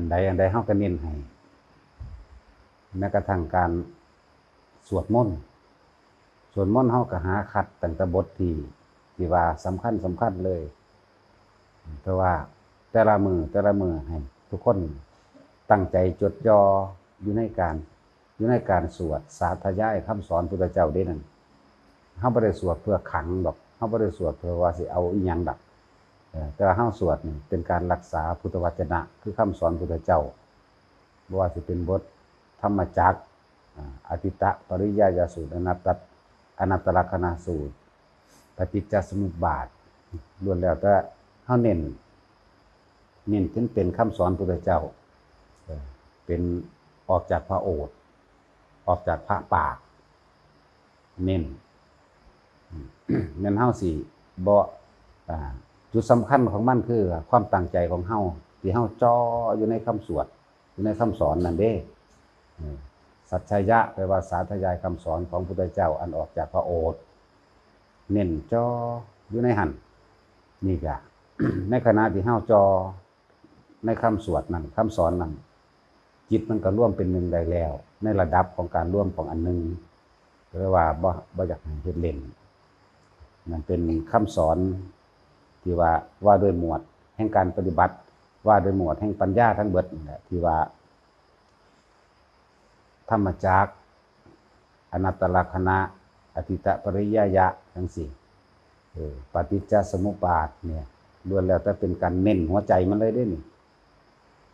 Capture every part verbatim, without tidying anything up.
อันใดอันใดเฮาก็เน้นให้ แม้กระทั่งการสวดมนต์ สวดมนต์เฮาก็หาคัดตั้งแต่บทที่ ที่ว่าสำคัญสำคัญเลย เพราะว่าแต่ละมื้อแต่ละมื้อให้ทุกคนตั้งใจจดจ่ออยู่ในการ อยู่ในการสวดสาธยายคำสอนพุทธเจ้าเด้นั่น เฮาบ่ได้สวดเพื่อขลังดอก เฮาบ่ได้สวดเพื่อว่าสิเอาอีหยังดอก เออ แต่ว่าเฮาสวดนี่เป็นการรักษาพุทธวจนะ คือคำสอนพุทธเจ้า บ่ว่าสิเป็นบทธรรมจักร อ่า อทิตตปริยายสูตร อนัตต อนัตตลักษณสูตร ปฏิจจสมุปบาท ล้วนแล้วแต่เฮาเน้น เน้นจนเป็นคำสอนพุทธเจ้า เออ เป็นออกจากพระโอษฐ์ ออกจากพระปาก เน้น อืม แม่นเฮาสิบ่ อ่า จุดสำคัญของมันคือความตั้งใจของเฮา ที่เฮาจ่ออยู่ในคำสวด อยู่ในคำสอนนั่นเด้ เออ สัจจยะ แปลว่าสาธยายคำสอนของพุทธเจ้าอันออกจากพระโอษฐ์ เน้นจ่ออยู่ในหั่น นี่ก็ ในขณะที่เฮาจ่อในคำสวดนั้น คำสอนนั้น จิตมันก็รวมเป็นหนึ่งได้แล้ว ในระดับของการรวมของอันหนึ่ง ก็เรียกว่าบ่ บ่อยากให้เฮ็ดเล่น มันเป็นคำสอนที่ว่า ว่าด้วยหมวดแห่งการปฏิบัติ ว่าด้วยหมวดแห่งปัญญาทั้งเบิดนี่แหละ ที่ว่า ธรรมจักร อนัตตลักษณะ อทิตตปริยายะ จั่งซี้ เออ ปฏิจจสมุปบาทเนี่ย ล้วนแล้วแต่เป็นการเน้นหัวใจมันเลยเด้นี่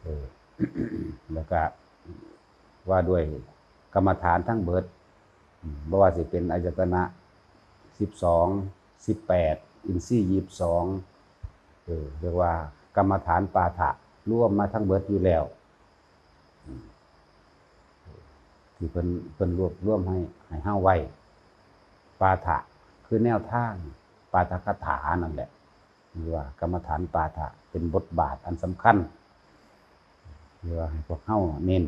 เออ แล้วก็ว่าด้วยกรรมฐานทั้งเบิด อืม บ่ว่าสิเป็นอายตนะสิบสอง สิบแปด อินทรีย์ยี่สิบสอง เออ เรียกว่ากรรมฐานปาฐะ รวมมาทั้งเบิดอยู่แล้ว อืม ที่เพิ่น เพิ่นรวบรวมให้ ให้เฮาไว้ ปาฐะ คือแนวทาง ปาฐกถานั่นแหละ หรือว่ากรรมฐานปาฐะ เป็นบทบาทอันสำคัญ หรือว่าให้พวกเฮาเน้น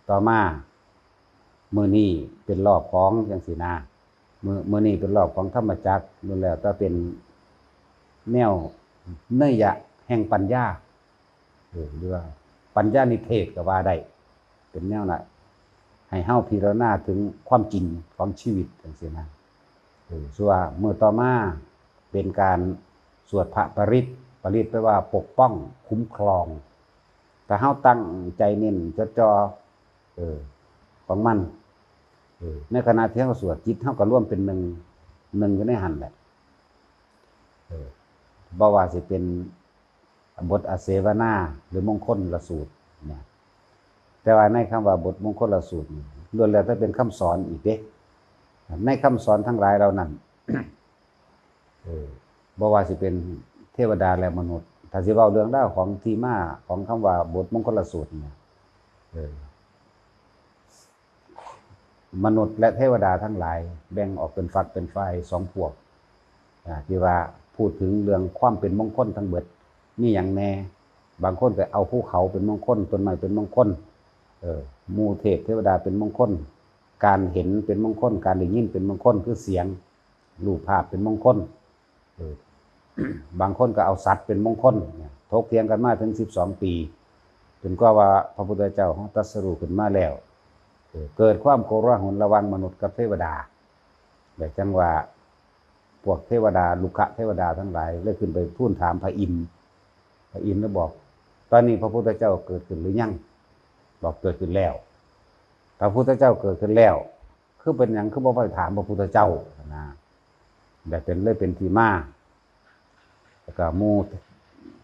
ต่อมา มื้อนี้เป็นรอบของจั่งซี้นะ มื้อ มื้อนี้เป็นรอบของธรรมจักร ล้วนแล้วแต่เป็นแนวเนยยะแห่งปัญญา เออ หรือว่าปัญญานิเทศก็ว่าได้ เป็นแนวน่ะ ให้เฮาพิจารณาถึงความจริงของชีวิตจั่งซี้นะ เออ ส่วนมื้อต่อมาเป็นการสวดพระปริตร ปริตรแปลว่าปกป้อง คุ้มครอง ถ้าเฮาตั้งใจเน้นจดจ่อ เออ ของมัน เออ ในขณะที่เฮาสวด จิตเฮาก็รวมเป็นหนึ่ง หนึ่งอยู่ในหั่นแหละ เออ บ่ว่าสิเป็นบทอเสวนา หรือมงคลละสูตรเนี่ย แต่ว่าในคำว่าบทมงคลละสูตรนี่ ล้วนแล้วแต่เป็นคำสอนอีกเด้ ในคำสอนทั้งหลายเหล่านั้น เออ บ่ว่าสิเป็นเทวดาและมนุษย์ ถ้าสิเว้าเรื่องราวของที่มาของคำว่าบทมงคลละสูตรเนี่ย เออ มนุษย์และเทวดาทั้งหลายแบ่งออกเป็นฝักเป็นฝ่ายสองพวก อ่า ที่ว่าพูดถึงเรื่องความเป็นมงคลทั้งเบิด มีหยังแน่ บางคนก็เอาภูเขาเป็นมงคล ต้นไม้เป็นมงคล เออ หมู่เทพเทวดาเป็นมงคล การเห็นเป็นมงคล การได้ยินเป็นมงคล คือเสียง รูปภาพเป็นมงคล เออ บางคนก็เอาสัตว์เป็นมงคลเนี่ย ถกเถียงกันมาถึงสิบสองปี จนกว่าว่าพระพุทธเจ้าของตรัสรู้ขึ้นมาแล้ว เออ เกิดความโกลาหลระหว่างมนุษย์กับเทวดา แต่จังว่าพวกเทวดา รุกขเทวดาทั้งหลายเลยขึ้นไปทูลถามพระอินทร์ พระอินทร์เลยบอก ตอนนี้พระพุทธเจ้าเกิดขึ้นหรือยัง บอกเกิดขึ้นแล้ว พระพุทธเจ้าเกิดขึ้นแล้ว คือเป็นหยังคือบ่ไปถามพระพุทธเจ้านะ แบบเป็นเลยเป็นที่มา แล้วก็หมู่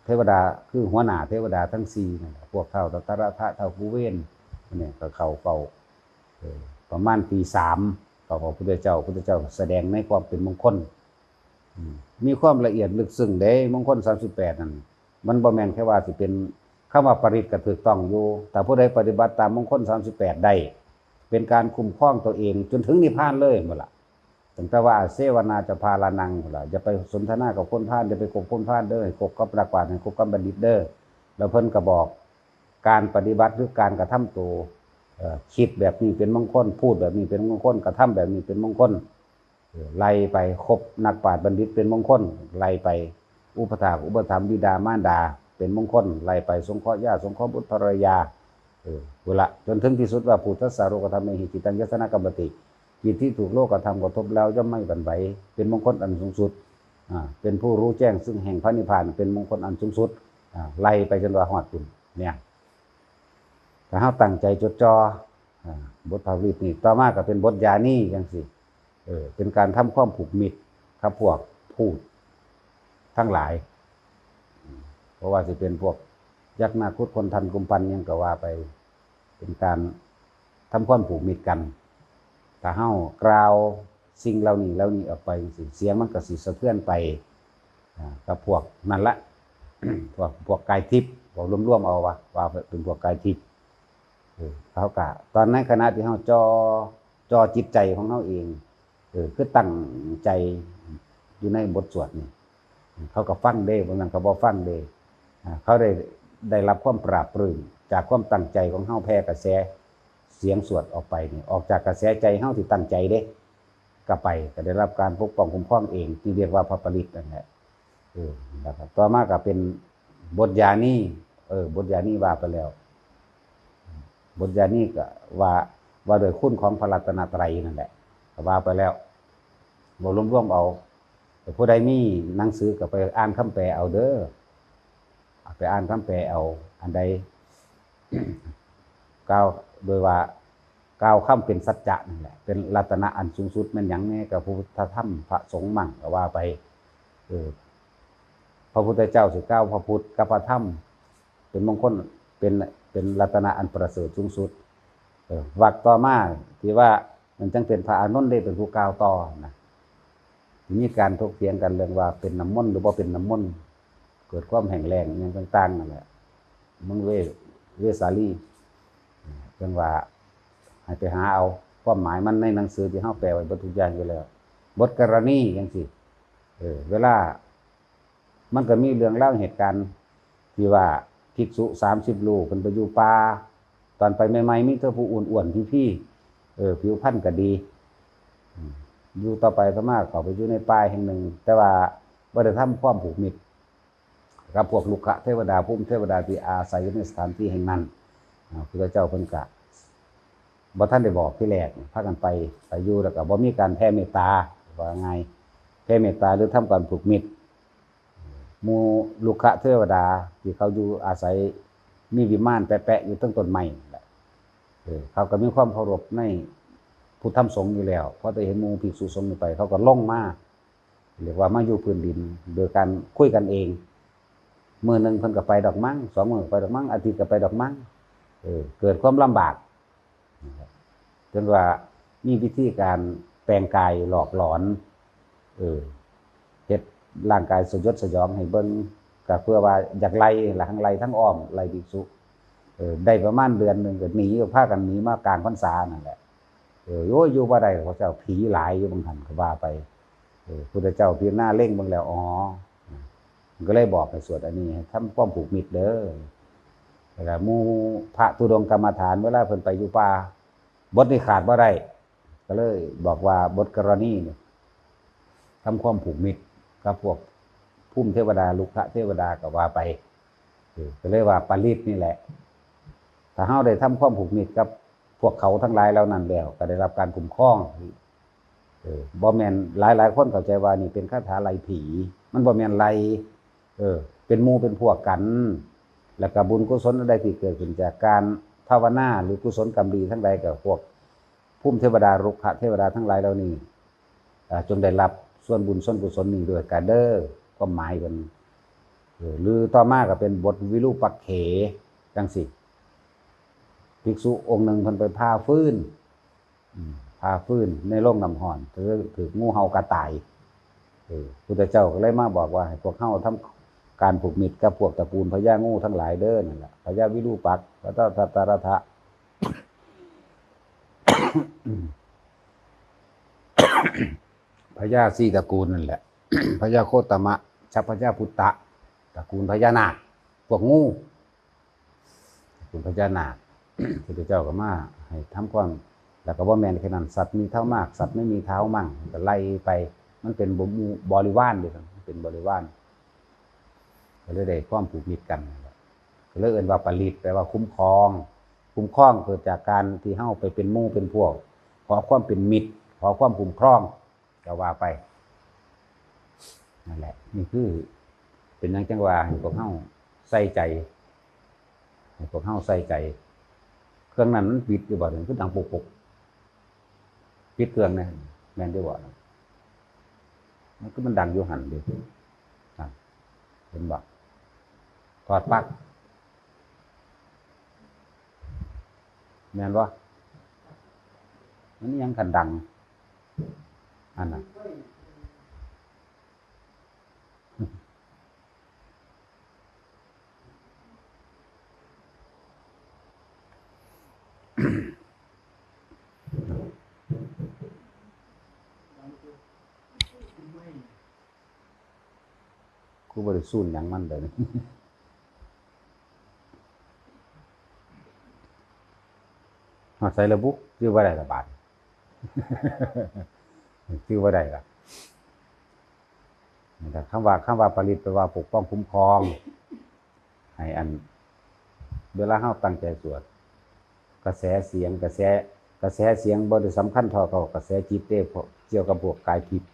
เทวดา คือหัวหน้าเทวดาทั้งสี่นั่นแหละ พวกท้าวทัตตรทะ ท้าวกุเวน เนี่ยก็เข้าเฝ้า เออ ประมาณตีสาม ก็พระพุทธเจ้า พุทธเจ้าแสดงในความเป็นมงคล อืม มีความละเอียดลึกซึ้งเด้ มงคลสามสิบแปดนั่น มันบ่แม่นแค่ว่าสิเป็น คำว่าปริตรก็ถูกต้องอยู่ แต่ผู้ใดปฏิบัติตามมงคลสามสิบแปดได้ เป็นการคุ้มครองตัวเองจนถึงนิพพานเลยหมดละ ตั้งแต่ว่าเสวนาจะพาลานังพุ้นล่ะ อย่าไปสนทนากับคนพาล อย่าไปคบคนพาลเด้อ ให้คบกับนักปราชญ์ ให้คบกับบัณฑิตเด้อ แล้วเพิ่นก็บอก การปฏิบัติหรือการกระทำตัว เอ่อ คิดแบบนี้เป็นมงคล พูดแบบนี้เป็นมงคล กระทำแบบนี้เป็นมงคล เออ ไล่ไป คบนักปราชญ์บัณฑิตเป็นมงคล ไล่ไป อุปถากอุปถัมภ์บิดามารดา เป็นมงคล ไล่ไปสงเคราะห์ญาติ สงเคราะห์บุตรภรรยา เออ พุ้นละ จนถึงที่สุดว่า "ภูตสสาโรคธรรมเมหิ จิตตังยัสสะนะกัมปติ" จิตที่ถูกโลกธรรมกระทบแล้วย่อมไม่หวั่นไหว เป็นมงคลอันสูงสุด อ่า เป็นผู้รู้แจ้งซึ่งแห่งพระนิพพาน เป็นมงคลอันสูงสุด อ่า ไล่ไปจนว่าฮอดพุ้น เนี่ย ถ้าเฮาตั้งใจจดจ่อ อ่า บทพระปริตรนี่ ต่อมาก็เป็นบทยานีจั่งซี้ เออ เป็นการทำความผูกมิตรกับพวกพูดทั้งหลาย เพราะว่าสิเป็นพวกยักษ์นาคคุดคนทันกุมปันหยังก็ว่าไป เป็นการทำความผูกมิตรกัน ถ้าเฮากล่าวสิ่งเหล่านี้เหล่านี้ออกไปจั่งซี้ เสียงมันก็สิสะเทือนไป อ่า กับพวกนั่นละ พวก พวกกายทิพย์ เว้ารวมๆเอาว่า ว่าเป็นพวกกายทิพย์ เออ เขากะ ตอนในขณะที่เฮาจ่อ จ่อจิตใจของเฮาเอง เออ คือตั้งใจอยู่ในบทสวดนี่ เขาก็ฟังเด้ บางนั้นก็บ่ฟังเด้ อ่า เขาได้ ได้รับความปราบปรื้มจากความตั้งใจของเฮาแผ่กระแสเสียงสวดออกไปนี่ ออกจากกระแสใจเฮาที่ตั้งใจเด้ ก็ไป ก็ได้รับการปกป้องคุ้มครองเอง ที่เรียกว่าพระปริตรนั่นแหละ เออ แล้วก็ต่อมาก็เป็นบทยานี เออ บทยานีว่าไปแล้ว บทยานีก็ว่า ว่าโดยคุณของพระรัตนตรัยนั่นแหละ ก็ว่าไปแล้ว เว้ารวมๆเอา แต่ผู้ใดมีหนังสือก็ไปอ่านคำแปลเอาเด้อ เอาไปอ่านคำแปลเอา อันใด กล่าวโดยว่า กล่าวคำเป็นสัจจะนั่นแหละ เป็นรัตนะอันสูงสุด แม่นหยังแน่ ก็พระพุทธธรรมพระสงฆ์มั่งก็ว่าไป เออ พระพุทธเจ้าสิกล่าวพระพุทธกับพระธรรม เป็นมงคล เป็น เป็นรัตนะอันประเสริฐสูงสุด เออ วรรคต่อมาที่ว่า มันจั่งเป็นพระอานนท์ได้เป็นผู้กล่าวต่อนะ มีการถกเถียงกันเรื่องว่าเป็นน้ำมนต์หรือบ่เป็นน้ำมนต์ เกิดความแห้งแล้งอิหยังต่างๆนั่นแหละ เมืองเว เวสาลี เพิ่นว่าให้ไปหาเอาความหมายมันในหนังสือที่เฮาแปลไว้เบิดทุกอย่างอยู่แล้ว บทกรณีจั่งซี้ เออ เวลา มันก็มีเรื่องราวเหตุการณ์ที่ว่าภิกษุสามสิบรูปเพิ่นไปอยู่ป่า ตอนไปใหม่ๆมีแต่ผู้อ้วนๆพีๆ เออ ผิวพรรณก็ดี อืม อยู่ต่อไปต่อมาเข้าไปอยู่ในป่าแห่งหนึ่ง แต่ว่าบ่ได้ทำความผูกมิตรกับพวกรุกขเทวดา ภูมิเทวดาที่อาศัยอยู่ในสถานที่แห่งนั้น อ่า พุทธเจ้าเพิ่นก็บ่ทันได้บอกทีแรก พากันไป ไปอยู่แล้วก็บ่มีการแผ่เมตตา ว่าง่าย แผ่เมตตาหรือทำการผูกมิตร หมู่รุกขเทวดาที่เขาอยู่อาศัยมีวิมานแปะๆอยู่เทิงต้นไม้นั่นแหละ เออ เขาก็มีความเคารพในพุทธธรรมสงฆ์อยู่แล้ว พอได้เห็นหมู่ภิกษุสงฆ์นี่ไป เขาก็ลงมา เรียกว่ามาอยู่พื้นดิน โดยการคุยกันเอง มื้อหนึ่งเพิ่นก็ไปดอกมั้ง สองมื้อก็ไปดอกมั้ง อาทิตย์ก็ไปดอกมั้ง เออ เกิดความลำบาก นะครับ จนว่ามีวิธีการแปลงกายหลอกหลอน เออ เฮ็ดร่างกายสยดสยองให้เบิ่ง ก็เพื่อว่าอยากไล่ ละทั้งไล่ทั้งอ้อม ไล่ภิกษุ เออ ได้ประมาณเดือนหนึ่งก็หนี พากันหนีมากลางพรรษานั่นแหละ เออ โอ้ย อยู่บ่ได้ พระเจ้า ผีหลายอยู่บางหั้น ก็ว่าไป เออ พุทธเจ้าพิจารณาเล็งเบิ่งแล้ว อ๋อ มันก็เลยบอกให้สวดอันนี้ ให้ทำความผูกมิตรเด้อ แล้วก็หมู่พระธุดงค์กรรมฐาน เวลาเพิ่นไปอยู่ป่า บทนี้ขาดบ่ได้ ก็เลยบอกว่าบทกรณีนี่ ทำความผูกมิตรกับพวกภูมิเทวดา รุกขเทวดาก็ว่าไป เออ ก็เลยว่าปริตรนี่แหละ ถ้าเฮาได้ทำความผูกมิตรกับพวกเขาทั้งหลายเหล่านั้นแล้ว ก็ได้รับการคุ้มครอง เออ บ่แม่น หลายๆคนเข้าใจว่านี่เป็นคาถาไล่ผี มันบ่แม่นไล่ เออ เป็นหมู่เป็นพวกกัน แล้วก็บุญกุศลอันใดที่เกิดขึ้นจากการภาวนาหรือกุศลกรรมดีทั้งหลาย ก็พวกภูมิเทวดา รุกขเทวดาทั้งหลายเหล่านี้ อ่า จงได้รับส่วนบุญส่วนกุศลนี้ด้วยกันเด้อ ความหมายเพิ่น เออ หรือต่อมาก็เป็นบทวิรูปักเข จั่งซี้ ภิกษุองค์หนึ่งเพิ่นไปผ่าฟืน อืม ผ่าฟืนในโรงน้ำร้อน ถือ ถืกงูเห่ากัดตาย เออ พุทธเจ้าก็เลยมาบอกว่าให้พวกเฮาทำการผูกมิตรกับพวกตระกูลพญางูทั้งหลายเด้อ นั่นแหละ พญาวิรูปักษ์ พระทัตตรทะ พญาสี่ตระกูลนั่นแหละ พญาโคตมะ ชัพพญาพุตตะ ตระกูลพญานาค พวกงู ตระกูลพญานาค พุทธเจ้าก็มาให้ทำความ แล้วก็บ่แม่นแค่นั้น สัตว์มีเท้ามาก สัตว์ไม่มีเท้ามั่ง ก็ไล่ไป มันเป็นบหมู่บริวารเด้ มันเป็นบริวาร ก็เลยได้ความผูกมิตรกันนั่นแหละ ก็เลยเอิ้นว่าปริตร แปลว่าคุ้มครอง คุ้มครองเกิดจากการที่เฮาไปเป็นหมู่เป็นพวก ขอความเป็นมิตร ขอความคุ้มครอง ก็ว่าไป นั่นแหละ นี่คือ เป็นหยังจั่งว่าให้พวกเฮาใส่ใจ ให้พวกเฮาใส่ใจ เครื่องนั้นมันปิดอยู่บ่ ถึงคือดังปุกปุก ปิดเครื่องแหน่ แม่นอยู่บ่ มันคือมันดังอยู่หั่นเด้ นั่น เห็นบ่ ถอดปลั๊ก แม่นบ่ มันยังคันดัง อันน่ะ กูบ่ได้ซูนหยังมันเลย ฮอดไสละบุ จื่อบ่ได้ละบาด จื่อบ่ได้ละ แต่คำว่า คำว่าปริตร แปลว่าปกป้องคุ้มครอง ให้อัน เวลาเฮาตั้งใจสวด กระแสเสียง กระแส กระแสเสียงบ่ได้สำคัญเท่ากับกระแสจิตเด้ เพราะเกี่ยวกับพวกกายทิพย์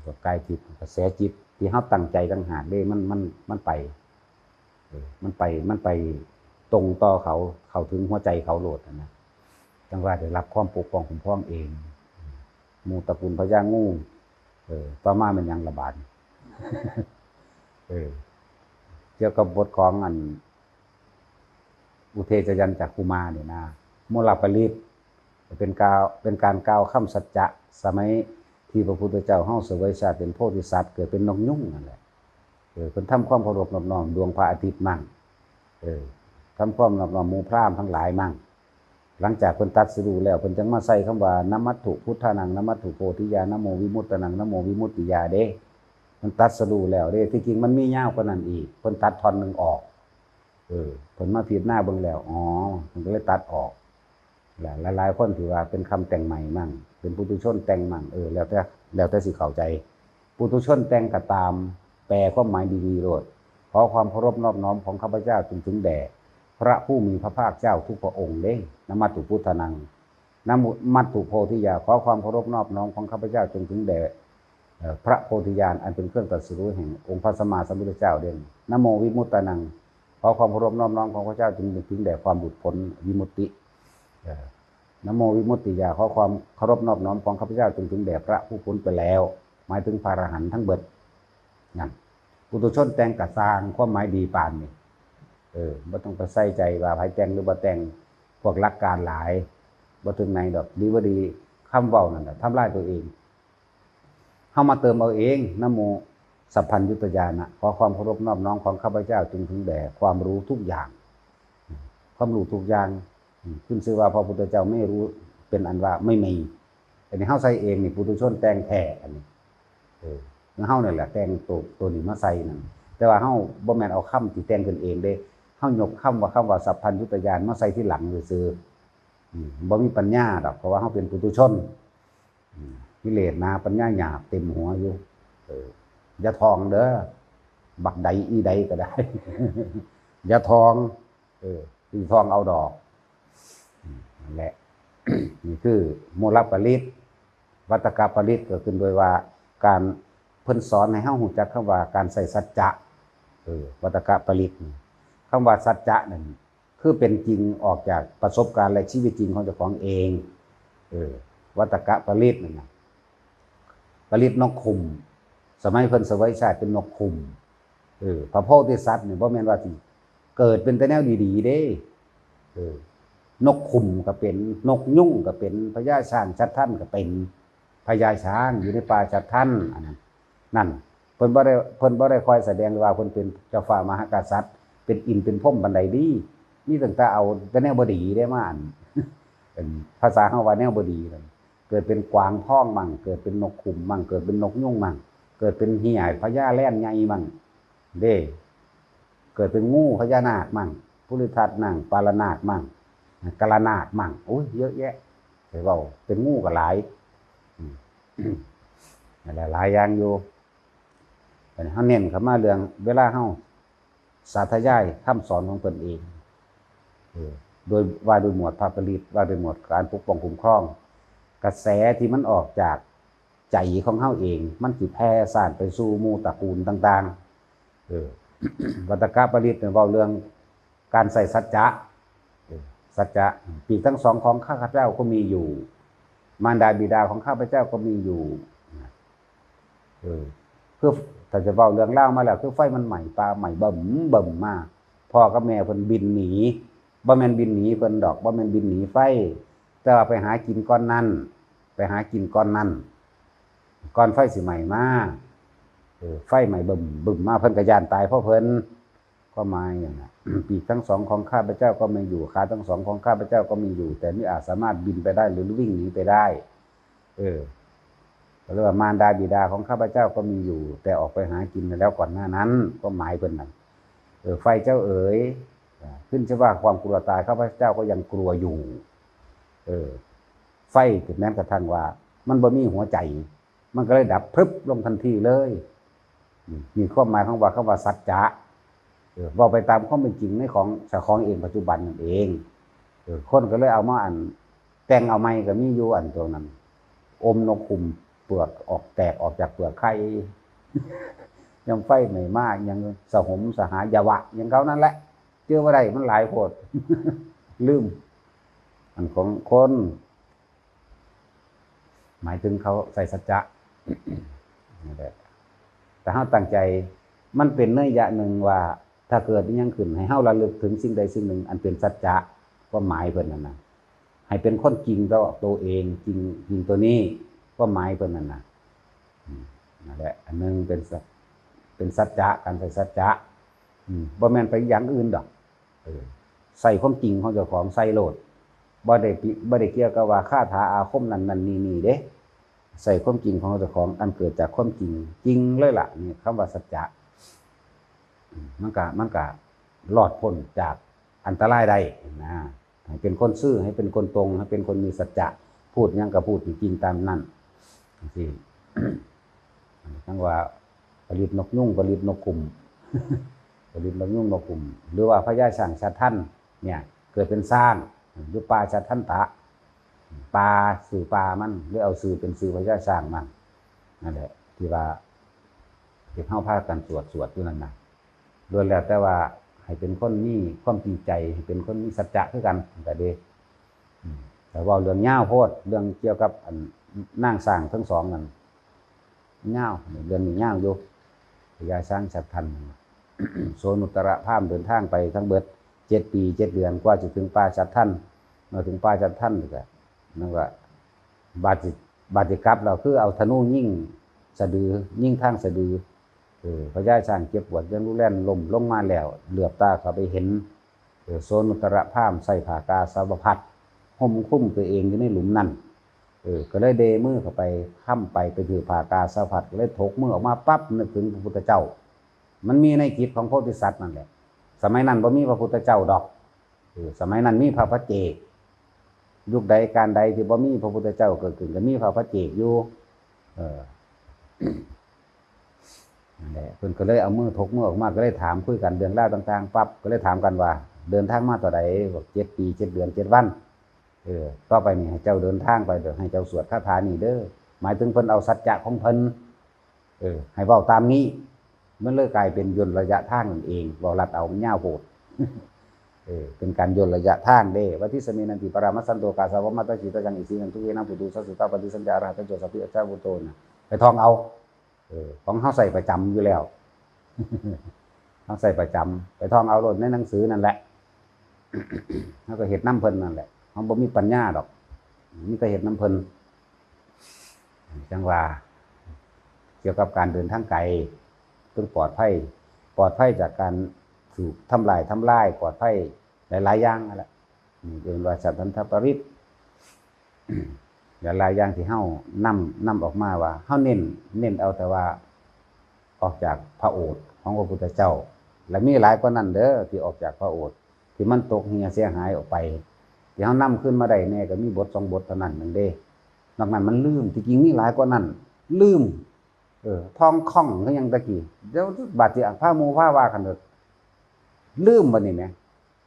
พวกกายทิพย์ กระแสจิตที่เฮาตั้งใจต่างหากเด้ มัน มัน มันไป เออ มันไป มันไปตรงต่อเขา เข้าถึงหัวใจเขาโลดหั้นนะ จั่งว่าได้รับความปกป้องคุ้มครองเอง หมู่ตระกูลพญางู เออ ต่อมาแม่นหยังละบาด เออ เกี่ยวกับบทของอัน อุเทชยันจักขุมานี่นะ มลปริตร เป็นกล่าว เป็นการกล่าวคำสัจจะ สมัยที่พระพุทธเจ้าเฮาเสวยชาติเป็นโพธิสัตว์ เกิดเป็นนกยูงนั่นแหละ เออ เพิ่นทำความเคารพนอบน้อมดวงพระอาทิตย์มั่ง เออ ทำความนอบน้อมหมู่พราหมณ์ทั้งหลายมั่ง หลังจากเพิ่นตรัสรู้แล้ว เพิ่นจั่งมาใส่คำว่า นะมัตถุพุทธานัง นะมัตถุโพธิยา นะโมวิมุตตานัง นะโมวิมุตติยาเด้ เพิ่นตรัสรู้แล้วเด้ ที่จริงมันมียาวกว่านั้นอีก เพิ่นตัดท่อนหนึ่งออก เออ เพิ่นมาพิจารณาเบิ่งแล้ว อ๋อ เพิ่นก็เลยตัดออก และหลายๆคนถือว่าเป็นคำแต่งใหม่มั่ง เป็นปุถุชนแต่งมั่ง เออ แล้วแต่ แล้วแต่สิเข้าใจ ปุถุชนแต่งก็ตาม แปลความหมายดีๆโลด ขอความเคารพนอบน้อมของข้าพเจ้าจงถึงแด่พระผู้มีพระภาคเจ้าทุกพระองค์เด้ นะมัตถุพุทธานัง นะมัตถุโพธิยา ขอความเคารพนอบน้อมของข้าพเจ้าจงถึงแด่ เอ่อ พระโพธิญาณอันเป็นเครื่องตรัสรู้แห่งองค์พระสัมมาสัมพุทธเจ้าเด้ นะโมวิมุตตานัง ขอความเคารพนอบน้อมของข้าพเจ้าจงถึงแด่ความหลุดพ้นวิมุตติ เอ่อ นะโมวิมุตติยา ขอความเคารพนอบน้อมของข้าพเจ้าจงถึงแด่พระผู้พ้นไปแล้ว หมายถึงพระอรหันต์ทั้งเบิด นั่น ปุถุชนแต่งกะสร้างความหมายดีปานนี่ เออ บ่ต้องไปใส่ใจว่าไผแต่งหรือบ่แต่ง พวกหลักการหลาย บ่ถึงไหนดอก ดีบ่ดี คำเว้านั่นแหละทำลายตัวเอง เฮามาเติมเอาเอง นะโมสัพพัญญุตญาณะ ขอความเคารพนอบน้อมของข้าพเจ้าจงถึงแด่ความรู้ทุกอย่าง ความรู้ทุกอย่าง อืม ขึ้นชื่อว่าพระพุทธเจ้าไม่รู้ เป็นอันว่าไม่มี อันนี้เฮาใส่เองนี่ ปุถุชนแต่งแท้ อันนี้ เออ เฮานี่แหละแต่งตัว ตัวนี้มาใส่นั่น แต่ว่าเฮาบ่แม่นเอาคำที่แต่งขึ้นเองเด้ เฮายกคำว่า คำว่าสัพพัญญุตญาณมาใส่ทีหลังซื่อๆ อืม บ่มีปัญญาดอก เพราะว่าเฮาเป็นปุถุชน อืม กิเลสหนา ปัญญาหยาบเต็มหัวอยู่ เออ อย่าท่องเด้อ บักใดอีใดก็ได้ อย่าท่อง เออ สิท่องเอาดอก อืม นั่นแหละ นี่คือมลปริตร วัตตกปริตรก็ขึ้นด้วยว่าการ เพิ่นสอนให้เฮารู้จักคำว่าการใส่สัจจะ เออ วัตตกปริตรนี่ คำว่าสัจจะนั่น คือเป็นจริงออกจากประสบการณ์และชีวิตจริงของเจ้าของเอง เออ วัตตกปริตรนั่นน่ะ ปริตรนกขุ่ม สมัยเพิ่นเสวยชาติเป็นนกขุ่ม เออ พระโพธิสัตว์นี่บ่แม่นว่าสิเกิดเป็นแต่แนวดีๆเด้ เออ นกขุ่มก็เป็น นกยูงก็เป็น พญาช้างฉัตรทันก็เป็น พญาช้างอยู่ในป่าฉัตรทัน อันนั้น นั่น เพิ่นบ่ได้ เพิ่นบ่ได้คอยแสดงว่าเพิ่นเป็นเจ้าฟ้ามหากษัตริย์ เป็นอินทร์เป็นพรหมปานใดดี มีตั้งแต่เอาแต่แนวบ่ดีเด้มาอัน เป็นภาษาเฮาว่าแนวบ่ดีนั่น เกิดเป็นกวางทองมั่ง เกิดเป็นนกขุ่มมั่ง เกิดเป็นนกยูงมั่ง เกิดเป็นเหี่ยพญาแลนใหญ่มั่ง เด้ เกิดเป็นงูพญานาคมั่ง ภูริทัตมั่ง ปาลนาคมั่ง กาลนาคมั่ง โอ้ย เยอะแยะ ไปเว้า เป็นงูก็หลาย อืม นั่นแหละ หลายอย่างอยู่ บัดนี้เฮาเน้นเข้ามาเรื่องเวลาเฮาสาธยายคำสอนของเพิ่นเอง เออ โดยว่าโดยหมวดพระปริตร ว่าโดยหมวดการปกป้องคุ้มครอง กระแสที่มันออกจากใจของเฮาเอง มันสิแผ่ซ่านไปสู่หมู่ตระกูลต่างๆ เออ วัตตกปริตรเนี่ยเว้าเรื่องการใส่สัจจะ เออ สัจจะ ปีกทั้งสองของข้าพเจ้าก็มีอยู่ มารดาบิดาของข้าพเจ้าก็มีอยู่ เออ คือถ้าจะเว้าเรื่องราวมาแล้ว คือไฟมันไหม้ป่าไหม้เบิ่มเบิ่มมา พ่อกับแม่เพิ่นบินหนี บ่แม่นบินหนีเพิ่นดอก บ่แม่นบินหนีไฟ แต่ว่าไปหากินก้อนนั้น ไปหากินก้อนนั้น ก้อนไฟสิไหม้มา เออ ไฟไหม้บึ้มบึ้มมา เพิ่นก็ย้านตายเพราะเพิ่น ความหมายอย่างนั้น ปีกทั้งสองของข้าพเจ้าก็มีอยู่ ขาทั้งสองของข้าพเจ้าก็มีอยู่ แต่ไม่อาจสามารถบินไปได้หรือวิ่งหนีไปได้ เออ ก็เรียกว่ามารดาบิดาของข้าพเจ้าก็มีอยู่ แต่ออกไปหากินมาแล้วก่อนหน้านั้น ความหมายเพิ่นนั่น เออ ไฟเจ้าเอ๋ย อ่า ขึ้นชื่อว่าความกลัวตาย ข้าพเจ้าก็ยังกลัวอยู่ เออ ไฟถึงแม้กระทั่งว่า มันบ่มีหัวใจ มันก็เลยดับพรึบลงทันทีเลย นี่ นี่ความหมายของว่า คำว่าสัจจะ เออ เว้าไปตามความเป็นจริงในของเจ้าของเองปัจจุบันนั่นเอง เออ คนก็เลยเอามาอัน แต่งเอาใหม่ก็มีอยู่อันตัวนั้น อมนกขุมเปลือกออก แตกออกจากเปลือกไข่ ยังไฟไหม้มาก ยังสหมสหายาวะ ยังเขานั่นแหละ เจอบ่ได้ มันหลายโพด ลืม อันของคน หมายถึงเขาใส่สัจจะ นั่นแหละ แต่เฮาตั้งใจ มันเป็นนัยยะหนึ่งว่า ถ้าเกิดอิหยังขึ้น ให้เฮาระลึกถึงสิ่งใดสิ่งหนึ่ง อันเป็นสัจจะ ความหมายเพิ่นนั่นนะ ให้เป็นคนจริงต่อตัวเอง จริง จริงตัวนี้ ความหมายเพิ่นนั่นนะ อืม นั่นแหละ อันหนึ่งเป็นสัจ เป็นสัจจะ การใส่สัจจะ อืม บ่แม่นไปอย่างอื่นดอก เออ ใส่ความจริงของเจ้าของ ใส่โลด บ่ได้ปิ บ่ได้เกี่ยวกับว่าคาถาอาคมนั่นนั่นนี่นี่เด้ ใส่ความจริงของเจ้าของ อันเกิดจากความจริง จริงเลยล่ะ นี่คำว่าสัจจะ อืม มันก็ มันก็รอดพ้นจากอันตรายได้นะ ให้เป็นคนซื่อ ให้เป็นคนตรง ให้เป็นคนมีสัจจะ พูดหยังก็พูดจริงๆตามนั้น จังซี้ ทั้งว่าผลิตนกยุง ผลิตนกขุม ผลิตนกยุงนกขุม หรือว่าพญาช้างชาทันเนี่ย เกิดเป็นช้าง หรือป่าชาทันตะ ป่า ชื่อป่ามัน หรือเอาชื่อเป็นชื่อพญาช้างมัน นั่นแหละ ที่ว่า ที่เฮาพากันสวด สวดอยู่นั่นน่ะ ล้วนแล้วแต่ว่าให้เป็นคนมีความจริงใจ ให้เป็นคนมีสัจจะคือกัน ก็ดี อืม แต่เว้าเรื่องยาวโพด เรื่องเกี่ยวกับอันนางช้างทั้งสองนั่น ยาว เรื่องนี้ยาวอยู่ พญาช้างชาทัน โสณุตตรพราหมณ์เดินทางไปทั้งเบิดเจ็ดปีเจ็ดเดือน กว่าจะถึงป่าชาทัน มาถึงป่าชาทันก็ นั่นก็ บาดสิ บาดสิกลับแล้ว คือเอาธนูยิงสะดือ ยิงทางสะดือ เออ พญาช้างเจ็บปวดยังลุแล่นล้มลงมาแล้ว เหลือบตาเข้าไปเห็น เออ โสณุตตรพราหมณ์ใส่ผ้ากาสาวพัสตร์ห่มคลุมตัวเองอยู่ในหลุมนั่น เออ ก็เลยเดมือเข้าไป ค้ำไป ไปถือผ้ากาสาวพัสตร์ ก็เลยถกมือออกมาปั๊บ นึกถึงพระพุทธเจ้า มันมีในจิตของโพธิสัตว์นั่นแหละ สมัยนั้นบ่มีพระพุทธเจ้าดอก เออ สมัยนั้นมีพระปัจเจก ยุคใดการใดที่บ่มีพระพุทธเจ้าเกิดขึ้น ก็มีพระปัจเจกอยู่ เออ นั่นแหละ เพิ่นก็เลยเอามือถกมือออกมา ก็เลยถามคุยกันเรื่องราวต่างๆ ปั๊บ ก็เลยถามกันว่า เดินทางมาเท่าใด บอก เจ็ดปี เจ็ดเดือน เจ็ดวัน เออ ต่อไปนี่ให้เจ้าเดินทางไป เดี๋ยวให้เจ้าสวดคาถานี้เด้อ หมายถึงเพิ่นเอาสัจจะของเพิ่น เออ ให้เว้าตามนี้ มันเลยกลายเป็นย่นระยะทางนั่นเอง เว้าลัดเอา มันยาวโพด เออ เป็นการย่นระยะทางเด้ วัตถิสเมนันติปรามัสสันโต กาสาวมัตตสิตาจัง อิสินันทุเวนังปุตุสัสสุตาปฏิสัญญาอรหัตโจสัพพิอัจฉาวุโตนะ ไปท่องเอา เออ ของเฮาใส่ประจำอยู่แล้ว เฮาใส่ประจำ ไปท่องเอาโลดในหนังสือนั่นแหละ เฮาก็เฮ็ดนำเพิ่นนั่นแหละ เฮาบ่มีปัญญาดอก มีแต่เฮ็ดนำเพิ่น จั่งว่า เกี่ยวกับการเดินทางไกล ต้องปลอดภัย ปลอดภัยจากการถูกทำลาย ทำลาย ปลอดภัยหลายๆอย่างนั่นแหละ นี่เอิ้นว่าสัตทันทปริตร หลายๆอย่างที่เฮานำ นำออกมาว่า เฮาเน้น เน้นเอาแต่ว่าออกจากพระโอษฐ์ของพระพุทธเจ้า และมีหลายกว่านั้นเด้อ ที่ออกจากพระโอษฐ์ ที่มันตกเหี่ยเสียหายออกไป ที่เฮานำคืนมาได้แน่ก็มีบทสองบทเท่านั้นหนึ่งเด้ นอกนั้นมันลืม ที่จริงมีหลายกว่านั้น ลืม เออ ท้องค่องคือหยังตะกี้ เดี๋ยวบาดสิพาหมู่พาว่ากันเถอะ ลืมบัดนี้แหม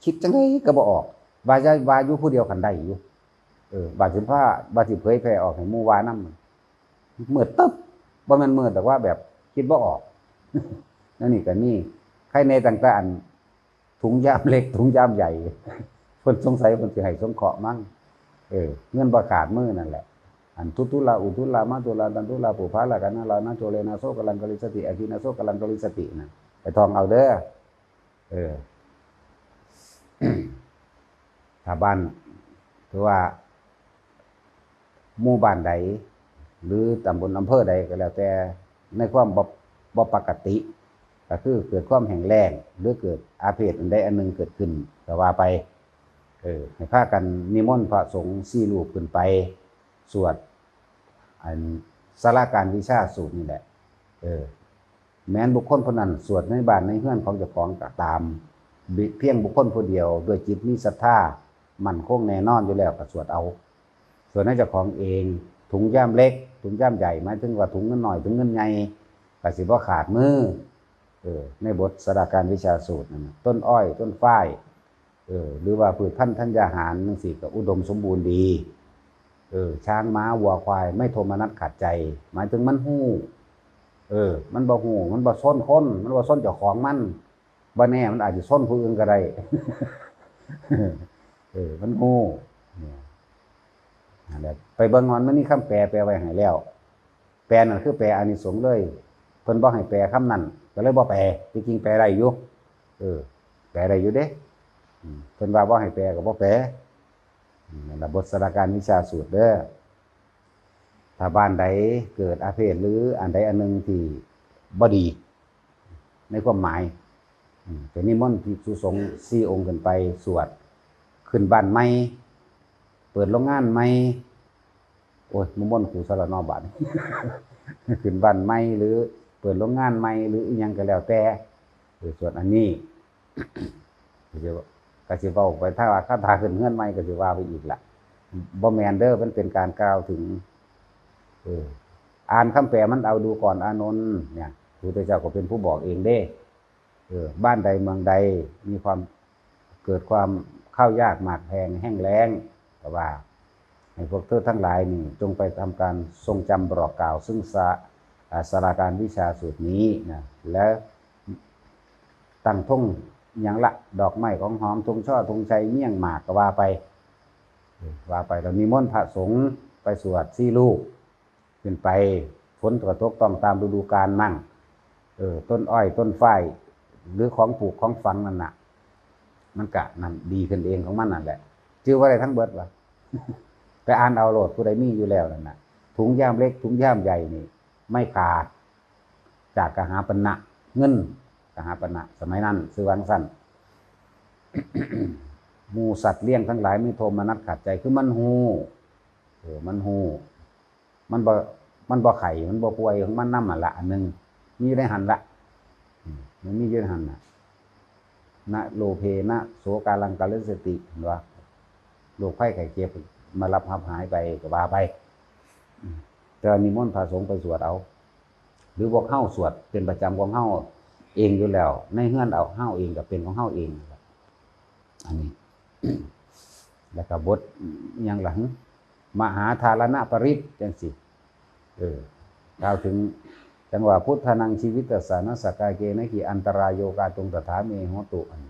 คิดจั่งใดก็บ่ออก ว่าจะว่าอยู่ผู้เดียวคันได้อยู่ เออ บาดสิพา บาดสิเผยแพร่ออกให้หมู่ว่านำ มืดตึ๊บ บ่แม่นมืด แต่ว่าแบบคิดบ่ออก นั่นนี่ก็มี ใครแน่ตั้งแต่อัน ถุงย่ามเล็ก ถุงย่ามใหญ่ เพิ่นสงสัยเพิ่นสิให้สงเคราะห์มั้ง เออ เงินบ่ขาดมือนั่นแหละ อันทุตุลา อุทุลา มาตุลา ตันทุลา ปุพาลา กานาลา นาโจเลนา โสกะลังกะลิสติ อคินา โสกะลังกะลิสตินะ ไปท่องเอาเด้อ เออ ถ้าบ้าน คือว่า หมู่บ้านใด หรือตำบลอำเภอใดก็แล้วแต่ ในความบ่ บ่ปกติ ก็คือเกิดความแห้งแล้ง หรือเกิดอาเพศอันใดอันหนึ่งเกิดขึ้น ก็ว่าไป เออ ให้พากันนิมนต์พระสงฆ์สี่รูปขึ้นไป สวด อันสาราการวิชาสูตรนี่แหละ เออ แม้นบุคคลผู้นั้นสวดในบ้านในเฮือนของเจ้าของก็ตาม เพียงบุคคลผู้เดียวด้วยจิตมีศรัทธามั่นคงแน่นอนอยู่แล้วก็สวดเอา ส่วนในเจ้าของเอง ถุงย่ามเล็ก ถุงย่ามใหญ่ หมายถึงว่าถุงเงินน้อย ถุงเงินใหญ่ ก็สิบ่ขาดมือ เออ ในบทสาราการวิชาสูตรนั่นน่ะ ต้นอ้อย ต้นฝ้าย เออ หรือว่าพืชพันธุ์ธัญญาหารจั่งซี้ก็อุดมสมบูรณ์ดี เออ ช้างม้าวัวควายไม่โทมนัสขัดใจ หมายถึงมันฮู้ เออ มันบ่ฮู้ มันบ่ซนคน มันบ่ซนเจ้าของมัน บ่แน่มันอาจสิซนผู้อื่นก็ได้ เออ มันฮู้ เนี่ย นั่นแหละ ไปเบิ่งมัน มันมีคำแปล แปลไว้ให้แล้ว แปลนั่นคือแปลอานิสงส์เลย เพิ่นบ่ให้แปลคำนั้น ก็เลยบ่แปล ที่จริงแปลได้อยู่ เออ แปลได้อยู่เด้ อืม เพิ่นว่าบ่ให้แปลก็บ่แปล อืม นั่นล่ะบทสาราการวิชาสูตรเด้อ ถ้าบ้านใดเกิดอาเพศหรืออันใดอันหนึ่งที่บ่ดี ในความหมาย อืม ก็นิมนต์ภิกษุสงฆ์สี่องค์ขึ้นไปสวด ขึ้นบ้านใหม่ เปิดโรงงานใหม่ โอ้ย นิมนต์ครูสารนอบาด ขึ้นบ้านใหม่ หรือเปิดโรงงานใหม่ หรืออิหยังก็แล้วแต่ เออ สวดอันนี้ ก็สิ ก็สิเว้าไป ถ้าว่าคาถาขึ้นเฮือนใหม่ก็สิว่าไปอีกล่ะ บ่แม่นเด้อ มันเป็นการกล่าวถึง เออ อ่านคำแปลมันเอา ดูก่อนอานนท์ เนี่ย พระพุทธเจ้าก็เป็นผู้บอกเองเด้ เออ บ้านใดเมืองใดมีความ เกิดความข้าวยากหมากแพงแห้งแล้ง ก็ว่า ให้พวกเธอทั้งหลายนี่จงไปทำการทรงจำบอกกล่าว ซึ่งสา อ่า สาราการวิชาสูตรนี้นะ และตั้งธงหยังละ ดอกไม้ของหอม ธงช่อ ธงชัย เมี่ยงหมาก ก็ว่าไป เออ ว่าไป แล้วนิมนต์พระสงฆ์ไปสวดสี่รูป ขึ้นไป ฝนก็ตกต้องตามฤดูกาลมั่ง เออ ต้นอ้อย ต้นฝ้าย หรือของปลูกของฝังนั่นน่ะ มันกะนั่นดีขึ้นเองของมันนั่นแหละ จื่อว่าได้ทั้งเบิดวะ ไปอ่านเอาโลด ผู้ใดมีอยู่แล้วนั่นน่ะ ถุงย่ามเล็ก ถุงย่ามใหญ่นี่ ไม่ขาด จากกหาปณะ เงิน กหาปณะ สมัยนั้น ชื่อว่าจั่งซั้น หมู่สัตว์เลี้ยงทั้งหลายไม่โทมนัสขัดใจ คือมันฮู้ เออ มันฮู้ มันบ่ มันบ่ไข้ มันบ่ป่วยของมันนำหั่นละ อันหนึ่ง มีอยู่ในหั่นละ อืม มันมีอยู่ในหั่นน่ะ นะโลเพนะโสกาลังกาลิสติ เห็นบ่ โรคภัยไข้เจ็บมารับหับหายไปก็ว่าไป อืม แต่ว่านิมนต์พระสงฆ์ไปสวดเอา หรือพวกเฮาสวดเป็นประจำของเฮาเองอยู่แล้ว ในเฮือนเอาเฮาเองก็เป็นของเฮาเอง อันนี้ แล้วก็บทอิหยังล่ะ หึ มหาธารณปริตรจั่งซี้ เออ กล่าวถึง จั่งว่า พุทธานังชีวิตตัสสะ นะ สกกาเกนะหิ อันตรายโย กาตุง ตถาเม โหตุ อัน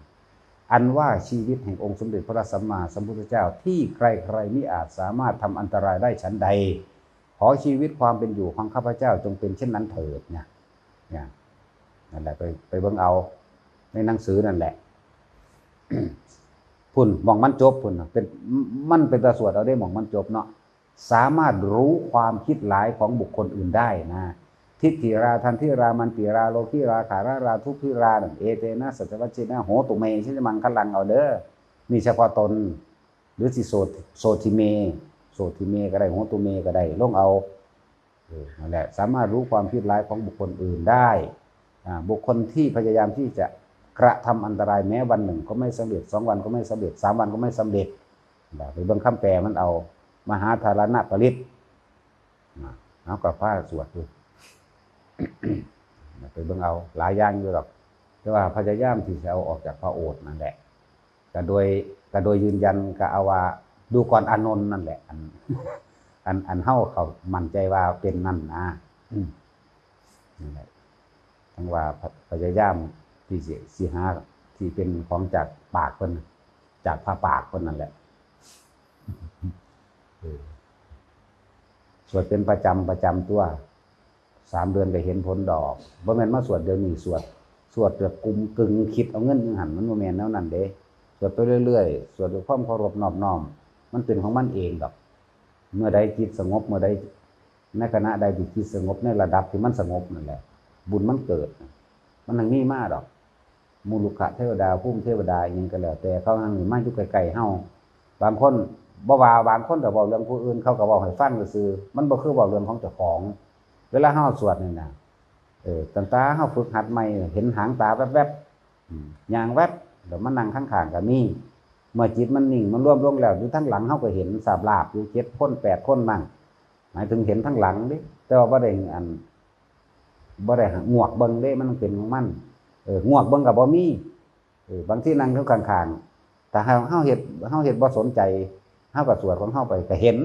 อันว่าชีวิตแห่งองค์สมเด็จพระสัมมาสัมพุทธเจ้า ที่ใครๆมิอาจสามารถทำอันตรายได้ฉันใด ขอชีวิตความเป็นอยู่ของข้าพเจ้าจงเป็นเช่นนั้นเถิด เนี่ย เนี่ย นั่นแหละ ไป ไปเบิ่งเอา ในหนังสือนั่นแหละ พุ้น หม่องมันจบพุ้นน่ะ เป็น มันเป็นตาสวดเอาเด้ หม่องมันจบเนาะ สามารถรู้ความคิดหลายของบุคคลอื่นได้นะ ทิฏฐิรา ทันทิรา มันติรา โลคิรา ขารารา ทุกขิรา นั่น เอเตนะ สัจจวัชเชนะ โหตุเม ชยมังคลัง เอาเด้อ นี่เฉพาะตน หรือสิโสติ โสติเม โสติเมก็ได้ โหตุเมก็ได้ ลงเอา เออ นั่นแหละ สามารถรู้ความคิดร้ายของบุคคลอื่นได้ อ่า บุคคลที่พยายามที่จะกระทำอันตรายแม้วันหนึ่งก็ไม่สำเร็จ สองวันก็ไม่สำเร็จ สามวันก็ไม่สำเร็จ นะ ไปเบิ่งคำแปลมันเอา มหาธารณปริตร นะ เอากับพระสวดดู ไปเบิ่งเอาหลายอย่างอยู่ดอก แต่ว่าพยายามที่จะเอาออกจากพระโอษฐ์นั่นแหละ ก็โดย ก็โดยยืนยัน ก็เอาว่าดูก่อนอานนท์นั่นแหละ อัน อัน อันเฮาเขามั่นใจว่าเป็นนั่นนะ อืม นั่นแหละ ทั้งว่าพยายามที่สิ สิหาที่เป็นของจากปากเพิ่น จากพระปากเพิ่นนั่นแหละ เออ สวดเป็นประจำประจำตัว สามเดือนก็เห็นผลดอก บ่แม่นมาสวดเดี๋ยวนี้ สวด สวดแบบกุมกึ่งคิดเอาเงินจั่งหั้น มันบ่แม่นแนวนั้นเด้ สวดไปเรื่อยๆ สวดด้วยความเคารพนอบน้อม มันเป็นของมันเองดอก เมื่อใดจิตสงบ เมื่อใด ในขณะใดที่จิตสงบในระดับที่มันสงบนั่นแหละ บุญมันเกิด มันทั้งมีมาดอก มุลุกขะเทวดา ภูมิเทวดาอิหยังก็แล้วแต่ เขาทั้งมาอยู่ใกล้ๆเฮา บางคน บ่ว่าบางคนก็เว้าเรื่องผู้อื่น เขาก็เว้าให้ฟังซื่อๆ มันบ่คือเว้าเรื่องของเจ้าของ เวลาเฮาสวดนี่นะ เออ ตั้งแต่เฮาฝึกหัดใหม่ เห็นหางตาแวบๆ อืม ย่างแวบ แล้วมานั่งข้างๆก็มี เมื่อจิตมันนิ่ง มันรวมลงแล้ว อยู่ทางหลังเฮาก็เห็นสาบลาบอยู่เจ็ดคนแปดคนมั่ง หมายถึงเห็นทางหลังเด้ แต่ว่าบ่ได้อัน บ่ได้งวกเบิ่งเด้ มันเป็นของมัน เออ งวกเบิ่งก็บ่มี เออ บางทีนั่งอยู่ข้างๆ ถ้าเฮา เฮาเฮ็ด เฮาเฮ็ดบ่สนใจ เฮาก็สวดของเฮาไป ก็เห็น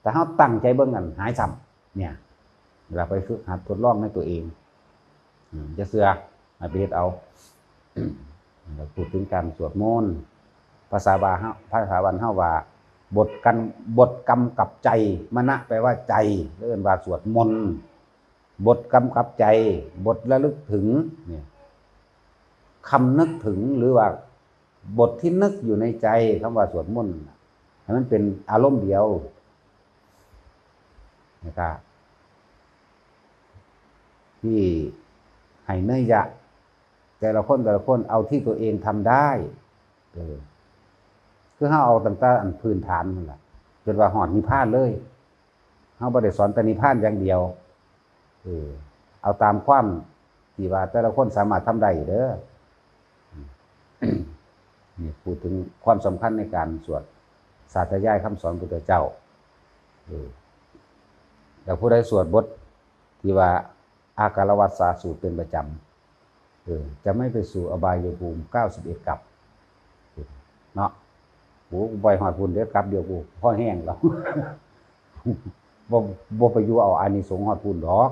แต่เฮาตั้งใจเบิ่งอันหายซ้ำ เนี่ย เวลาไปฝึกหัดทดลองในตัวเอง อืม อย่าเชื่อ ให้ไปเฮ็ดเอา แล้วพูดถึงการสวดมนต์ ภาษาบาเฮา ภาษาบ้านเฮาว่า บทกัน บทกำกับใจ มนะ แปลว่าใจ เอิ้นว่าสวดมนต์ บทกำกับใจ บทระลึกถึง เนี่ย คำนึกถึง หรือว่าบทที่นึกอยู่ในใจ คำว่าสวดมนต์น่ะ ให้มันเป็นอารมณ์เดียว นะครับ ที่ให้นัยยะ แต่ละคน แต่ละคนเอาที่ตัวเองทำได้ เออ คือเฮาเอาตั้งแต่อันพื้นฐานนั่นแหละ จนว่าฮอดนิพพานเลย เฮาบ่ได้สอนแต่นิพพานอย่างเดียว เออ เอาตามความที่ว่าแต่ละคนสามารถทำได้เด้อ นี่พูดถึงความสำคัญในการสวดสาธยายคำสอนพุทธเจ้า เออ แล้วผู้ใดสวดบทที่ว่าอาการวัตสาสูตรเป็นประจำ เออ จะไม่ไปสู่อบายภูมิ เก้าสิบเอ็ด กัป เนาะ โอ้ กูไปฮอดพุ้นเด้อ กัปเดียวกูพอแฮงแล้ว บ่ บ่ไปอยู่เอาอานิสงส์ฮอดพุ้นดอก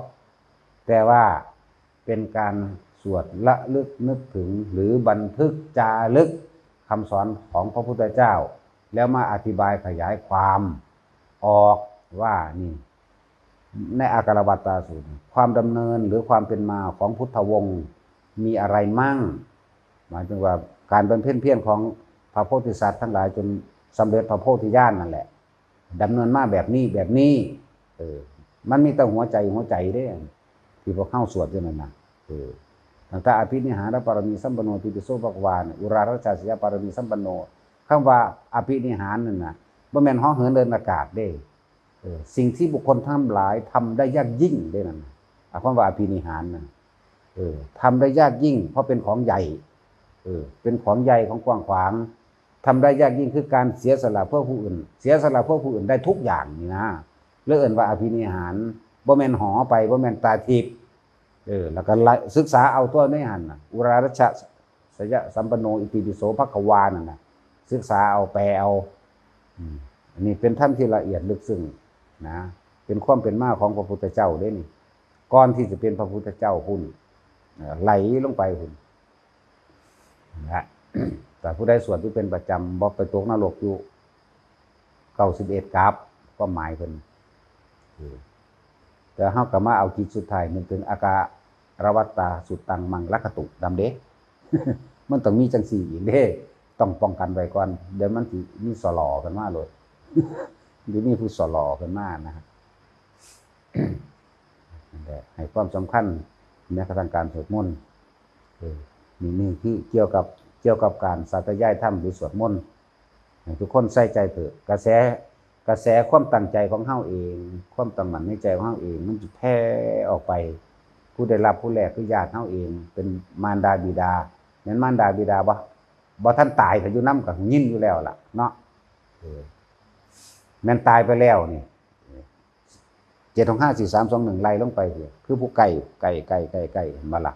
แต่ว่าเป็นการสวดระลึกนึกถึง หรือบันทึกจารึกคำสอนของพระพุทธเจ้า แล้วมาอธิบายขยายความออกว่านี่ ในอาการวัตตาสูตร ความดำเนินหรือความเป็นมาของพุทธวงศ์มีอะไรมั่ง หมายถึงว่าการบำเพ็ญเพียรของพระโพธิสัตว์ทั้งหลายจนสำเร็จพระโพธิญาณนั่นแหละ ดำเนินมาแบบนี้ แบบนี้ เออ มันมีแต่หัวใจ หัวใจเด้ ที่พวกเฮาสวดอยู่นั่นน่ะ เออ ตั้งแต่อภินิหารปารมีสัมปันโน อิติปิโสภะคะวาเนี่ย อุรารัชชาสยปารมีสัมปันโน คำว่าอภินิหารนั่นน่ะ บ่แม่นเหาะเหินเดินอากาศเด้ เออ สิ่งที่บุคคลทั้งหลายทำได้ยากยิ่งเด้นั่นน่ะ อ่ะ คำว่าอภินิหารน่ะ เออ ทำได้ยากยิ่ง เพราะเป็นของใหญ่ เออ เป็นของใหญ่ ของกว้างขวาง ทำได้ยากยิ่งคือการเสียสละเพื่อผู้อื่น เสียสละเพื่อผู้อื่นได้ทุกอย่างนี่นะ เลยเอิ้นว่าอภินิหาร บ่แม่นเหาะไป บ่แม่นตาทิพย์ เออ แล้วก็ไล่ศึกษาเอาตัวในหั่นน่ะ อุรารัชชาสยสัมปันโน อิติปิโสภะคะวานั่นน่ะ ศึกษาเอา แปลเอา อืม อันนี้เป็นธรรมที่ละเอียดลึกซึ้งนะ เป็นความเป็นมาของพระพุทธเจ้าเด้นี่ ก่อนที่จะเป็นพระพุทธเจ้าพุ้น เอ่อ ไหลลงไปพุ้นนะ แต่ผู้ใดสวดอยู่เป็นประจำ บ่ไปตกนรกอยู่ เก้าสิบเอ็ด กัป ความหมายเพิ่น เออ แต่เฮาก็มาเอากิจสุดท้ายนึกถึงอาการวัตตาสุตตังมังรักขตุนำเด้ มันต้องมีจังซี่อีกเด้ ต้องป้องกันไว้ก่อน เดี๋ยวมันสิมีสลอขึ้นมาโลด เดี๋ยวมีผู้สลอขึ้นมานะฮะ นั่นแหละ ให้ความสำคัญแม้กระทั่งการสวดมนต์ เออ นี่ นี่คือเกี่ยวกับ เกี่ยวกับการสาธยายธรรมหรือสวดมนต์ ให้ทุกคนใส่ใจเถอะ กระแส กระแสความตั้งใจของเฮาเอง ความตั้งมั่นในใจของเฮาเอง มันจะแผ่ออกไป ผู้ได้รับผู้แรกคือญาติเฮาเอง เป็นมารดาบิดา แม่นมารดาบิดาบ่ บ่ทันตายก็อยู่นำก็ยินอยู่แล้วล่ะเนาะ เออ แม่นตายไปแล้วนี่ เจ็ดหกห้าสี่สามสองหนึ่ง ไล่ลงไปสิ คือผู้ใกล้ใกล้ใกล้ใกล้ใกล้ เห็นบ่ล่ะ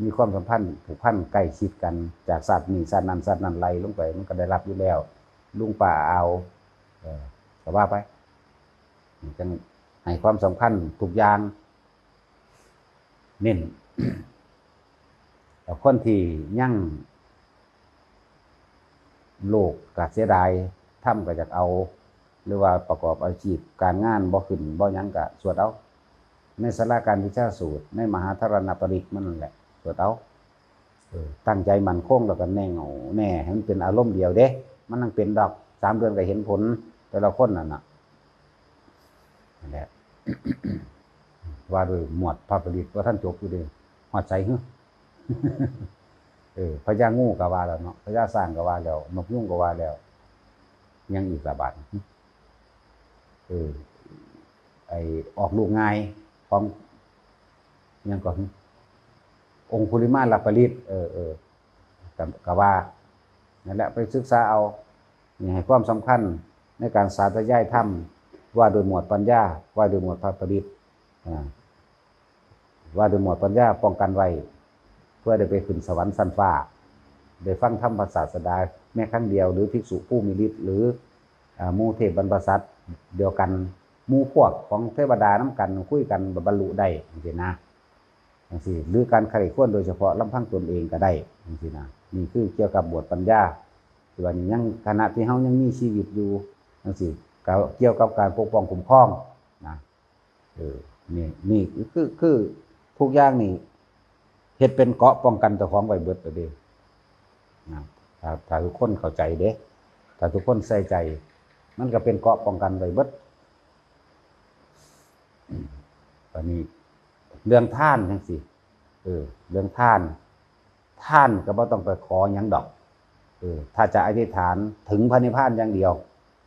มีความสัมพันธ์ผูกพันใกล้ชิดกัน จากชาตินี้ชาตินั้นชาตินั้น ไล่ลงไป มันก็ได้รับอยู่แล้ว ลุงป้าอา เออ ก็ว่าไป จั่งให้ความสำคัญทุกอย่าง เน้น แต่คนที่ยัง โลภก็เสียดาย ธรรมก็อยากเอา หรือว่าประกอบอาชีพการงานบ่ขึ้นบ่หยังก็สวดเอา ในสาราการวิชาสูตร ในมหาธารณปริตรมันนั่นแหละ สวดเอา เออ ตั้งใจมั่นคงแล้วก็แน่วแน่ให้มันเป็นอารมณ์เดียวเด้ มันยังเป็นดอก สามเดือนก็เห็นผล แต่ละคนนั่นน่ะ นั่นแหละ ว่าโดยหมวดพระปริตร ว่าท่านจบอยู่เด้ ฮอดไสหึ เออ พญางูก็ว่าแล้วเนาะ พญาช้างก็ว่าแล้ว นกยูงก็ว่าแล้ว ยังอีกละบาด เออ ไอ้ออกลูกง่ายของ ยังก่อน องคุลิมาลปริตร เออ เออ ก็ ก็ว่า นั่นแหละ ไปศึกษาเอา นี่ให้ความสำคัญในการสาธยายธรรม ว่าโดยหมวดปัญญา ว่าโดยหมวดพระปริตร อ่า ว่าโดยหมวดปัญญาป้องกันไว้ เพื่อได้ไปขึ้นสวรรค์ชั้นฟ้า ได้ฟังธรรมพระศาสดาแม้ครั้งเดียว หรือภิกษุผู้มีฤทธิ์ หรือ อ่า หมู่เทพบรรพสัตว์เดียวกัน หมู่พวกของเทวดานำกัน คุยกันบรรลุได้จังซี้นะ จังซี้ หรือการใคร่ครวญโดยเฉพาะลำพังตนเองก็ได้ จังซี้นะ นี่คือเกี่ยวกับหมวดปัญญา ที่ว่านี่ยัง ขณะที่เฮายังมีชีวิตอยู่ จังซี้ ก็เกี่ยวกับการปกป้องคุ้มครองนะ เออ นี่ นี่คือ คือทุกอย่างนี่ เฮ็ดเป็นเกราะป้องกันเจ้าของไว้เบิดเลยเด้ นะ ถ้า ถ้าทุกคนเข้าใจเด้ ถ้าทุกคนใส่ใจ มันก็เป็นเกราะป้องกันไว้เบิด อันนี้ เรื่องทานจังซี้ เออ เรื่องทาน ทานก็บ่ต้องไปขอหยังดอก เออ ถ้าจะอธิษฐานถึงพระนิพพานอย่างเดียว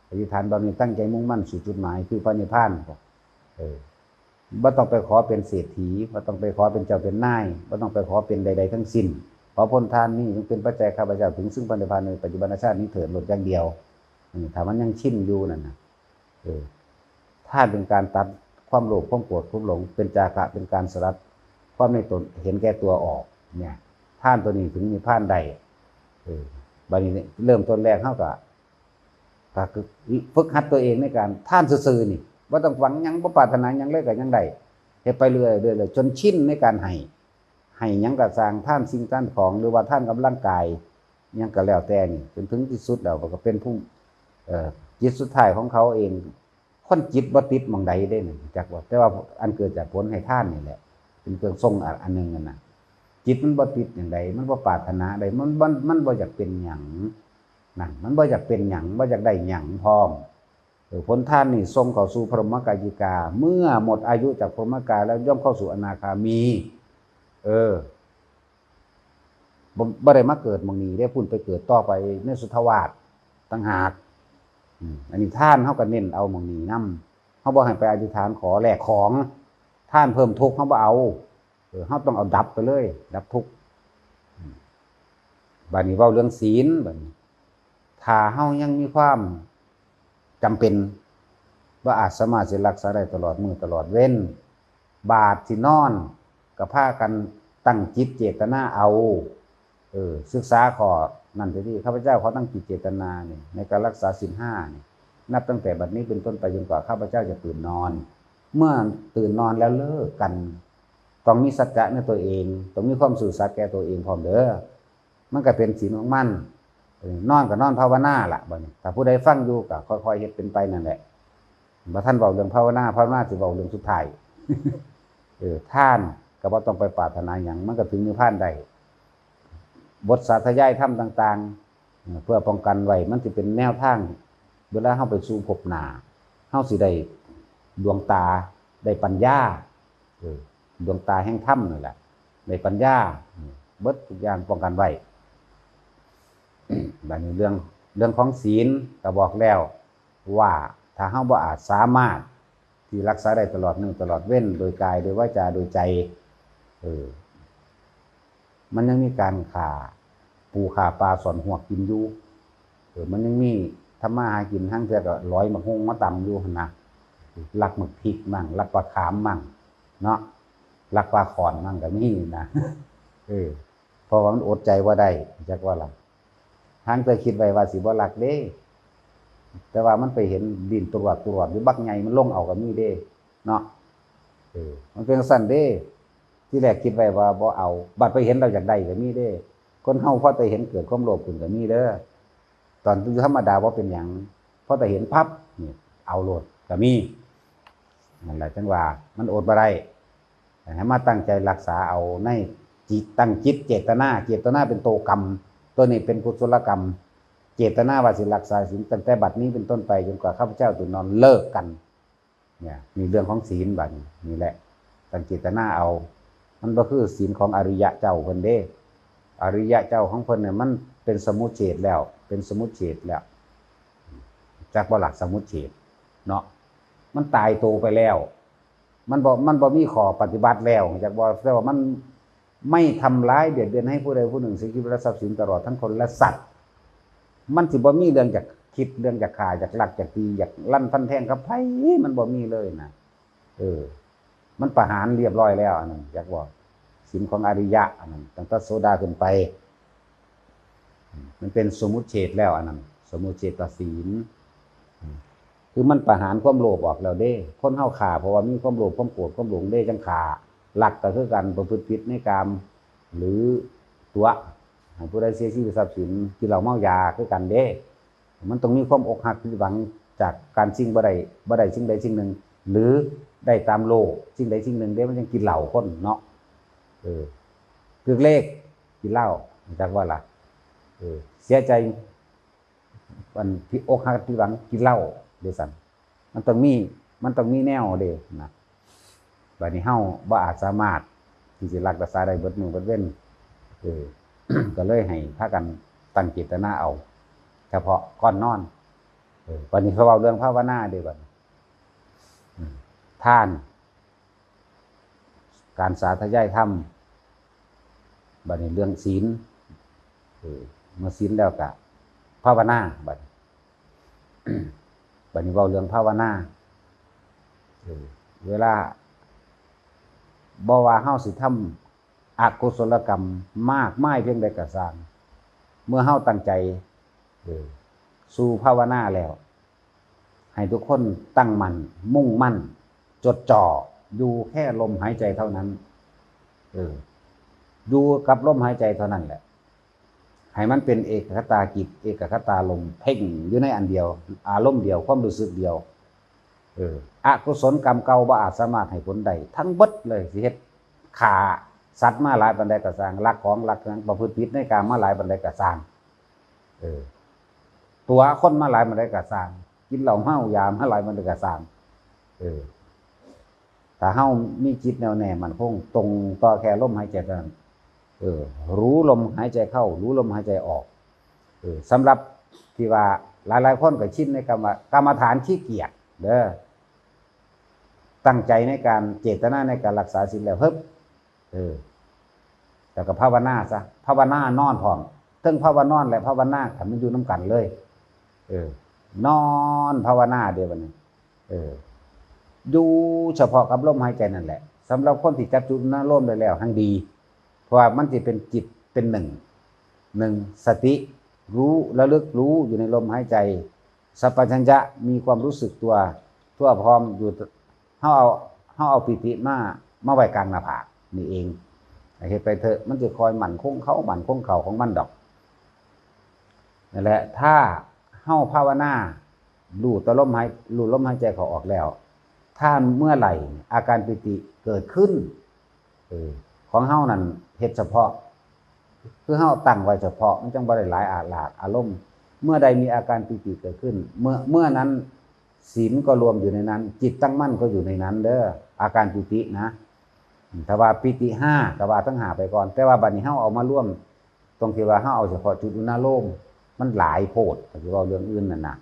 อธิษฐานแบบนี้ตั้งใจมุ่งมั่นสู่จุดหมายคือพระนิพพาน เออ บ่ต้องไปขอเป็นเศรษฐี บ่ต้องไปขอเป็นเจ้าเป็นนาย บ่ต้องไปขอเป็นใดๆทั้งสิ้น ขอผลทานนี้จงเป็นปัจจัยข้าพเจ้าถึงซึ่งพระนิพพานในปัจจุบันชาตินี้เถิด โลดอย่างเดียว เออ ถ้ามันยังชินอยู่นั่นน่ะ เออ ทานเป็นการตัดความโลภ ความโกรธ ความหลง เป็นจาคะ เป็นการสลัดความในตนเห็นแก่ตัวออก เนี่ย ทานตัวนี้ถึงนิพพานได้ เออ บัดนี้เริ่มต้นแรกเฮาก็ ก็คือฝึกหัดตัวเองในการทานซื่อๆนี่ บ่ต้องหวังหยัง บ่ปรารถนาหยังเลยก็ยังได้ เฮ็ดไปเรื่อยๆ เรื่อยๆ จนชินในการให้ ให้หยังก็ซ่าง ทานสิ่งทานของ หรือว่าทานกำลังกาย หยังก็แล้วแต่นี่ จนถึงที่สุดแล้วก็เป็นผู้ เอ่อ จิตสุดท้ายของเขาเอง คนจิตบ่ติดหม่องใดเด้นี่ จักว่า แต่ว่าอันเกิดจากผลให้ทานนี่แหละ เป็นเครื่องส่งอัน อันหนึ่งนั่นน่ะ จิตมันบ่ติดหยังใด มันบ่ปรารถนาใด มัน มัน มันบ่อยากเป็นหยัง นั่น มันบ่อยากเป็นหยัง บ่อยากได้หยังพร้อม เออ ผลทานนี่ส่งเข้าสู่พรหมกายิกา เมื่อหมดอายุจากพรหมกาแล้วย่อมเข้าสู่อนาคามี เออ บ่ บ่ได้มาเกิดหม่องนี้เด้ พุ้นไปเกิดต่อไปในสุทธาวาสต่างหาก อืม อันนี้ทานเฮาก็เน้นเอาหม่องนี้นำ เฮาบ่ให้ไปอธิษฐานขอแลกของ ทานเพิ่มทุกข์เฮาบ่เอา เออ เฮาต้องเอาดับไปเลย ดับทุกข์ อืม บัดนี้เว้าเรื่องศีล บัดนี้ ถ้าเฮายังมีความจำเป็น ว่าอาจสามารถสิรักษาได้ตลอดมื้อตลอดเว็น บาดสินอน ก็พากันตั้งจิตเจตนาเอา เออ ศึกษาข้อนั้นเสียที ข้าพเจ้าขอตั้งจิตเจตนานี่ ในการรักษาศีลห้านี่ นับตั้งแต่บัดนี้เป็นต้นไปจนกว่าข้าพเจ้าจะตื่นนอน เมื่อตื่นนอนแล้วเลิกกัน ต้องมีสัจจะในตัวเอง ต้องมีความซื่อสัตย์แก่ตัวเองพร้อมเด้อ มันก็เป็นศีลของมัน เออ นอนก็นอนภาวนาล่ะบัดนี้ ถ้าผู้ใดฟังอยู่ก็ค่อยๆเฮ็ดเป็นไปนั่นแหละ บ่ทันเว้าเรื่องภาวนา ภาวนาสิเว้าเรื่องสุดท้าย เออ ทานก็บ่ต้องไปปรารถนาหยัง มันก็ถึงนิพพานได้ บทสาธยายธรรมต่างๆ เอ่อ เพื่อป้องกันไว้ มันสิเป็นแนวทาง เวลาเฮาไปสู่ภพหน้า เฮาสิได้ดวงตา ได้ปัญญา เออ ดวงตาแห่งธรรมนั่นแหละ ได้ปัญญา เบิดทุกอย่างป้องกันไว้ บัดนี้เรื่อง เรื่องของศีลก็บอกแล้วว่า ถ้าเฮาบ่อาจสามารถที่รักษาได้ตลอดมื้อตลอดเว็น โดยกาย โดยวาจา โดยใจ เออ มันยังมีการฆ่าปูฆ่าปลาซ่อนฮวกกินอยู่ เออ มันยังมีทำมาหากิน ห่างเทื่อก็หลอยหมากฮุ่งมาตำอยู่หั่นนะ ลักหมากพริกมั่ง ลักปลาขามมั่ง เนาะ ลักปลาข่อนมั่งก็มีนะ เออ เพราะว่ามันอดใจบ่ได้ จักว่าล่ะ หางแต่คิดไว้ว่าสิบ่ลักเด้ แต่ว่ามันไปเห็นดินตรวจตรวจอยู่บักใหญ่ มันลงเอาก็มีเด้ เนาะ เออ มันเป็นจั่งซั้นเด้ ที่แรกคิดไว้ว่าบ่เอา บัดไปเห็นแล้วอยากได้ก็มีเด้ คนเฮาพอแต่เห็นเกิดความโลภขึ้นก็มีเด้อ ตอนอยู่ธรรมดาบ่เป็นหยัง พอแต่เห็นปั๊บ นี่ เอาโลดก็มี นั่นแหละจั่งว่ามันอดบ่ได้ ให้มาตั้งใจรักษาเอาในจิต ตั้งจิตเจตนา เจตนาเป็นตัวกรรม ตัวนี้เป็นกุศลกรรม เจตนาว่าสิรักษาศีลตั้งแต่บัดนี้เป็นต้นไปจนกว่าข้าพเจ้าจะนอนเลิกกัน เนี่ย มีเรื่องของศีลบัดนี้ นี่แหละ ตั้งเจตนาเอา มันบ่คือศีลของอริยะเจ้าเพิ่นเด้ อริยะเจ้าของเพิ่นเนี่ยมันเป็นสมุจเฉทแล้ว เป็นสมุจเฉทแล้ว จักบ่ล่ะสมุจเฉทเนาะ มันตายตัวไปแล้ว มันบ่ มันบ่มีข้อปฏิบัติแล้ว จักบ่ แต่ว่ามันไม่ทำร้ายเบียดเบียนให้ผู้ใดผู้หนึ่งเสียชีวิตและทรัพย์สินตลอดทั้งคนและสัตว์ มันสิบ่มีเรื่องอยากคิด เรื่องอยากฆ่า อยากลัก อยากตี อยากลั่นฟันแทงกับไผ มันบ่มีเลยนะ เออ มันประหารเรียบร้อยแล้ว อันนั้น จักบ่ ศีลของอริยะ อันนั้น ตั้งแต่โสดาขึ้นไป มันเป็นสมุจเฉทแล้ว อันนั้น สมุจเฉทศีล คือมันประหารความโลภออกแล้วเด้ คนเฮาฆ่าเพราะว่ามีความโลภ ความโกรธ ความหลงเด้ จั่งฆ่า ลักก็คือกัน ประพฤติผิดในกาม หรือตั๋ว ให้ผู้ใดเสียชีวิตทรัพย์สิน กินเหล้าเมายาคือกันเด้ มันต้องมีความอกหักผิดหวังจากการสิ่งบ่ได้ บ่ได้สิ่งใดสิ่งหนึ่ง หรือได้ตามโลภสิ่งใดสิ่งหนึ่งเด้ มันจั่งกินเหล้าคนเนาะ เออ ถืกเลข กินเหล้า จักว่าล่ะ เออ เสียใจ อันที่อกหักผิดหวัง กินเหล้าเด้ซั่น มันต้องมี มันต้องมีแนวเด้นะ บัดนี้เฮาบ่อาจสามารถที่สิรักษาได้เบิดมื้อเบิดเว็น เออ ก็เลยให้พากันตั้งเจตนาเอา เฉพาะก่อนนอน เออ บัดนี้เขาเว้าเรื่องภาวนาเด้บัดนี้ อืม ทาน การสาธยายธรรม บัดนี้เรื่องศีล เออ เมื่อศีลแล้วก็ภาวนา บัดนี้ บัดนี้เว้าเรื่องภาวนา เออ เวลา บ่ว่าเฮาสิทำอกุศลกรรมมากมายเพียงใดก็ซ่าง เมื่อเฮาตั้งใจ เออ สู่ภาวนาแล้ว ให้ทุกคนตั้งมั่น มุ่งมั่น จดจ่อ อยู่แค่ลมหายใจเท่านั้น เออ อยู่กับลมหายใจเท่านั้นแหละ ให้มันเป็นเอกคตาจิต เอกคตารมณ์ เพ่งอยู่ในอันเดียว อารมณ์เดียว ความรู้สึกเดียว เออ อกุศลกรรมเก่าบ่อาจสามารถให้ผลได้ทั้งเบิดเลย สิเฮ็ดฆ่าสัตว์มาหลายปานใดก็ซ่าง ลักของลักหยัง ประพฤติผิดในกามมาหลายปานใดก็ซ่าง เออ ตั๋วคนมาหลายปานใดก็ซ่าง กินเหล้าเมายามาหลายปานใดก็ซ่าง เออ ถ้าเฮามีจิตแน่วแน่มั่นคง ตรงต่อแค่ลมหายใจเท่านั้น เออ รู้ลมหายใจเข้า รู้ลมหายใจออก เออ สำหรับที่ว่าหลายๆคนก็ชินในกรรม กรรมฐานขี้เกียจเด้อ ตั้งใจในการเจตนาในการรักษาศีลแล้ว เฮิบ เออ แล้วก็ภาวนาซะ ภาวนานอนพร้อม เทิงภาวนอนและภาวนา ให้มันอยู่นำกันเลย เออ นอนภาวนาเด้บัดนี้ เออ อยู่เฉพาะกับลมหายใจนั่นแหละ สำหรับคนที่จับจุดอนุโลมได้แล้ว แฮ่งดี เพราะว่ามันสิเป็นจิตเป็นหนึ่ง หนึ่ง สติ รู้ ระลึกรู้อยู่ในลมหายใจ สัมปชัญญะ มีความรู้สึกตัวทั่วพร้อมอยู่ เฮาเอา เฮาเอาปีติมา มาไว้กลางหน้าผากนี่เอง เฮ็ดไปเถอะ มันสิค่อยมั่นคงเข้า มั่นคงเข้าของมันดอก นั่นแหละ ถ้าเฮาภาวนา รู้แต่ลมหาย รู้ลมหายใจเข้าออกแล้ว ถ้าเมื่อไหร่อาการปีติเกิดขึ้น เออ ของเฮานั่นเฮ็ดเฉพาะ คือเฮาตั้งไว้เฉพาะ มันจั่งบ่ได้หลายอาลาดอารมณ์ เมื่อใดมีอาการปีติเกิดขึ้น เมื่อ เมื่อนั้น ศีลก็รวมอยู่ในนั้น จิตตั้งมั่นก็อยู่ในนั้นเด้อ อาการปีตินะ ถ้าว่าปีติห้า ก็ว่าทั้งห้าไปก่อน แต่ว่าบัดนี้เฮาเอามารวม ตรงที่ว่าเฮาเอาเฉพาะจุดอนุโลม มันหลายโพด ก็สิเว้าเรื่องอื่นนั่นน่ะ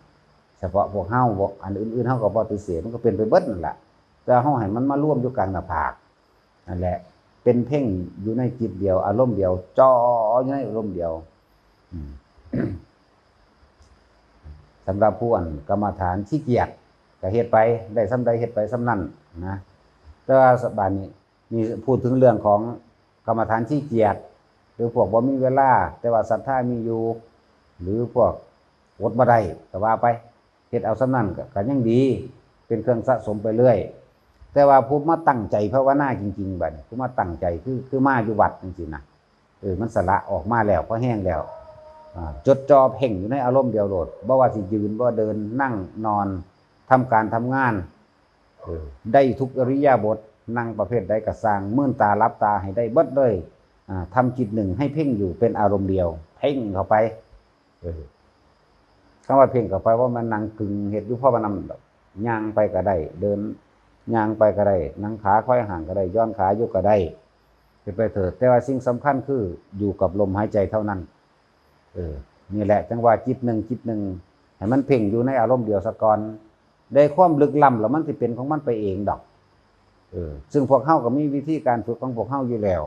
เฉพาะพวกเฮา บ่ อันอื่นๆ เฮาก็บ่ปฏิเสธ มันก็เป็นไปเบิดนั่นแหละ แต่เฮาให้มันมารวมอยู่กลางหน้าผาก นั่นแหละ เป็นเพ่งอยู่ในจิตเดียว อารมณ์เดียว จ่ออยู่ในอารมณ์เดียว อืม สำหรับผู้อันกรรมฐานขี้เกียจ ก็เฮ็ดไป ได้ส่ำใดเฮ็ดไปส่ำนั้นนะ แต่ว่าบัดนี้ นี่พูดถึงเรื่องของกรรมฐานขี้เกียจ หรือพวกบ่มีเวลา แต่ว่าศรัทธามีอยู่ หรือพวกอดบ่ได้ก็ว่าไป เฮ็ดเอาส่ำนั้นก็ ก็ยังดี เป็นเครื่องสะสมไปเรื่อย แต่ว่าผู้มาตั้งใจภาวนาจริงๆ บัดนี้ ผู้มาตั้งใจคือ คือมาอยู่วัดจังซี้นะ เออ มันสละออกมาแล้ว พอแฮงแล้ว อ่า จดจ่อเพ่งอยู่ในอารมณ์เดียวโลด บ่ว่าสิยืน บ่เดิน นั่ง นอน ทำการทำงาน เออ ได้ทุกอิริยาบถ นั่งประเภทใดก็ซ่าง มื่นตาหลับตาให้ได้เบิดเลย อ่า ทำจิตหนึ่งให้เพ่งอยู่เป็นอารมณ์เดียว เพ่งเข้าไป เออ คำว่าเพ่งเข้าไป ว่ามันนั่งกึ่งเฮ็ดอยู่ เพราะว่านั่นดอก ย่างไปก็ได้ เดิน ย่างไปก็ได้ นั่งขาคอยห่างก็ได้ หย่อนขาอยู่ก็ได้ เฮ็ดไปเถิด แต่ว่าสิ่งสำคัญคืออยู่กับลมหายใจเท่านั้น เออ นี่แหละ จังว่าจิตหนึ่ง จิตหนึ่ง ให้มันเพ่งอยู่ในอารมณ์เดียวซะก่อน ได้ความลึกล้ำแล้วมันสิเป็นของมันไปเองดอก เออ ซึ่งพวกเฮาก็มีวิธีการฝึกของพวกเฮาอยู่แล้ว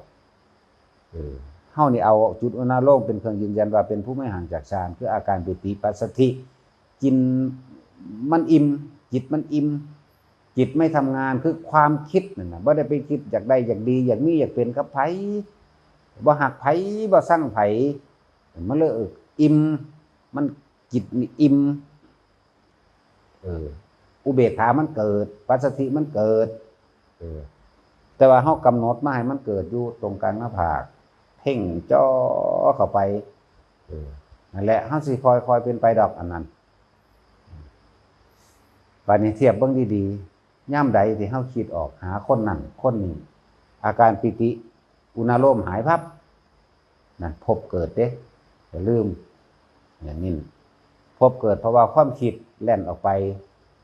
เออ เฮานี่เอาจุดอุณาโลมเป็นเครื่องยืนยันว่าเป็นผู้ไม่ห่างจากฌาน คืออาการปีติปัสสัทธิ จิตมันอิ่ม จิตมันอิ่ม จิตไม่ทำงาน คือความคิดนั่นน่ะ บ่ได้ไปคิดอยากได้อยากดี อยากมีอยากเป็นกับไผ บ่ฮักไผ บ่ซังไผ มันเลย เออ อิ่ม มัน จิตนี่อิ่ม เออ อุเบกขามันเกิด ปัสสัทธิมันเกิด เออ แต่ว่าเฮากำหนดมาให้มันเกิดอยู่ตรงกลางหน้าผาก เพ่งจ่อเข้าไป เออ นั่นแหละ เฮาสิค่อยๆเป็นไปดอกอันนั้น บัดนี้เทียบเบิ่งดีๆ ยามใดที่เฮาคิดออกหาคนนั้นคนนี้ อาการปีติ อุณาโลมหายพับ นั่นภพเกิดเด้ อย่าลืม อย่างนี้ ภพเกิดเพราะว่าความคิดแล่นออกไป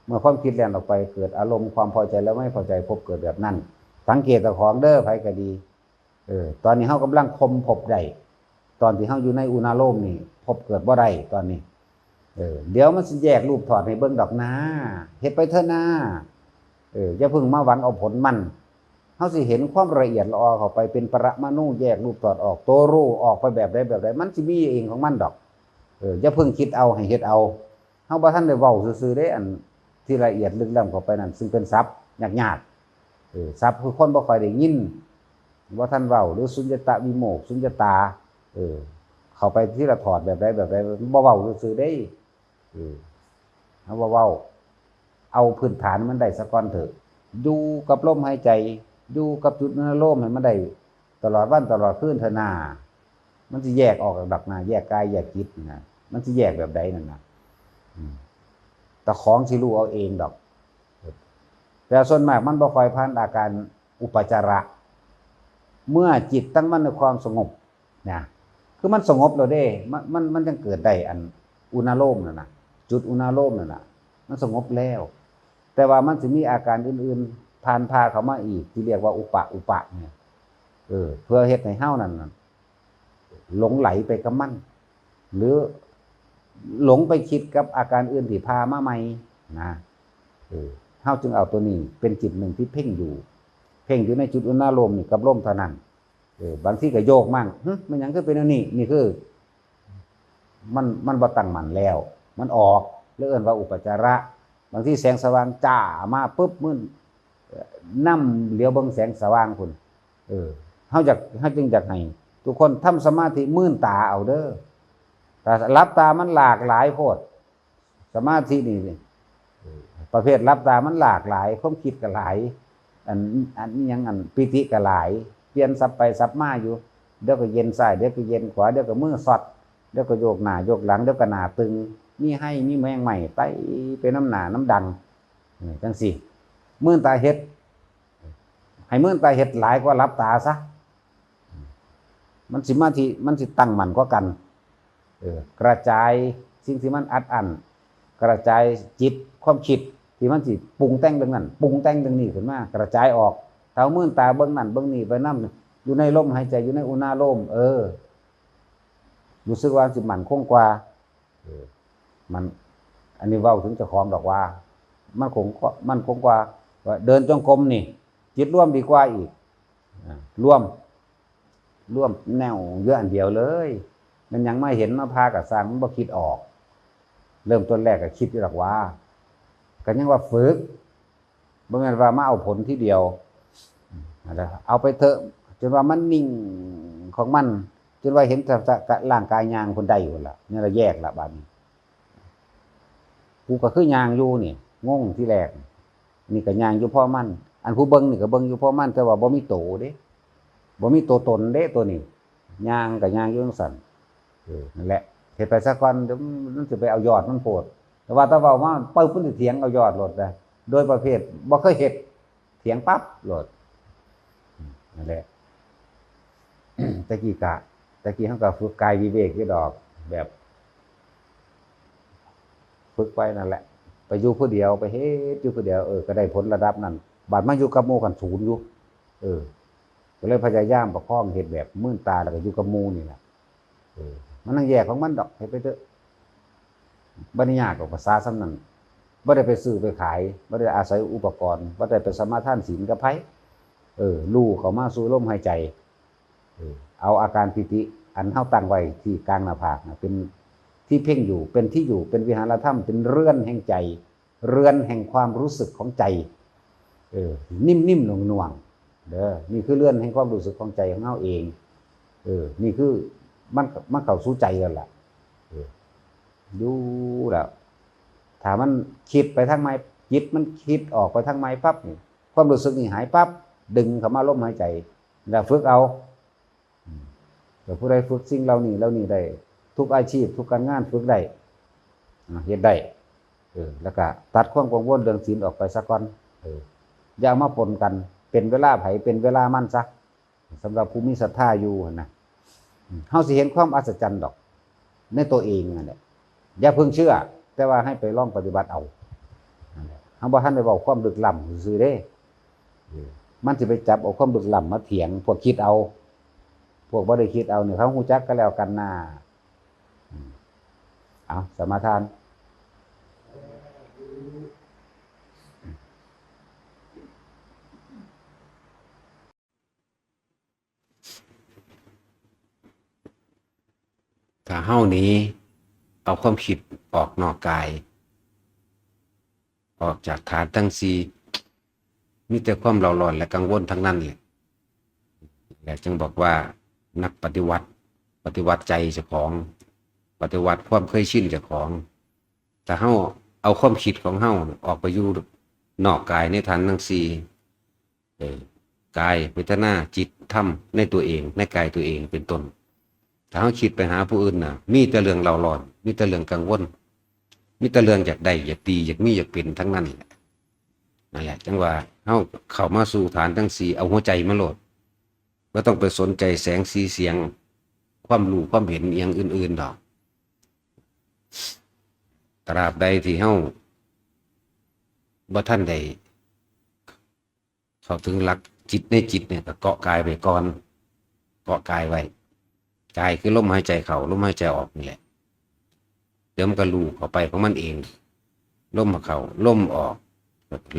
เมื่อความคิดแล่นออกไป เกิดอารมณ์ความพอใจและไม่พอใจ ภพเกิดแบบนั้น สังเกตเจ้าของเด้อ ไผก็ดี เออ ตอนนี้เฮากำลังข่มภพได้ ตอนที่เฮาอยู่ในอุณาโลมนี่ ภพเกิดบ่ได้ตอนนี้ เออ เดี๋ยวมันสิแยกรูปถอดให้เบิ่งดอกนา เฮ็ดไปเถอะนา เออ อย่าเพิ่งมาหวังเอาผลมัน เฮาสิเห็นความละเอียดละออเข้าไป เป็นปรมาณูแยกรูปถอดออก ตัวรู้ออกไปแบบใดแบบใด มันสิมีเองของมันดอก เออ อย่าเพิ่งคิดเอา ให้เฮ็ดเอา เฮาบ่ทันได้เว้าซื่อๆเด้ อันที่ละเอียดลึกล้ำเข้าไปนั่น ซึ่งเป็นศัพท์ยากๆ เออ ศัพท์คือคนบ่ค่อยได้ยิน บ่ทันเว้า หรือสุญญตาวิโมกข์ สุญญตา เออ เข้าไปทีละถอดแบบใดแบบใด บ่เว้าซื่อๆเด้ เออ เฮาบ่เว้า เอาพื้นฐานมันได้ซะก่อนเถอะ อยู่กับลมหายใจ อยู่กับจุดอนุโลมให้มันได้ ตลอดวันตลอดคืนเถอะนา มันสิแยกออกดอกนา แยกกายแยกจิตนะ มันสิแยกแบบใดนั่นนะ อืม แต่ของสิรู้เอาเองดอก แต่ส่วนมากมันบ่ค่อยผ่านอาการอุปจาระ เมื่อจิตตั้งมั่นในความสงบนะ คือมันสงบแล้วเด้ มัน มัน มันจังเกิดได้อันอุณาโลมนั่นน่ะ จุดอุณาโลมนั่นน่ะ มันสงบแล้ว แต่ว่ามันสิมีอาการอื่นๆ ผ่านพาเข้ามาอีก ที่เรียกว่าอุปะ อุปะเนี่ย เออ เพื่อเฮ็ดให้เฮานั่นน่ะ หลงไหลไปกับมัน หรือหลงไปคิดกับอาการอื่นที่พามาใหม่นะ เออ เฮาจึงเอาตัวนี้เป็นจิตหนึ่งที่เพ่งอยู่ เพ่งอยู่ในจุดอุณาโลมนี่กับลมเท่านั้น เออ บางทีก็โยกมั่ง หึ มันหยังคือเป็นอันนี้ นี่คือ มัน มันบ่ตั้งมั่นแล้ว มันออก แล้วเอิ้นว่าอุปจาระ บางทีแสงสว่างจ้ามาปุ๊บ มึน เอ่อ นำเหลียวเบิ่งแสงสว่างพุ้น เออ เฮาอยาก เฮาจึงอยากให้ทุกคนทำสมาธิมื่นตาเอาเด้อ ถ้าหลับตามันหลากหลายโพด สมาธินี่ เออ ประเภทหลับตามันหลากหลาย ความคิดก็หลาย อัน อันอิหยัง อันปีติก็หลาย เปลี่ยนสับไปสับมาอยู่ เดี๋ยวก็เย็นซ้าย เดี๋ยวก็เย็นขวา เดี๋ยวก็มือสอด เดี๋ยวก็โยกหน้าโยกหลัง เดี๋ยวก็หน้าตึง มีไฮ มีแมงไหม้ไต่ไปนำหน้านำดัง เออ จังซี้ มื่นตาเฮ็ด ให้มื่นตาเฮ็ดหลายกว่าหลับตาซะ มันสิมาที่ มันสิตั้งมั่นกว่ากัน เออ กระจายสิ่งที่มันอัดอั้น กระจายจิต ความคิดที่มันสิปรุงแต่งเรื่องนั้น ปรุงแต่งเรื่องนี้ขึ้นมา กระจายออก ถ้าเอามื่นตาเบิ่งนั่นเบิ่งนี่ไปนำ อยู่ในลมหายใจ อยู่ในอุณาโลม เออ รู้สึกว่ามันสิมั่นคงกว่า เออ มัน อันนี้เว้าถึงเจ้าของดอกว่า มันคง มันคงกว่า ว่าเดินจงกรมนี่ จิตรวมดีกว่าอีก อ่า รวม รวมแนวเยอะอันเดียวเลย มันยังมาเห็นมาพากับสร้าง มันบ่คิดออก เริ่มต้นแรกก็คิดอยู่ดอกว่า ก็ยังว่าฝึก บ่แม่นว่ามาเอาผลทีเดียว เอาไปเถอะ จนว่ามันนิ่งของมัน จนว่าเห็นแต่ร่างกายย่างคนใดอยู่ละ นี่ละแยกละบาดนี้ กูก็คือย่างอยู่นี่ งงทีแรก นี่ก็ย่างอยู่พ่อมัน อันผู้เบิ่งนี่ก็เบิ่งอยู่พ่อมัน แต่ว่าบ่มีโตเด้ บ่มีตัวตนเด้ตัวนี้ ย่างก็ย่างอยู่จั่งซั้น เออ นั่นแหละ เฮ็ดไปซะก่อน เดี๋ยวมันสิไปเอายอดมันโพด แต่ว่าถ้าเว้ามาปึ๊บมันสิเถียงเอายอดโลดนะ โดยประเภทบ่เคยเฮ็ด เถียงปั๊บโลด อืม นั่นแหละ แต่กี้กะ แต่กี้เฮาก็ฝึกกายวิเวกอยู่ดอก แบบ ฝึกไปนั่นแหละ ไปอยู่ผู้เดียว ไปเฮ็ดอยู่ผู้เดียว เออ ก็ได้ผลระดับนั้น บาดมาอยู่กับหมู่กันศูนย์อยู่ เออ ก็เลยพยายามประคองเฮ็ดแบบมืนตา แล้วก็อยู่กับหมู่นี่แหละ เออ มันนั่งแยกของมันดอก เฮ็ดไปเถอะ บ่ได้ยากดอก ภาษาส่ำนั้น บ่ได้ไปซื้อไปขาย บ่ได้อาศัยอุปกรณ์ บ่ได้ไปสมาทานศีลกับไผ เออ รู้เข้ามาสู่ลมหายใจ เออ เอาอาการปีติอันเฮาตั้งไว้ที่กลางหน้าผากนะ เป็นที่เพ่งอยู่ เป็นที่อยู่ เป็นวิหารธรรม เป็นเรือนแห่งใจ เรือนแห่งความรู้สึกของใจ เออ นิ่มๆ หน่วงๆ เด้อ นี่คือเรือนแห่งความรู้สึกของใจของเฮาเอง เออ นี่คือมัน มันเข้าสู่ใจแล้วล่ะ เออ อยู่แล้ว ถ้ามันคิดไปทางใหม่ จิตมันคิดออกไปทางใหม่ปั๊บนี่ ความรู้สึกนี่หายปั๊บ ดึงเข้ามาลมหายใจ แล้วฝึกเอา อืม แล้วผู้ใดฝึกสิ่งเหล่านี้ เหล่านี้ได้ ทุกอาชีพ ทุกการงานฝึกได้ อ่า เฮ็ดได้ เออ แล้วก็ตัดความกังวลเรื่องศีลออกไปซะก่อน เออ อย่าเอามาปนกัน เป็นเวลาไผ เป็นเวลามันซะ สำหรับผู้มีศรัทธาอยู่หั้นนะ อืม เฮาสิเห็นความอัศจรรย์ดอก ในตัวเองนั่นแหละ อย่าเพิ่งเชื่อ แต่ว่าให้ไปลองปฏิบัติเอา นั่นแหละ เฮาบ่ทันได้เว้าความลึกล้ำซื่อๆเด้ เออ มันสิไปจับเอาความลึกล้ำมาเถียง พวกคิดเอา พวกบ่ได้คิดเอานี่ เขาฮู้จักกันแล้วกันนา อืม เอา สมาทาน ถ้าเฮาหนีเอาความคิดออกนอกกาย ออกจากฐานทั้งสี่ มีแต่ความเร่าร้อนและกังวลทั้งนั้นแหละ และจึงบอกว่านักปฏิวัติ ปฏิวัติใจเจ้าของ ปฏิวัติความเคยชินเจ้าของ ถ้าเฮาเอาความคิดของเฮาออกไปอยู่นอกกายในฐานทั้งสี่ เออ กาย เวทนา จิต ธรรม ในตัวเอง ในกายตัวเองเป็นต้น ถ้าเฮาคิดไปหาผู้อื่นน่ะ มีแต่เรื่องเร่าร้อน มีแต่เรื่องกังวล มีแต่เรื่องอยากได้ อยากดี อยากมี อยากเป็นทั้งนั้นแหละ นั่นแหละ จังว่าเฮาเข้ามาสู่ฐานทั้งสี่ เอาหัวใจมาโลด บ่ต้องไปสนใจแสงสีเสียง ความรู้ความเห็นอหย่างอื่นๆดอก ตราบใดที่เฮาบ่ทันได้เข้าถึงหลักจิตในจิตเนี่ย ก็เกาะกายไว้ก่อน เกาะกายไว้ กายคือลมหายใจเข้า ลมหายใจออกนี่แหละ เดี๋ยวมันก็รู้เข้าไปของมันเอง ลมเข้า ลมออก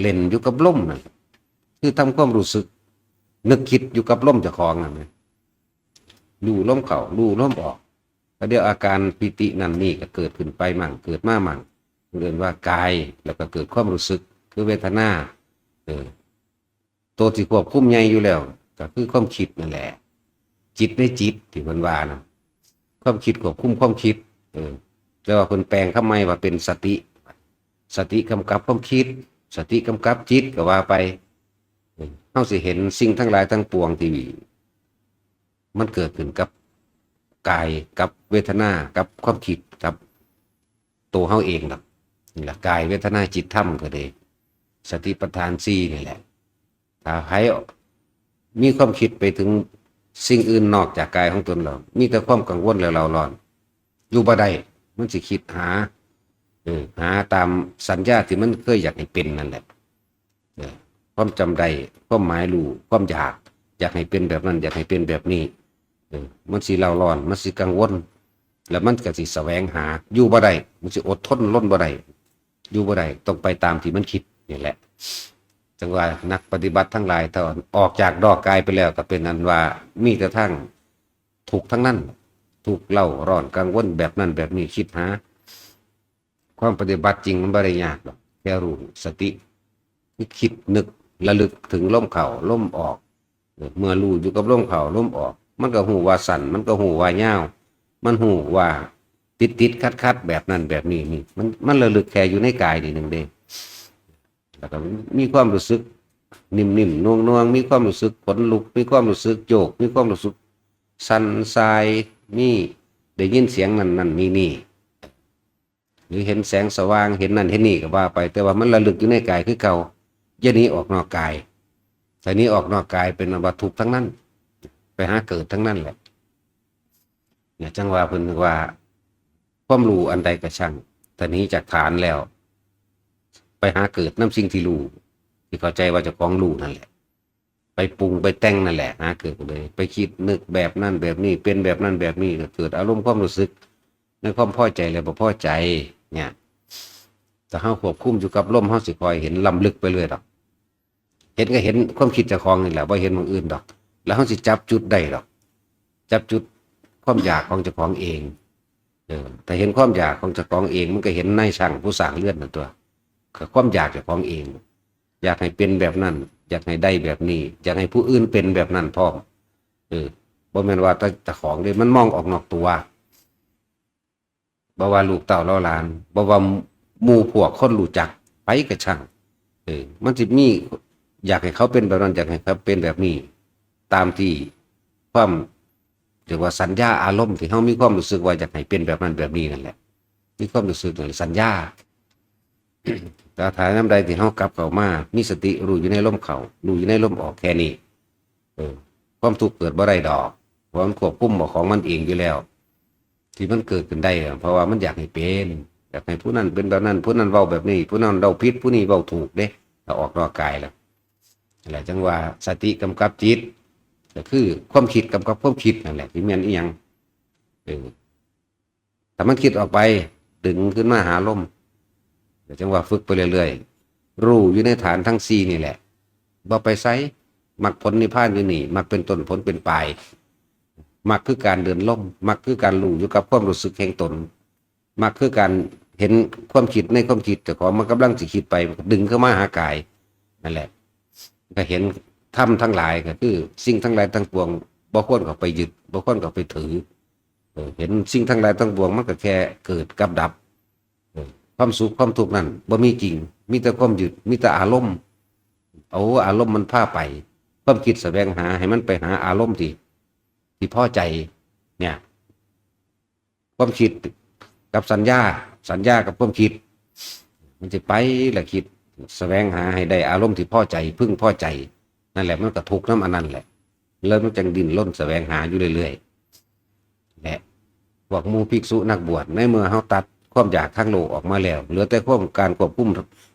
เล่นอยู่กับลมนั่น คือทำความรู้สึก นึกคิดอยู่กับลมเจ้าของนั่นนะ รู้ลมเข้า รู้ลมออก แล้วเดี๋ยวอาการปีตินั่นนี่ก็เกิดขึ้นไปมั่ง เกิดมามั่ง เรียกว่ากาย แล้วก็เกิดความรู้สึก คือเวทนา เออ ตัวที่ควบคุมใหญ่อยู่แล้ว ก็คือความคิดนั่นแหละ จิตในจิตที่เพิ่นว่านะ ความคิดควบคุมความคิด เออ แต่ว่าเพิ่นแปลงคำใหม่ว่าเป็นสติ สติกำกับความคิด สติกำกับจิตก็ว่าไป เออ เฮาสิเห็นสิ่งทั้งหลายทั้งปวงที่ มันเกิดขึ้นกับกาย กับเวทนา กับความคิด กับตัวเฮาเองดอก นี่ล่ะ กาย เวทนา จิต ธรรมก็ดี สติปัฏฐานสี่นี่แหละ ถ้าไผมีความคิดไปถึงสิ่งอื่นนอกจากกายของตนแล้ว มีแต่ความกังวลและเร่าร้อน อยู่บ่ได้ มันสิคิดหา เออ หาตามสัญญาที่มันเคยอยากให้เป็นนั่นแหละ เออ ความจำได้ ความหมายรู้ ความอยาก อยากให้เป็นแบบนั้น อยากให้เป็นแบบนี้ เออ มันสิเร่าร้อน มันสิกังวล แล้วมันก็สิแสวงหา อยู่บ่ได้ มันสิอดทนรนบ่ได้ อยู่บ่ได้ ต้องไปตามที่มันคิดนี่แหละ จังว่านักปฏิบัติทั้งหลาย ถ้าออกจากนอกกายไปแล้ว ก็เป็นอันว่ามีแต่ทางทุกข์ทั้งนั้น ทุกข์เร่าร้อนกังวลแบบนั้นแบบนี้ คิดหา ความปฏิบัติจริงมันบ่ได้ยากดอก แค่รู้สติ คือคิดนึกระลึกถึงลมเข้าลมออก เออ เมื่อรู้อยู่กับลมเข้าลมออก มันก็ฮู้ว่าสั้น มันก็ฮู้ว่ายาว มันฮู้ว่าติดติดขัดขัดๆ แบบนั้นแบบนี้นี่ มันมันระลึกแค่อยู่ในกายนี่หนึ่งเด้ แล้วก็มีความรู้สึกนิ่มๆ น่วงๆ มีความรู้สึกขนลุก มีความรู้สึกโยก มีความรู้สึกสั่นสาย มีได้ยินเสียงนั่นนั่นนี่นี่ หรือเห็นแสงสว่าง เห็นนั่นเห็นนี่ก็ว่าไป แต่ว่ามันระลึกอยู่ในกายคือเก่า อย่าหนีออกนอกกาย ถ้าหนีออกนอกกายเป็นอันว่าทุกข์ทั้งนั้น ไปหาเกิดทั้งนั้นแหละ เนี่ย จังว่าเพิ่นว่า ความรู้อันใดก็ช่าง ถ้าหนีจากฐานแล้ว ไปหาเกิดนำสิ่งที่รู้ ที่เข้าใจว่าเจ้าของรู้นั่นแหละ ไปปรุงไปแต่งนั่นแหละ หาเกิดเลย ไปคิดนึกแบบนั้นแบบนี้ เป็นแบบนั้นแบบนี้ ก็เกิดอารมณ์ความรู้สึก ในความพอใจและบ่พอใจ เนี่ย ถ้าเฮาควบคุมอยู่กับลม เฮาสิค่อยเห็นล้ำลึกไปเรื่อยดอก เห็นก็เห็นความคิดเจ้าของนี่แหละ บ่เห็นหม่องอื่นดอก แล้วเฮาสิจับจุดได้ดอก จับจุดความอยากของเจ้าของเอง เออ ถ้าเห็นความอยากของเจ้าของเอง มันก็เห็นนายช่างผู้สร้างเรือนนั่นตั๊ว ก็ความอยากเจ้าของเอง อยากให้เป็นแบบนั้น อยากให้ได้แบบนี้ อยากให้ผู้อื่นเป็นแบบนั้นพร้อม เออ บ่แม่นว่าแต่เจ้าของเด้ มันมองออกนอกตัว บ่ว่าลูกเต้าเหล่าหลาน บ่ว่าหมู่พวกคนรู้จัก ไผก็ช่าง เออ มันสิมี อยากให้เขาเป็นแบบนั้น อยากให้เขาเป็นแบบนี้ ตามที่ความ เรียกว่าสัญญาอารมณ์ที่เฮามีความรู้สึกว่าอยากให้เป็นแบบนั้นแบบนี้นั่นแหละ มีความรู้สึกนั่นแหละสัญญา แต่ถ้ายามใดที่เฮากลับเข้ามา มีสติรู้อยู่ในลมเข้า รู้อยู่ในลมออกแค่นี้ เออ ความทุกข์เกิดบ่ได้ดอก เพราะมันควบคุมบ่ของมันเองอยู่แล้ว ที่มันเกิดขึ้นได้อะ เพราะว่ามันอยากให้เป็น อยากให้ผู้นั้นเป็นแบบนั้น ผู้นั้นเว้าแบบนี้ ผู้นั้นเว้าผิด ผู้นี้เว้าถูกเด้ ถ้าออกนอกกายแล้ว นั่นแหละ จังว่าสติกำกับจิต ก็คือความคิดกำกับความคิดนั่นแหละ ที่แม่นอีหยัง เออ ถ้ามันคิดออกไป ดึงขึ้นมาหาลม ก็จังว่าฝึกไปเรื่อยๆ รู้อยู่ในฐานทั้งสี่นี่แหละ บ่ไปไส มรรคผลนิพพานอยู่นี่ มรรคเป็นต้น ผลเป็นปลาย มรรคคือการเดินลม มรรคคือการรู้อยู่กับความรู้สึกแห่งตน มรรคคือการเห็นความคิดในความคิดเจ้าของ มันกำลังสิคิดไป มันก็ดึงเข้ามาหากาย นั่นแหละ ก็เห็นธรรมทั้งหลาย ก็คือสิ่งทั้งหลายทั้งปวง บ่ควรเข้าไปยึด บ่ควรเข้าไปถือ เออ เห็นสิ่งทั้งหลายทั้งปวง มันก็แค่เกิดกับดับ เออ ความสุขความทุกข์นั่นบ่มีจริง มีแต่ความยึด มีแต่อารมณ์ เอาอารมณ์มันพาไป ความคิดแสวงหาให้มันไปหาอารมณ์ที่ ที่พอใจ เนี่ย ความคิดกับสัญญา สัญญากับความคิด มันจะไปละคิด แสวงหาให้ได้อารมณ์ที่พอใจ พึงพอใจ นั่นแหละ มันก็ทุกข์นำอันนั้นแหละ แล้วมันจังดิ้นรนแสวงหาอยู่เรื่อยๆ และพวกหมู่ภิกษุนักบวช ในเมื่อเฮาตัดความอยากทางโลกออกมาแล้ว เหลือแต่ความ การควบคุม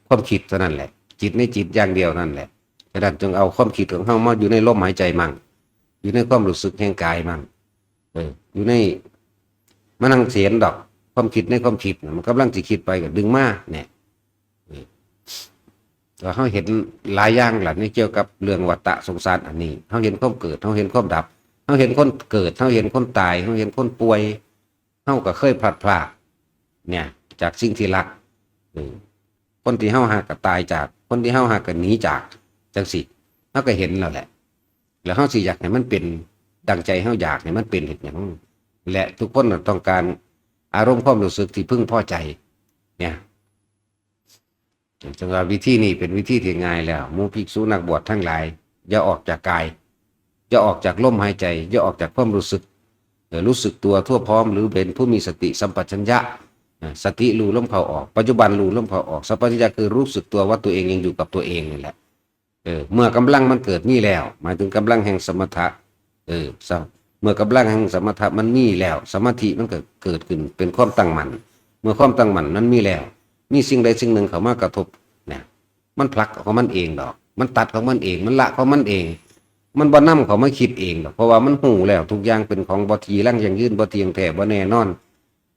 ความคิดเท่านั้นแหละ จิตในจิตอย่างเดียวนั่นแหละ ฉะนั้นจงเอาความคิดของเฮามาอยู่ในลมหายใจมั่ง อยู่ในความรู้สึกแห่งกายมั่ง เออ อยู่ใน มานั่งเสียนดอก ความคิดในความคิดน่ะ มันกำลังสิคิดไปก็ดึงมาเนี่ย เออ ก็เฮาเห็นหลายอย่างล่ะ ในเกี่ยวกับเรื่องวัฏฏะสงสารอันนี้ เฮาเห็นความเกิด เฮาเห็นความดับ เฮาเห็นคนเกิด เฮาเห็นคนตาย เฮาเห็นคนป่วย เฮาก็เคยพลัดพราก เนี่ย จากสิ่งที่รัก เออ คนที่เฮาฮักก็ตายจาก คนที่เฮาฮักก็หนีจาก จังซี้ เฮาก็เห็นแล้วแหละ แล้วเฮาสิอยากให้มันเป็นดังใจเฮาอยากให้มันเป็นเฮ็ดหยัง และทุกคนน่ะต้องการอารมณ์ความรู้สึกที่พึงพอใจ เนี่ย จังว่าวิธีนี้เป็นวิธีที่ง่ายแล้ว หมู่ภิกษุนักบวชทั้งหลาย อย่าออกจากกาย อย่าออกจากลมหายใจ อย่าออกจากความรู้สึก เออ รู้สึกตัวทั่วพร้อม หรือเป็นผู้มีสติสัมปชัญญะ อ่า สติรู้ลมเข้าออก ปัจจุบันรู้ลมเข้าออก สัมปชัญญะคือรู้สึกตัวว่าตัวเองยังอยู่กับตัวเองนี่แหละ เออ เมื่อกำลังมันเกิดมีแล้ว หมายถึงกำลังแห่งสมถะ เออ สม- เมื่อกำลังแห่งสมถะมันมีแล้ว สมาธิมันก็เกิดขึ้นเป็นความตั้งมั่น เมื่อความตั้งมั่นมันมีแล้ว มีสิ่งใดสิ่งหนึ่งเข้ามากระทบ นะ มันผลักของมันเองดอก มันตัดของมันเอง มันละของมันเอง มันบ่นำเข้ามาคิดเองดอก เพราะว่ามันฮู้แล้ว ทุกอย่างเป็นของบ่จีรังยั่งยืน บ่เที่ยงแท้ บ่แน่นอน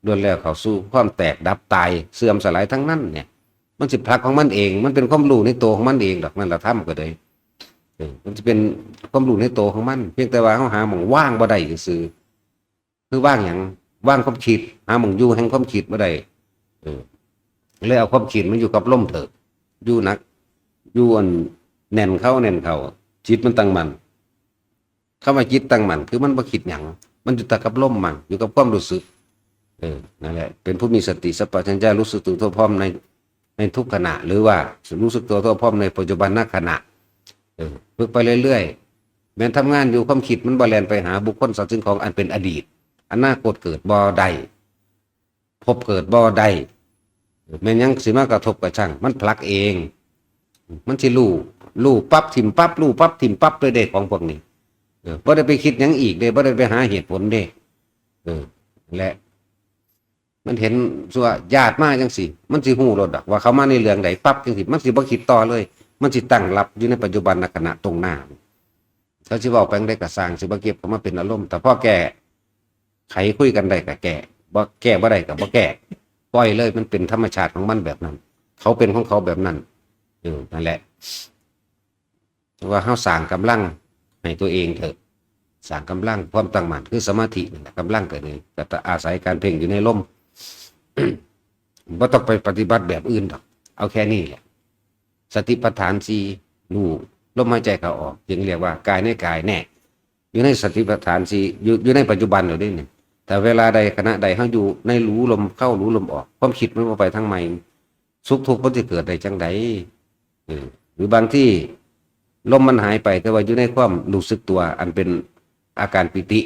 ล้วนแล้วเข้าสู่ความแตกดับตาย เสื่อมสลายทั้งนั้นเนี่ย มันสิผลักของมันเอง มันเป็นความรู้ในตัวของมันเองดอก นั่นละธรรมก็เลย เออ มันจะเป็นความรู้ในตัวของมัน เพียงแต่ว่าเฮาหาหม่องวางบ่ได้ซื่อๆ คือวางหยัง วางความคิด หาหม่องอยู่แห่งความคิดบ่ได้ เออ เลยเอาความคิดมันอยู่กับลมเถอะ อยู่หนัก อยู่อันแน่นเข้าแน่นเข้า จิตมันตั้งมั่น คำว่าจิตตั้งมั่น คือมันบ่คิดหยัง มันอยู่แต่กับลมมัน อยู่กับความรู้สึก เออ นั่นแหละ เป็นผู้มีสติสัมปชัญญะ รู้สึกตัวทั่วพร้อมใน ในทุกขณะ หรือว่ารู้สึกตัวทั่วพร้อมในปัจจุบันขณะ เออ ฝึกไปเรื่อยๆ แม้นทำงานอยู่ ความคิดมันบ่แล่นไปหาบุคคลสัตว์สิ่งของอันเป็นอดีต อนาคตเกิดบ่ได้ พบเกิดบ่ได้ แม่นหยังสิมากระทบกระทั่ง มันผลักเอง มันสิรู้ รู้ปั๊บถิ่มปั๊บ รู้ปั๊บถิ่มปั๊บเลยเด้ ของพวกนี้ เออ บ่ได้ไปคิดหยังอีกเด้ บ่ได้ไปหาเหตุผลเด้ เออ และ มันเห็นส่วนญาติมาจังซี่ มันสิฮู้โลดดอกว่าเขามาในเรื่องใดปั๊บจังซี่ มันสิบ่คิดต่อเลย มันสิตั้งรับอยู่ในปัจจุบันขณะตรงหน้า เขาสิเว้าไปจั่งใดก็ซ่าง สิบ่เก็บเข้ามาเป็นอารมณ์ แต่พอแก้ไขคุยกันได้ก็แก้ บ่แก้บ่ได้ก็บ่แก้ ปล่อยเลย มันเป็นธรรมชาติของมันแบบนั้น เขาเป็นของเขาแบบนั้น เออ นั่นแหละ ว่าเฮาสร้างกำลังให้ตัวเองเถอะ สร้างกำลังความตั้งมั่น คือสมาธินั่นแหละ กำลังก็นี่ ก็อาศัยการเพ่งอยู่ในลม บ่ต้องไปปฏิบัติแบบอื่นดอก เอาแค่นี้แหละ สติปัฏฐานสี่ รู้ลมหายใจเข้าออก จึงเรียกว่ากายในกายแน่ อยู่ในสติปัฏฐานสี่ อยู่ อยู่ในปัจจุบันอยู่เด้นี่ แต่เวลาใดขณะใดเฮาอยู่ในรู้ลมเข้ารู้ลมออก ความคิดมันบ่ไปทางใหม่ สุขทุกข์มันสิเกิดได้จั่งใด เออ หรือบางที่ลมมันหายไป แต่ว่าอยู่ในความรู้สึกตัว อันเป็นอาการปีติ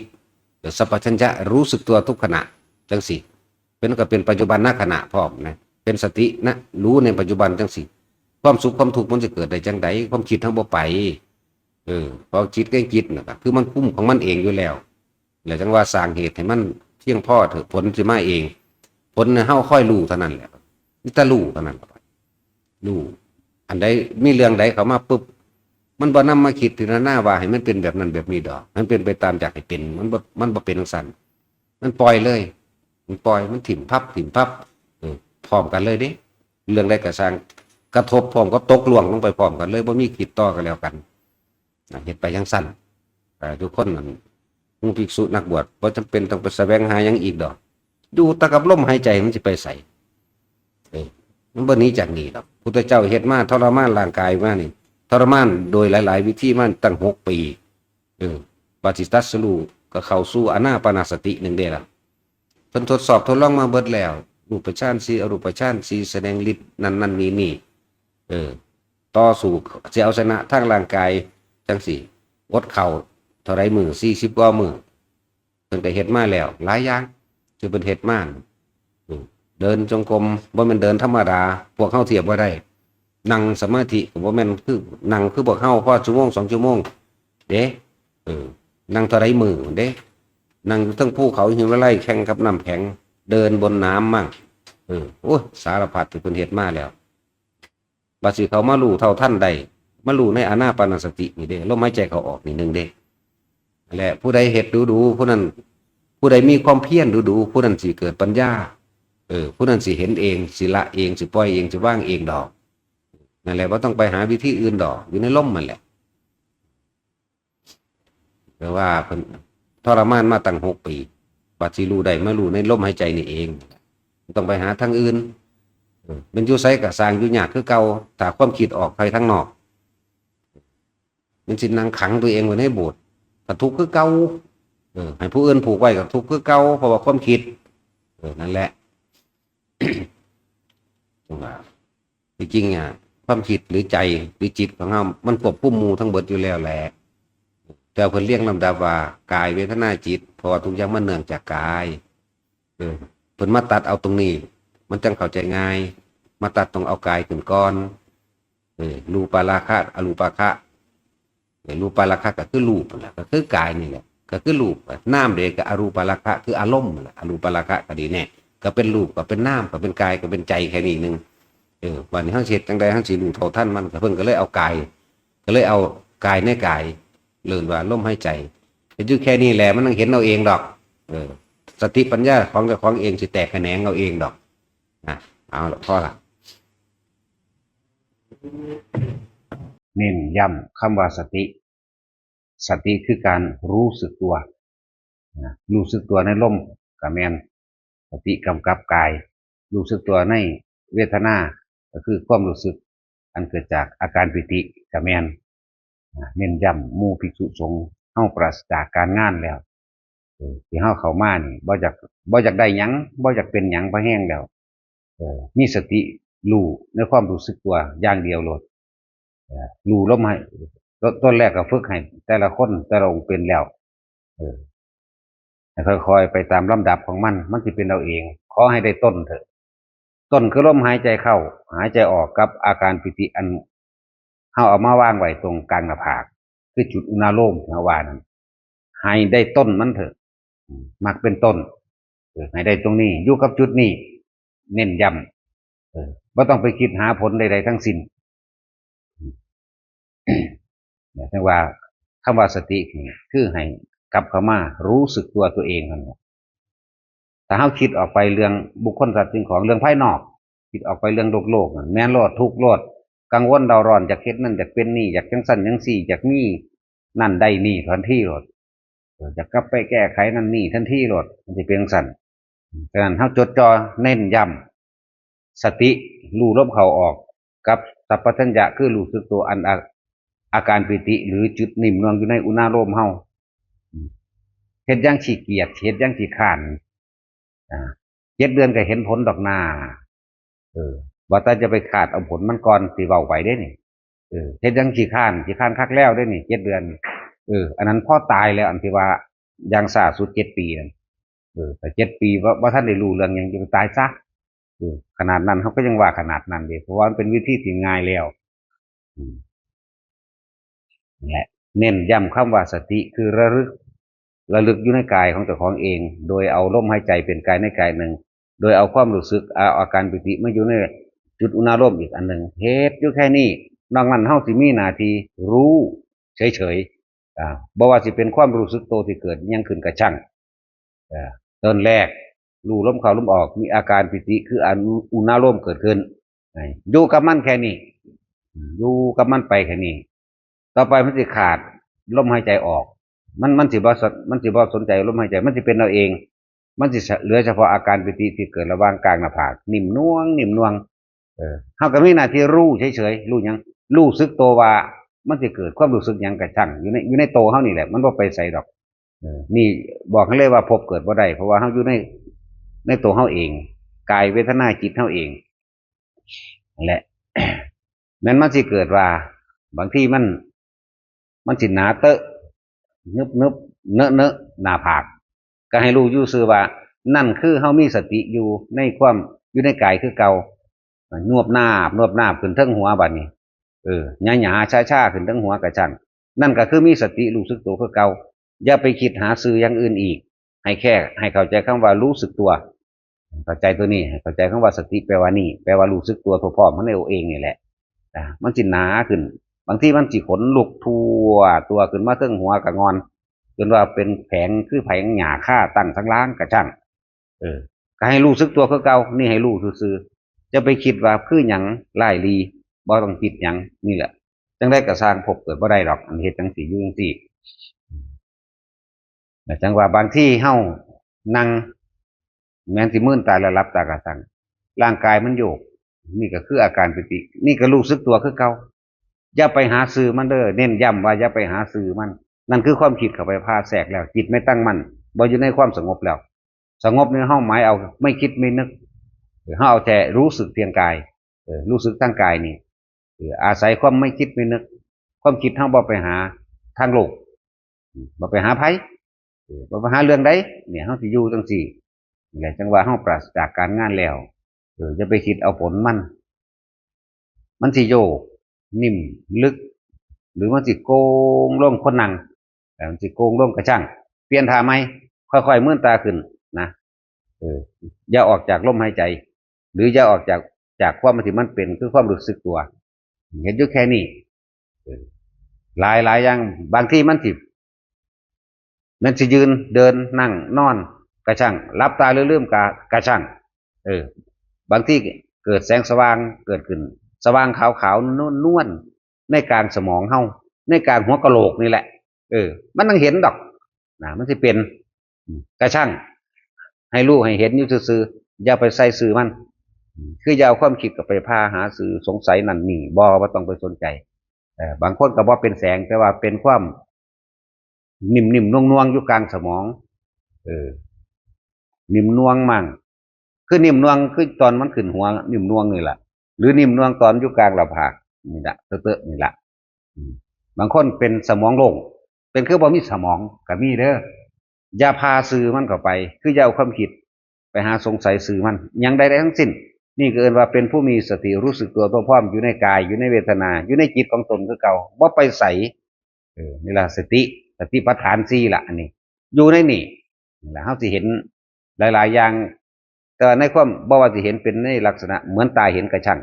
หรือสัมปชัญญะรู้สึกตัวทุกขณะ จังซี่ เป็นก็เป็นปัจจุบันขณะพร้อมนะ เป็นสตินะ รู้ในปัจจุบันจังซี่ ความสุขความทุกข์มันสิเกิดได้จั่งใด ความคิดเฮาบ่ไป เออ เพราะจิตก็จิตน่ะ คือมันคุมของมันเองอยู่แล้ว แล้วจั่งว่าสร้างเหตุให้มันเพียงพอเถอะ ผลสิมาเอง ผลน่ะเฮาคอยรู้เท่านั้นแหละ มีแต่รู้เท่านั้น รู้ อันใดมีเรื่องใดเข้ามาปุ๊บ มันบ่นำมาคิดพิจารณาว่าให้มันเป็นแบบนั้นแบบนี้ดอก มันเป็นไปตามอยากให้เป็น มันบ่ มันบ่เป็นจั่งซั้น มันปล่อยเลย มันปล่อย มันถิ่มพับ ถิ่มพับ เออ พร้อมกันเลยเด้ เรื่องใดก็ซ่าง กระทบพร้อมกับตกล่วงลงไปพร้อมกันเลย บ่มีคิดต่อกันแล้วกัน นะ เฮ็ดไปจั่งซั้น อ่า ทุกคนนั่น หมู่ภิกษุนักบวช บ่จำเป็นต้องไปแสวงหาหยังอีกดอก อยู่แต่กับลมหายใจมันสิไปไส เออ มันบ่หนีจากนี่ดอก พุทธเจ้าเฮ็ดมาทรมานร่างกายมานี่ ทรมานโดยหลายๆวิธีมาตั้งหกปี เออ บาดสิตรัสรู้ก็เข้าสู่อานาปานสติหนึ่งเด้ล่ะ เพิ่นทดสอบทดลองมาเบิดแล้ว รูปฌานสี่ อรูปฌานสี่ แสดงฤทธิ์นั่นนั่นนี่นี่ เออ ต่อสู้สิเอาชนะทางร่างกายจั่งซี่ อดข้าวเท่าใดมื้อ สี่สิบกว่ามื้อ เพิ่นก็เฮ็ดมาแล้ว หลายอย่างที่เพิ่นเฮ็ดมา อืม เดินจงกรม บ่แม่นเดินธรรมดา พวกเฮาเทียบบ่ได้ นั่งสมาธิก็บ่แม่นคือ นั่งคือพวกเฮาพอชั่วโมงสองชั่วโมงเด้ เออ นั่งเท่าใดมื้อเด้ นั่งอยู่เทิงภูเขาหิมาลัยแข่งกับน้ำแข็ง เดินบนน้ำมั่ง เออ โอ้ย สารพัดที่เพิ่นเฮ็ดมาแล้ว บาดสิเข้ามารู้เท่าทันได้ มารู้ในอานาปานสตินี่เด้ ลมหายใจเข้าออกนี่หนึ่งเด้ และผู้ใดเฮ็ดดูๆ ผู้นั้น ผู้ใดมีความเพียรดูๆ ผู้นั้นสิเกิดปัญญา เออ ผู้นั้นสิเห็นเอง สิละเอง สิปล่อยเอง สิวางเองดอก นั่นแหละ บ่ต้องไปหาวิธีอื่นดอก อยู่ในลมนั่นแหละ แปลว่าเพิ่นทรมานมาตั้งหกปี บาดสิรู้ได้มารู้ในลมหายใจนี่เอง บ่ต้องไปหาทางอื่น เออ มันอยู่ไสก็ซ่าง อยู่ยากคือเก่า ถ้าความคิดออกไปทางนอก มันสินั่งขังตัวเองไว้ในโบสถ์ ก็ทุกข์คือเก่า เออ ให้ผู้อื่นผูกไว้ก็ทุกข์คือเก่า เพราะว่าความคิด เออ นั่นแหละ จั่งว่า ที่จริงอ่ะ ความคิดหรือใจหรือจิตของเฮา มันควบคุมหมู่ทั้งเบิดอยู่แล้วแหละ แต่เพิ่นเรียงลำดับว่า กาย เวทนา จิต เพราะว่าทุกอย่างมันเนื่องจากกาย เออ เพิ่นมาตัดเอาตรงนี้ มันจั่งเข้าใจง่าย มาตัดตรงเอากายขึ้นก่อน เออ รูปาราคะ อรูปาคะ เออ รูปาราคะก็คือรูปนั่นแหละ ก็คือกายนี่แหละ ก็คือรูป นามเด้ก็อรูปาราคะ คืออารมณ์นั่นแหละ อรูปาราคะก็ดีแน่ ก็เป็นรูป ก็เป็นนาม ก็เป็นกาย ก็เป็นใจแค่นี้หนึ่ง เออ บัดนี้เฮาสิเฮ็ดจั่งใด เฮาสิรู้เท่าทันมัน ก็เพิ่นก็เลยเอากาย ก็เลยเอากายในกาย เอิ้นว่าลมหายใจ เฮ็ดอยู่แค่นี้แหละ มันต้องเห็นเอาเองดอก เออ สติปัญญาของเจ้าของเองสิแตกแขนงเอาเองดอก นะ เอาละ พอละ เน้นย้ำคำว่าสติ สติคือการรู้สึกตัว นะ รู้สึกตัวในลมก็แม่น สติกำกับกาย รู้สึกตัวในเวทนา ก็คือความรู้สึก อันเกิดจากอาการปีติก็แม่น อ่า เน้นย้ำหมู่ภิกษุสงฆ์เฮาปราศจากการงานแล้ว เออ ที่เฮาเข้ามานี่บ่อยาก บ่อยากได้หยัง บ่อยากเป็นหยัง พอแห้งแล้ว เออ มีสติรู้ในความรู้สึกตัวอย่างเดียวโลด เออ รู้ลมหาย ต้น ต้นแรกก็ฝึกให้แต่ละคนแต่ละองค์เป็นแล้ว เออ ให้ค่อยๆไปตามลำดับของมัน มันสิเป็นเอาเอง ขอให้ได้ต้นเถอะ ต้นคือลมหายใจเข้า หายใจออกกับอาการปีติอันเฮาเอามาวางไว้ตรงกลางหน้าผาก คือจุดอุณาโลมที่เฮาว่านั่น ให้ได้ต้นมันเถอะ อืม มักเป็นต้น เออ ให้ได้ตรงนี้ อยู่กับจุดนี้ เน้นย้ำ เออ บ่ต้องไปคิดหาผลใดๆทั้งสิ้น เนี่ย จั่งว่าคำว่าสตินี่คือให้กลับเข้ามารู้สึกตัวตัวเองนั่นแหละ ถ้าเฮาคิดออกไปเรื่องบุคคลสัตว์สิ่งของ เรื่องภายนอก คิดออกไปเรื่องโลกๆนั่น แม่นโลด ทุกข์โลด กังวลเร่าร้อน อยากเฮ็ดนั่น อยากเป็นนี่ อยากจั่งซั้นจั่งซี้ อยากมีนั่นได้นี่ทันทีโลด เออ อยากกลับไปแก้ไขนั่นนี่ทันทีโลด มันสิเป็นจั่งซั้น ฉะนั้นเฮาจดจ่อเน้นย้ำ สติรู้ลมเข้าออก กับสัมปชัญญะคือรู้สึกตัวอันอา อาการปีติหรือจุดนิ่มนวลอยู่ในอุณาโลมเฮา อืม เฮ็ดอย่างขี้เกียจ เฮ็ดอย่างขี้คร้าน อ่า เจ็ดเดือนก็เห็นผลดอกนา เออ ว่าแต่จะไปคาดเอาผลมันก่อน สิเว้าไปเด้นี่ เออ เฮ็ดอย่างขี้คร้าน ขี้คร้านคักแล้วเด้นี่ เจ็ดเดือน เออ อันนั้นพอตายแล้ว อันที่ว่าอย่างช้าสุดเจ็ดปีนั่น เออ แต่เจ็ดปีบ่ บ่ทันได้รู้เรื่องหยัง จะไปตายซะ เออ ขนาดนั้นเฮาก็ยังว่าขนาดนั้นเด้ เพราะว่ามันเป็นวิธีที่ง่ายแล้ว อืม นั่นแหละ เน้นย้ำคำว่าสติคือระลึก ระลึกอยู่ในกายของเจ้าของเอง โดยเอาลมหายใจเป็นกายในกายหนึ่ง โดยเอาความรู้สึก เอาอาการปีติมาอยู่ในจุดอุณาโลมอีกอันหนึ่ง เฮ็ดอยู่แค่นี้ นอกนั้นเฮาสิมีหน้าที่รู้เฉยๆ อ่า บ่ว่าสิเป็นความรู้สึกโตที่เกิดอิหยังขึ้นก็ช่าง เอ่อ ต้นแรก รู้ลมเข้าลมออก มีอาการปีติคืออันอุณาโลมเกิดขึ้น อยู่กับมันแค่นี้ อยู่กับมันไปแค่นี้ ต่อไปมันสิขาดลมหายใจออก มัน มันสิบ่สน มันสิบ่สนใจลมหายใจ มันสิเป็นเอาเอง มันสิเหลือเฉพาะอาการปีติที่เกิดระหว่างกลางหน้าผาก นิ่มนวล นิ่มนวล เออ เฮาก็มีหน้าที่รู้เฉยๆ รู้หยัง รู้สึกตัวว่ามันสิเกิดความรู้สึกหยังก็ช่าง อยู่ใน อยู่ในตัวเฮานี่แหละ มันบ่ไปไสดอก เออ นี่บอกให้เลยว่าภพเกิดบ่ได้ เพราะว่าเฮาอยู่ใน ในตัวเฮาเอง กายเวทนาจิตเฮาเอง นั่นแหละ แม้นมันสิเกิดว่า บางทีมัน มันสิหนาเต๊อะ นึบๆ เนอะๆ หน้าผาก ก็ให้รู้อยู่ซื่อว่า นั่นคือเฮามีสติอยู่ในความ อยู่ในกายคือเก่า นวบนาบ นวบนาบขึ้นเทิงหัวบัดนี้ เออ หยาๆ ช้าๆ ขึ้นเทิงหัวก็ช่าง นั่นก็คือมีสติรู้สึกตัวคือเก่า อย่าไปคิดหาชื่ออย่างอื่นอีก ให้แค่ ให้เข้าใจคำว่ารู้สึกตัว เข้าใจตัวนี้ ให้เข้าใจคำว่าสติแปลว่านี่ แปลว่ารู้สึกตัวทั่วพร้อมของตัวเองนี่แหละ อ่า มันสิหนาขึ้น บางทีมันสิขนลุกทั่วตัวขึ้นมาเทิงหัวกะง่อน จนว่าเป็นแผงคือแผงหญ้าคาตั้งสันหลังก็ช่าง เออ ก็ให้รู้สึกตัวคือเก่า นี่ให้รู้ซื่อๆ จะไปคิดว่าคือหยัง ร้ายหลี บ่ต้องคิดหยัง นี่แหละ จั่งใดก็ซ่าง ภพเกิดบ่ได้ดอก อันเฮ็ดจั่งซี้ อยู่จั่งซี้ แต่จั่งว่าบางทีเฮานั่ง แม้นสิมืนตาแล้วหลับตากะช่าง ร่างกายมันโยก นี่ก็คืออาการปีติ นี่ก็รู้สึกตัวคือเก่า อย่าไปหาชื่อมันเด้อ เน้นย้ำว่าอย่าไปหาชื่อมัน นั่นคือความคิดเข้าไปพาแทรกแล้ว จิตไม่ตั้งมั่น บ่อยู่ในความสงบแล้ว สงบนี่เฮาหมายเอาไม่คิดไม่นึก เฮาเอาแต่รู้สึกเพียงกาย เออ รู้สึกทางกายนี่ เออ อาศัยความไม่คิดไม่นึก ความคิดเฮาบ่ไปหาทางโลก อืม บ่ไปหาไผ เออ บ่ไปหาเรื่องใด เนี่ย เฮาสิอยู่จั่งซี้ นี่แหละ จั่งว่าเฮาปราศจากการงานแล้ว เออ อย่าไปคิดเอาผลมัน มันสิโยก นิ่ม ลึก หรือมันสิโก่งลง คนนั่ง เออ มันสิโก่งลงก็ช่าง เปลี่ยนท่าใหม่ ค่อยๆ มืนตาขึ้นนะ เออ อย่าออกจากลมหายใจ หรืออย่าออกจาก จากความที่มันเป็น คือความรู้สึกตัว เฮ็ดอยู่แค่นี้ เออ หลายหลายอย่าง บางทีมันสิ มันสิยืน เดิน นั่ง นอน ก็ช่าง หลับตาหรือลืมตา ก็ช่าง เออ บางทีเกิดแสงสว่างเกิดขึ้น สว่างขาวๆ นวลๆ ในกลางสมองเฮา ในกลางหัวกะโหลกนี่แหละ เออ มันต้องเห็นดอก นะ มันสิเป็น อืม ก็ช่าง ให้รู้ให้เห็นอยู่ซื่อๆ อย่าไปใส่ชื่อมัน คืออย่าเอาความคิดก็ไปพาหาสื่อสงสัยนั่นนี่บ่บ่ต้องไปสนใจ เออบางคนก็บ่เป็นแสง แต่ว่าเป็นความนิ่มๆนวลๆอยู่กลางสมอง เออ นิ่มนวลมั่ง คือนิ่มนวลคือตอนมันขึ้นหัว นิ่มนวลนี่แหละ หรือนิ่มนวลตอนอยู่กลางหน้าผากนี่แหละเตอะๆนี่แหละ อืมบางคนเป็นสมองโล่ง เป็นคือบ่มีสมองก็มีเด้อ อย่าพาสื่อมันเข้าไป คืออย่าเอาความคิดไปหาสงสัยสื่อมัน อย่างใดๆทั้งสิ้น นี่ก็เอิ้นว่าเป็นผู้มีสติรู้สึกตัวทั่วพร้อมอยู่ในกาย อยู่ในเวทนา อยู่ในจิตของตนคือเก่า บ่ไปใส เออ นี่ล่ะสติ สติปัฏฐานสี่ล่ะ อันนี้ อยู่ในนี่ นี่ล่ะ เฮาสิเห็นหลายๆอย่าง แต่ว่าในความ บ่ว่าสิเห็นเป็นในลักษณะเหมือนตาเห็นกระชัง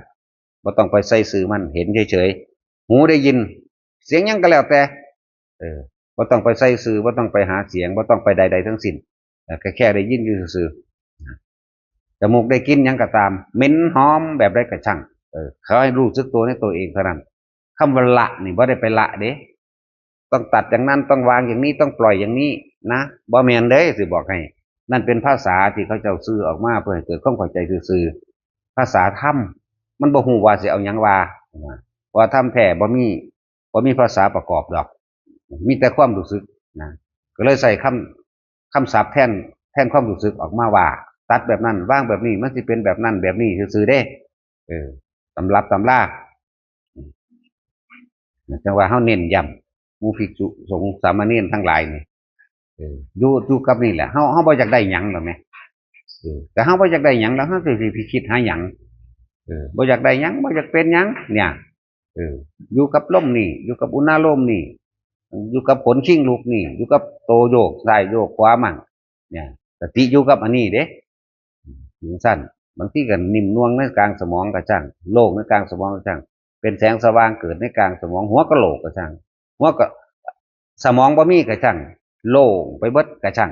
บ่ต้องไปใส่ซื่อมัน เห็นเฉยๆ หูได้ยิน เสียงหยังก็แล้วแต่ เออ บ่ต้องไปใส่ซื่อ บ่ต้องไปหาเสียง บ่ต้องไปใดๆทั้งสิ้น เออ แค่ แค่ได้ยินอยู่ซื่อๆ จมูกได้กลิ่นหยังก็ตาม เหม็นหอมแบบใดก็ช่าง เออ ขอให้รู้สึกตัวในตัวเองเท่านั้น คำว่าละนี่บ่ได้ไปละเด้ ต้องตัดอย่างนั้น ต้องวางอย่างนี้ ต้องปล่อยอย่างนี้นะ บ่แม่นเด้ สิบอกให้ นั่นเป็นภาษาที่เขาเจ้าสื่อออกมาเพื่อให้เกิดความเข้าใจซื่อๆ ภาษาธรรม มันบ่ฮู้ว่าสิเอาหยังว่านะ เพราะว่าธรรมแท้บ่มี บ่มีภาษาประกอบดอก มีแต่ความรู้สึกนะ ก็เลยใส่คำ คำศัพท์แทน แทนความรู้สึกออกมาว่า ตัดแบบนั้น วางแบบนี้ มันสิเป็นแบบนั้น แบบนี้ซื่อๆเด้ เออ ตำรับตำรา จั่งว่าเฮาเน้นย้ำ หมู่ภิกษุสงฆ์สามเณรทั้งหลายนี่ เออ อยู่ อยู่กับนี่แหละ เฮา เฮาบ่อยากได้หยังดอกแหม เออ แต่เฮาบ่อยากได้หยังแล้ว เฮาสิไปคิดหาหยัง เออ บ่อยากได้หยัง บ่อยากเป็นหยัง เนี่ย เออ อยู่กับลมนี่ อยู่กับอุณาโลมนี่ อยู่กับขนคิงลูกนี่ อยู่กับโตโยกซ้ายโยกขวามั่ง เนี่ย สติอยู่กับอันนี้เด้ จั่งซั้น บางทีก็นิ่มนวลในกลางสมองก็ช่าง โล่งในกลางสมองก็ช่าง เป็นแสงสว่างเกิดในกลางสมอง หัวกะโหลกก็ช่าง หัวกะ สมองบ่มีก็ช่าง โล่งไปเบิดก็ช่าง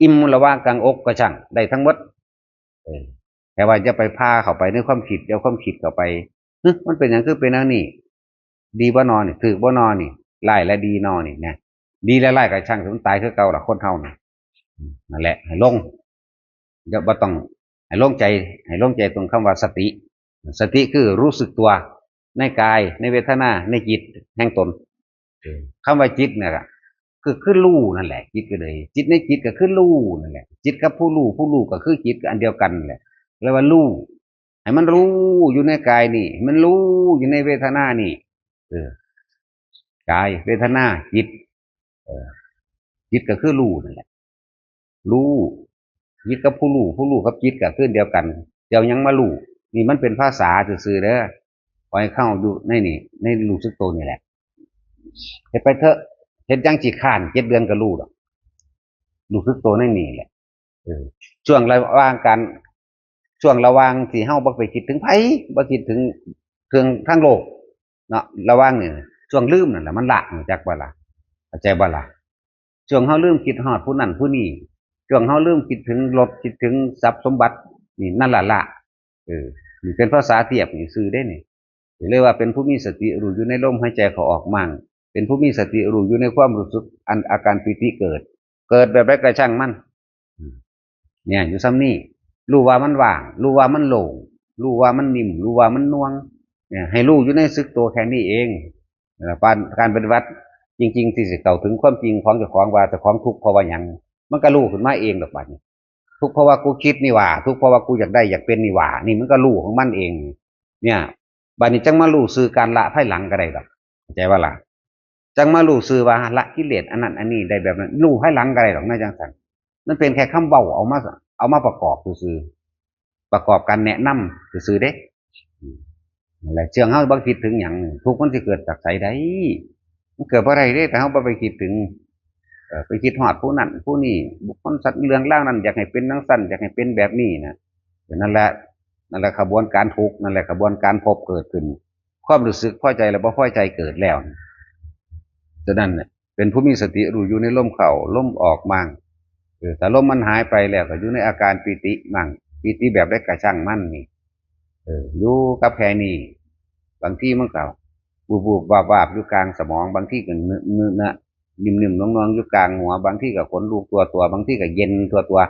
อิ่มระหว่างกลางอกก็ช่าง ได้ทั้งหมด เออ แต่ว่าอย่าไปพาเข้าไปในความคิด อย่าเอาความคิดเข้าไป "หึ มันเป็นหยังคือเป็นแนวนี้ ดีบ่นอนี่ ถืกบ่นอนี่ ร้ายและดีนอนี่" นะ ดีและร้ายก็ช่าง มันตายคือเก่าล่ะ คนเฮานี่ อืม นั่นแหละ ให้ลง อย่า บ่ต้อง ให้ลงใจ ให้ลงใจตรงคำว่าสติ สติคือรู้สึกตัวในกาย ในเวทนา ในจิตแห่งตน เออ คำว่าจิตเนี่ยก็คือ คือรู้นั่นแหละ จิตก็เลย จิตในจิตก็คือรู้นั่นแหละ จิตกับผู้รู้ ผู้รู้ก็คือจิต ก็อันเดียวกันแหละ เรียกว่ารู้ ให้มันรู้อยู่ในกายนี่ ให้มันรู้อยู่ในเวทนานี่ เออ กาย เวทนา จิต เออ จิตก็คือรู้นั่นแหละ รู้ จิตกับผู้รู้ ผู้รู้กับจิตก็คืออันเดียวกัน เจ้ายังมารู้ นี่มันเป็นภาษาซื่อๆเด้อ ปล่อยเข้าอยู่ในนี่ ในรู้สึกตัวนี่แหละ เฮ็ดไปเถอะ เฮ็ดหยังสิค้าน เจ็ดเดือนก็รู้ดอก รู้สึกตัวในนี่แหละ เออ ช่วงระหว่างการ ช่วงระหว่างที่เฮาบ่ไปคิดถึงไผ บ่คิดถึงเรื่องทางโลกเนาะ ระหว่างนี่ ช่วงลืมนั่นแหละ มันละ รู้จักบ่ล่ะ เข้าใจบ่ล่ะ ช่วงเฮาลืมคิดฮอดผู้นั้นผู้นี้ ช่วงเฮาลืมคิดถึงรถ คิดถึงทรัพย์สมบัติ นี่ นั่นล่ะละ เออ นี่เป็นภาษาเทียบนี่ซื่อเด้นี่ เรียกว่าเป็นผู้มีสติรู้อยู่ในลมหายใจเข้าออกมั่ง เป็นผู้มีสติรู้อยู่ในความรู้สึกอันอาการปีติเกิด เกิดแบบใดก็ช่างมัน อืม เนี่ย อยู่ส่ำนี้ รู้ว่ามันว่าง รู้ว่ามันโล่ง รู้ว่ามันนิ่ม รู้ว่ามันนวล เนี่ย ให้รู้อยู่ในสึกตัวแค่นี้เอง แล้วการ การปฏิบัติจริงๆ ที่สิเข้าถึงความจริงของเจ้าของ ว่าเจ้าของทุกข์เพราะว่าหยัง มันก็รู้ขึ้นมาเองดอกบัดนี้ ทุกข์เพราะว่ากูคิดนี่หว่า ทุกข์เพราะว่ากูอยากได้อยากเป็นนี่หว่า นี่มันก็รู้ของมันเอง เนี่ย บัดนี้จั่งมารู้ซื่อการละภายหลังก็ได้ดอก เข้าใจบ่ล่ะ จั่งมารู้ซื่อว่าละกิเลสอันนั้นอันนี้ได้แบบนั้น รู้ภายหลังก็ได้ดอก นะจั่งซั้น มันเป็นแค่คำเว้าเอามา เอามาประกอบซื่อๆ ประกอบการแนะนำซื่อๆเด้ อืม นั่นแหละ เชื่องเฮาบ่คิดถึงหยัง ทุกข์มันสิเกิดจากไสได้ มันเกิดบ่ได้เด้ ถ้าเฮาบ่ไปคิดถึง เอ่อ ไปคิดฮอดผู้นั้นผู้นี้ บุคคลสัตว์เรื่องราวนั้น อยากให้เป็นจั่งซั้น อยากให้เป็นแบบนี้นะ นั่นแหละ นั่นแหละขบวนการทุกข์ นั่นแหละขบวนการภพเกิดขึ้น ความรู้สึกพอใจและบ่พอใจเกิดแล้ว ฉะนั้นเนี่ย เป็นผู้มีสติรู้อยู่ในลมเข้า ลมออกมั่ง เออ ถ้าลมมันหายไปแล้วก็อยู่ในอาการปีติมั่ง ปีติแบบใดก็ช่างมันนี่ เออ อยู่กับแค่นี้ บางทีมันก็ บูบๆ วาบๆ อยู่กลางสมอง บางทีก็เนื้อๆ นิ่มๆ นวลๆ อยู่กลางหัว บางทีก็ขนลุกทั่วตัว บางทีก็เย็นทั่วตัว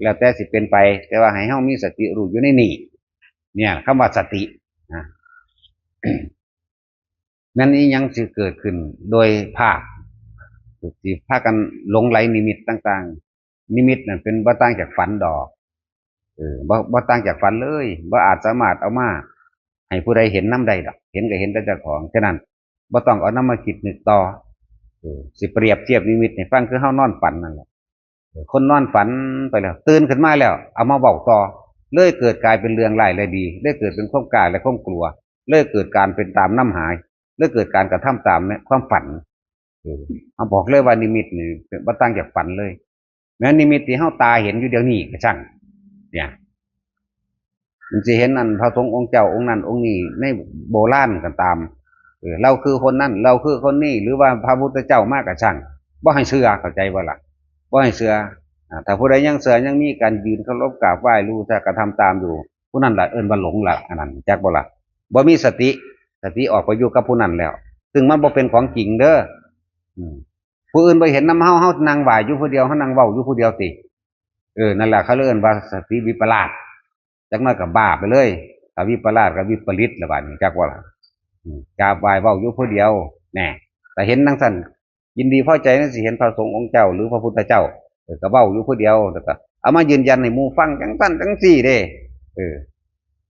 แล้วแต่สิเป็นไป แต่ว่าให้เฮามีสติรู้อยู่ในนี่ เนี่ยคำว่าสตินะ นั่นนี้ยังสิเกิดขึ้นโดยภาคสิพากันหลงไหลนิมิตต่างๆ นิมิตนั่นเป็นบ่ต่างจากฝันดอก เออบ่บ่ต่างจากฝันเลยบ่อาจสามารถเอามาให้ผู้ใดเห็นนำได้ดอก เห็นก็เห็นแต่เจ้าของ ฉะนั้นบ่ต้องเอานำมาคิดนึกต่อ เออสิเปรียบเทียบนิมิตให้ฟังคือเฮานอนฝันนั่นแหละ เออคนนอนฝันไปแล้ว ตื่นขึ้นมาแล้ว เอามาเว้าต่อ เลยเกิดกลายเป็นเรื่องร้ายและดี เลยเกิดเป็นความกล้าและความกลัว เลยเกิดการเป็นตามนำหา เลยเกิดการกระทำตามในความฝัน เออเอาบอกเลยว่านิมิตนี่เป็นบ่ต่างจากฝันเลย แม้นิมิตที่เฮาตาเห็นอยู่เดี๋ยวนี้ก็ช่าง เนี่ย มันสิเห็นอันพระสงฆ์องค์เจ้าองค์นั้นองค์นี้ในโบราณก็ตาม เออ เราคือคนนั้น เราคือคนนี้ หรือว่าพระพุทธเจ้ามาก็ช่าง บ่ให้เชื่อ เข้าใจบ่ล่ะ บ่ให้เชื่อ อ่า ถ้าผู้ใดยังเชื่อ ยังมีการยืนเคารพกราบไหว้ รู้จักกระทำตามอยู่ ผู้นั้นล่ะเอิ้นว่าหลงล่ะ อันนั้น จักบ่ล่ะ บ่มีสติ สติออกไปอยู่กับผู้นั้นแล้ว ซึ่งมันบ่เป็นของจริงเด้อ อืม ผู้อื่นบ่เห็นนำเฮา เฮานั่งไหว้อยู่ผู้เดียว เฮานั่งเว้าอยู่ผู้เดียวติ เออ นั่นแหละเขาเรียกว่าสติวิปลาส จักหน่อยก็บ้าไปเลย ถ้าวิปลาสก็วิปริตละบาดนี้ จักว่าล่ะ อืม กราบไหว้เว้าอยู่ผู้เดียว แน่ แต่เห็นจั่งซั้น ยินดีพอใจนั่นสิเห็นพระสงฆ์องค์เจ้า หรือพระพุทธเจ้า เออ ก็เว้าอยู่ผู้เดียว แล้วก็เอามายืนยันให้หมู่ฟังจั่งซั้นจั่งซี้เด้ เออ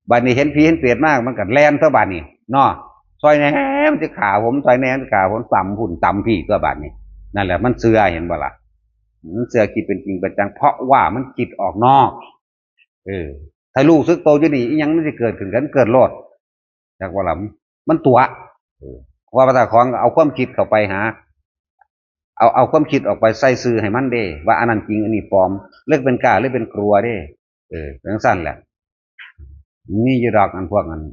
บาดนี้เห็นผีเห็นเปรตมา มันก็แล่นตัวบาดนี้ เนาะ ซอยแหน่มันสิฆ่าผม ซอยแหน่มันสิฆ่าผม ตำพุ้นตำพี้ตัวบาดนี้ นั่นแหละมันเชื่อ เห็นบ่ล่ะ มันเชื่อคิดเป็นจริงเป็นจัง เพราะว่ามันคิดออกนอก เออ ถ้ารู้สึกโตอยู่นี่ อิหยังมันสิเกิดขึ้นกัน เกิดโลด จักว่าล่ะ มันตั๋ว เออ ว่าภาษาของเอาความคิดเข้าไปหา เอา เอาความคิดออกไปใส่ซื่อให้มันเด้ ว่าอันนั้นจริง อันนี้ปลอม เลิกเป็นกล้า เลิกเป็นกลัวเด้ เออ จั่งซั้นแหละ มีอยู่ดอกอันพวกนั้น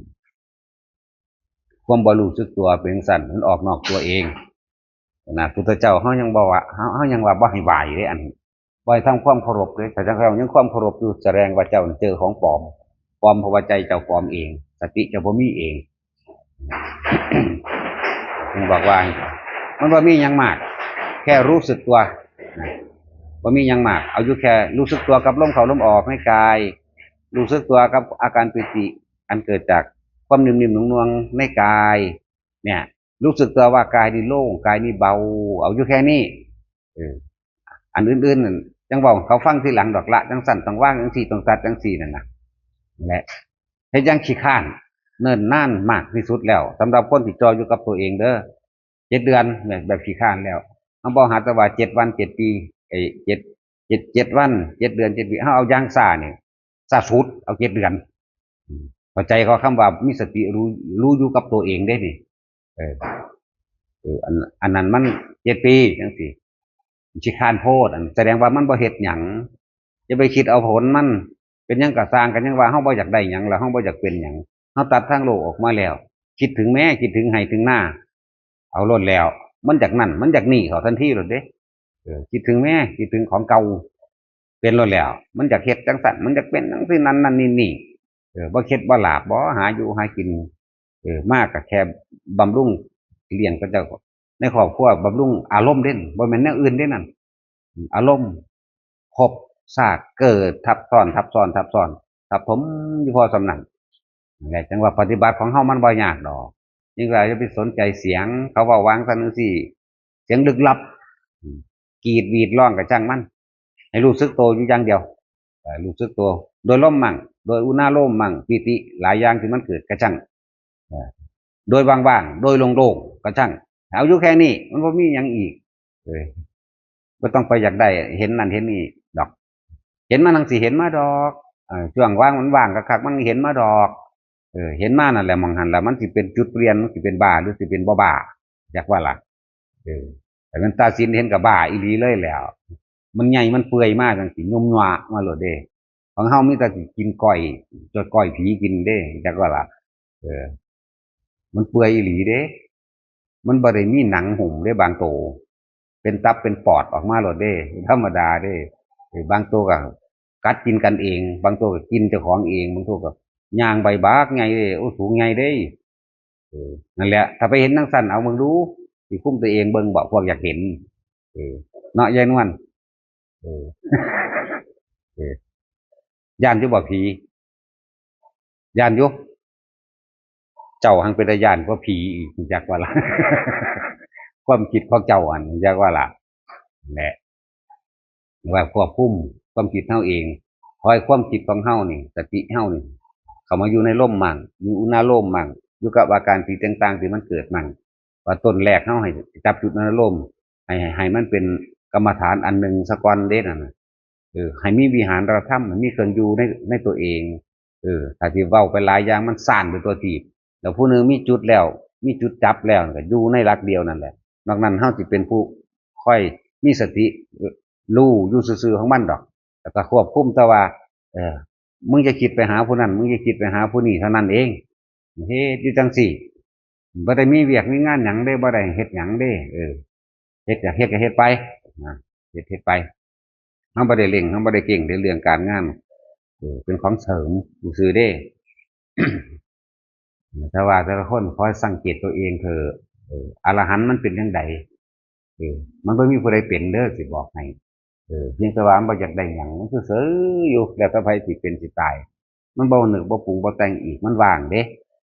ความบ่รู้สึกตัวเป็นจั่งซั้น มันออกนอกตัวเอง นะ พุทธเจ้าเฮายังบอกว่า เฮา เฮายังว่าบ่ให้ไหว้เด้ อันบ่ให้ทำความเคารพเด้ ถ้าเจ้ายังความเคารพอยู่ แสดงว่าเจ้าเจอของปลอม ปลอมเพราะว่าใจเจ้าปลอมเอง สติเจ้าบ่มีเอง จึงบอกว่า มันบ่มีหยังมาก แค่รู้สึกตัว นะ บ่มีหยังมาก เอาอยู่แค่รู้สึกตัวกับลมเข้าลมออกในกาย รู้สึกตัวกับอาการปีติ อันเกิดจากความนิ่มๆ นุ่มๆ ในกาย เนี่ย รู้สึกตัวว่ากายนี่โล่ง กายนี่เบา เอาอยู่แค่นี้ เออ อันอื่นๆ นั่น จั่งเว้าให้เขาฟังทีหลังดอก ละจั่งซั้น ต้องวางจั่งซี้ ต้องตัดจั่งซี้ นั่นน่ะ นั่นแหละ เฮ็ดอย่างขี้คร้าน เนิ่นนานมากที่สุดแล้ว สำหรับคนที่จ่ออยู่กับตัวเองเด้อ เจ็ดเดือน แบบ แบบขี้คร้านแล้ว เฮาบ่หาแต่ว่าเจ็ดวัน เจ็ดปี ไอ้ เจ็ด เจ็ด เจ็ดวัน เจ็ดเดือน เจ็ดปี เฮาเอาอย่างช้านี่ ช้าสุด เอาเจ็ดเดือน อืม เข้าใจเขาคำว่ามีสติรู้ รู้อยู่กับตัวเองเด้นี่ เออ เออ อัน อันนั้นมันเจ็ดปีจั่งซี้ ขี้คร้านโพด อัน แสดงว่ามันบ่เฮ็ดหยัง อย่าไปคิดเอาผลมัน เป็นหยังก็ซ่าง ก็ยังว่าเฮาบ่อยากได้หยัง แล้วเฮาบ่อยากเป็นหยัง เฮาตัดทางโลกออกมาแล้ว คิดถึงแม่ คิดถึงไฮ่ถึงนา เอาโลดแล้ว มันอยากนั่น มันอยากนี่เข้าทันทีโลดเด้ เออ คิดถึงแม่ คิดถึงของเก่า เป็นโลดแล้ว มันอยากเฮ็ดจั่งซั้น มันอยากเป็นจั่งซี้ นั่นนั่นนี่นี่ เออ บ่เฮ็ดบ่ลาบ บ่หาอยู่หากิน เออ มาก็แค่บำรุงเลี้ยงเขาเจ้า ในครอบครัว บำรุงอารมณ์เด้ บ่แม่นแนวอื่นเด้นั่น อารมณ์ ภพชาติเกิดทับซ้อน ทับซ้อน ทับซ้อน ทับถมอยู่พอส่ำนั้น นั่นแหละ จั่งว่าปฏิบัติของเฮามันบ่ยากดอก ยิ่งว่าอย่าไปสนใจเสียง เขาเว้าว่าจั่งซั้นจั่งซี้ เสียงลึกลับ อืม กรีดหวีดร้องก็ช่างมัน ให้รู้สึกโตอยู่อย่างเดียว เอ่อ รู้สึกโต โดยลมมั่ง โดยอุณาโลมมั่ง ปีติ หลายอย่างที่มันเกิดก็ช่าง เอ่อ โดยว่างๆ โดยโล่งๆ ก็ช่าง เอาอยู่แค่นี้ มันบ่มีหยังอีก เออ บ่ต้องไปอยากได้ เห็นนั่นเห็นนี่ดอก เห็นมานั่นสิเห็นมาดอก เออ ช่วงว่างมันว่างคักๆ มันเห็นมาดอก เออ เห็นมานั่นแหละ หม่องหั้นล่ะ มันสิเป็นจุดเปลี่ยน มันสิเป็นบ้า หรือสิเป็นบ่บ้า อยากว่าล่ะ เออ แต่มันตาสินเห็นก็บ้าอีหลีเลยแหล้ว มันใหญ่มันเปื่อยมาจั่งซี้ ยุ่มยวะมาโลดเด้ ของเฮามีแต่สิกินก้อย จดก้อยผีกินเด้ จักว่าล่ะ เออ มันเปื่อยอีหลีเด้ มันบ่ได้มีหนังหุ้มเด้ บางโต เป็นตับเป็นปอดออกมาโลดเด้ ธรรมดาเด้ เออ บางโตก็กัดกินกันเอง บางโตก็กินเจ้าของเอง บางโตก็ย่างใบบักใหญ่เด้ โอ้ สูงใหญ่เด้ เออ นั่นแหละ ถ้าไปเห็นจั่งซั้น เอาเบิ่งดู สิคุมตัวเองเบิ่งบ่ พวกอยากเห็น เออ เนาะ ยายนวล เออ เออ ย้านอยู่บ่ผี ย่านอยู่ เจ้าหังเป็นตาย่านกว่าผีอีก จักว่าล่ะ ความคิดของเจ้าอันจักว่าล่ะ แหละ ว่าควบคุมความคิดเฮาเอง คอยความคิดของเฮานี่ สติเฮานี่ เข้ามาอยู่ในลมมั่ง อยู่อุณาโลมมั่ง อยู่กับอาการที่ต่างๆที่มันเกิดมั่ง ว่าต้นแรกเฮาให้จับจุดอุณาโลม ให้ ให้ ให้มันเป็นกรรมฐานอันหนึ่งซะก่อนเด้นั่นน่ะ เออ ให้มีวิหารธรรม ให้มีเครื่องอยู่ใน ในตัวเอง เออ ถ้าสิเว้าไปหลายอย่างมันซ่านไปตัวที แล้วผู้หนึ่งมีจุดแล้ว มีจุดจับแล้วก็อยู่ในหลักเดียวนั่นแหละ นอกนั้นเฮาสิเป็นผู้คอยมีสติ รู้อยู่ซื่อๆของมันดอก แล้วก็ควบคุมแต่ว่า เออ มึงจะคิดไปหาผู้นั้น มึงจะคิดไปหาผู้นี้เท่านั้นเอง เฮ็ดอยู่จังซี่ บ่ได้มีเวียกมีงานหยังเด้ บ่ได้เฮ็ดหยังเด้ เออ เฮ็ดอยากเฮ็ดก็เฮ็ดไป นะ เฮ็ด เฮ็ดไป เฮาบ่ได้เร่ง เฮาบ่ได้เก่งในเรื่องการงาน เออ เป็นของเสริมซื่อๆเด้ แต่ว่าแต่ละคนคอยสังเกตตัวเองเถอะ เออ อรหันต์มันเป็นจั่งใด เออ มันบ่มีผู้ใดเป็นเด้อ สิบอกให้ เออ เพียงแต่ว่ามันบ่อยากได้หยัง มันซื่อๆอยู่ แล้วแต่ไผสิเป็นสิตาย มันบ่นึกบ่ปรุงบ่แต่งอีก มันว่างเด้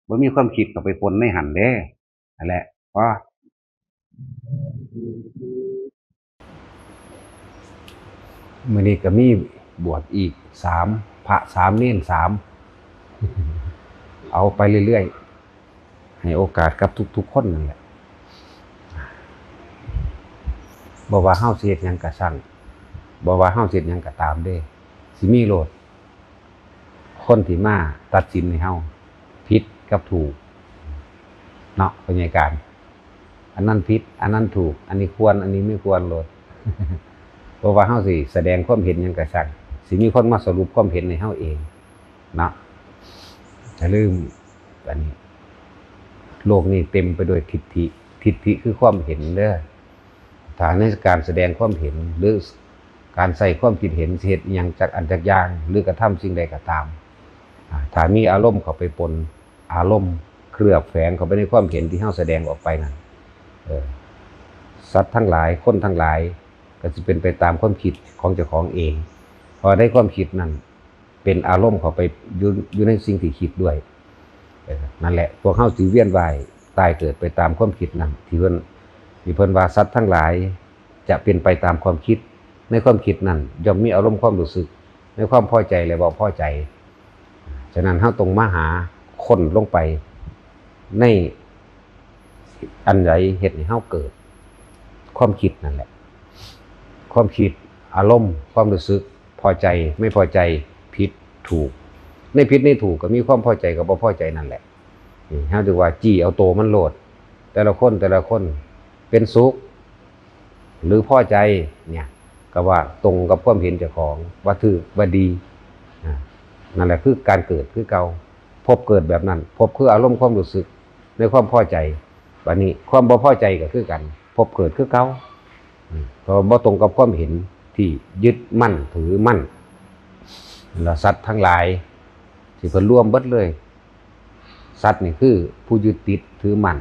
บ่มีความคิดเข้าไปปนในหั้นเด้ นั่นแหละ พอ มื้อนี้ก็มีบวชอีกสาม พระสาม เณรสาม เอาไปเรื่อยๆ ให้โอกาสกับทุกๆคนนั่นแหละ บ่ว่าเฮาสิเฮ็ดหยังก็ซ่าง บ่ว่าเฮาสิเฮ็ดหยังก็ตามเด้ สิมีโลด คนที่มาตัดสินให้เฮา ผิดกับถูก เนาะ พ่อใหญ่การ อันนั้นผิด อันนั้นถูก อันนี้ควร อันนี้ไม่ควรโลด เพราะว่าเฮาสิแสดงความเห็นหยังก็ซ่าง สิมีคนมาสรุปความเห็นให้เฮาเอง เนาะ อย่าลืม อันนี้ โลกนี้เต็มไปด้วยทิฏฐิ ทิฏฐิคือความเห็นเด้อ ถ้าในการแสดงความเห็น หรือการใส่ความคิดเห็น สิเฮ็ดอิหยังจักอันจักอย่าง หรือกระทำสิ่งใดก็ตาม อ่า ถ้ามีอารมณ์เข้าไปปน อารมณ์เคลือบแฝงเข้าไปในความเห็นที่เฮาแสดงออกไปนั่น เออ สัตว์ทั้งหลาย คนทั้งหลาย ก็สิเป็นไปตามความคิดของเจ้าของเอง เพราะในความคิดนั่น เป็นอารมณ์เข้าไปอยู่ อยู่ในสิ่งที่คิดด้วย เออ นั่นแหละ พวกเฮาสิเวียนว่ายตายเกิดไปตามความคิดนั่น ที่เพิ่น ที่เพิ่นว่าสัตว์ทั้งหลายจะเป็นไปตามความคิด ในความคิดนั่นย่อมมีอารมณ์ความรู้สึก ในความพอใจและบ่พอใจ ฉะนั้นเฮาต้องมาหาค้นลงไปในอันใดเฮ็ดให้เฮาเกิดความคิดนั่นแหละ ความคิด อารมณ์ ความรู้สึก พอใจ ไม่พอใจ ผิด ถูก ในผิดในถูกก็มีความพอใจกับบ่พอใจนั่นแหละ นี่ เฮาถือว่าจี้เอาโตมันโลด แต่ละคน แต่ละคน เป็นสุข หรือพอใจ เนี่ย ก็ว่าตรงกับความเห็นเจ้าของ ว่าถูก ว่าดี อ่า นั่นแหละคือการเกิดคือเก่า ภพเกิดแบบนั้น ภพคืออารมณ์ความรู้สึกในความพอใจ บัดนี้ความบ่พอใจก็คือกัน ภพเกิดคือเก่า อืม เพราะว่าบ่ตรงกับความเห็นที่ยึดมั่นถือมั่น แล้วสัตว์ทั้งหลาย ที่เพิ่นรวมเบิดเลย สัตว์นี่คือผู้ยึดติดถือมั่น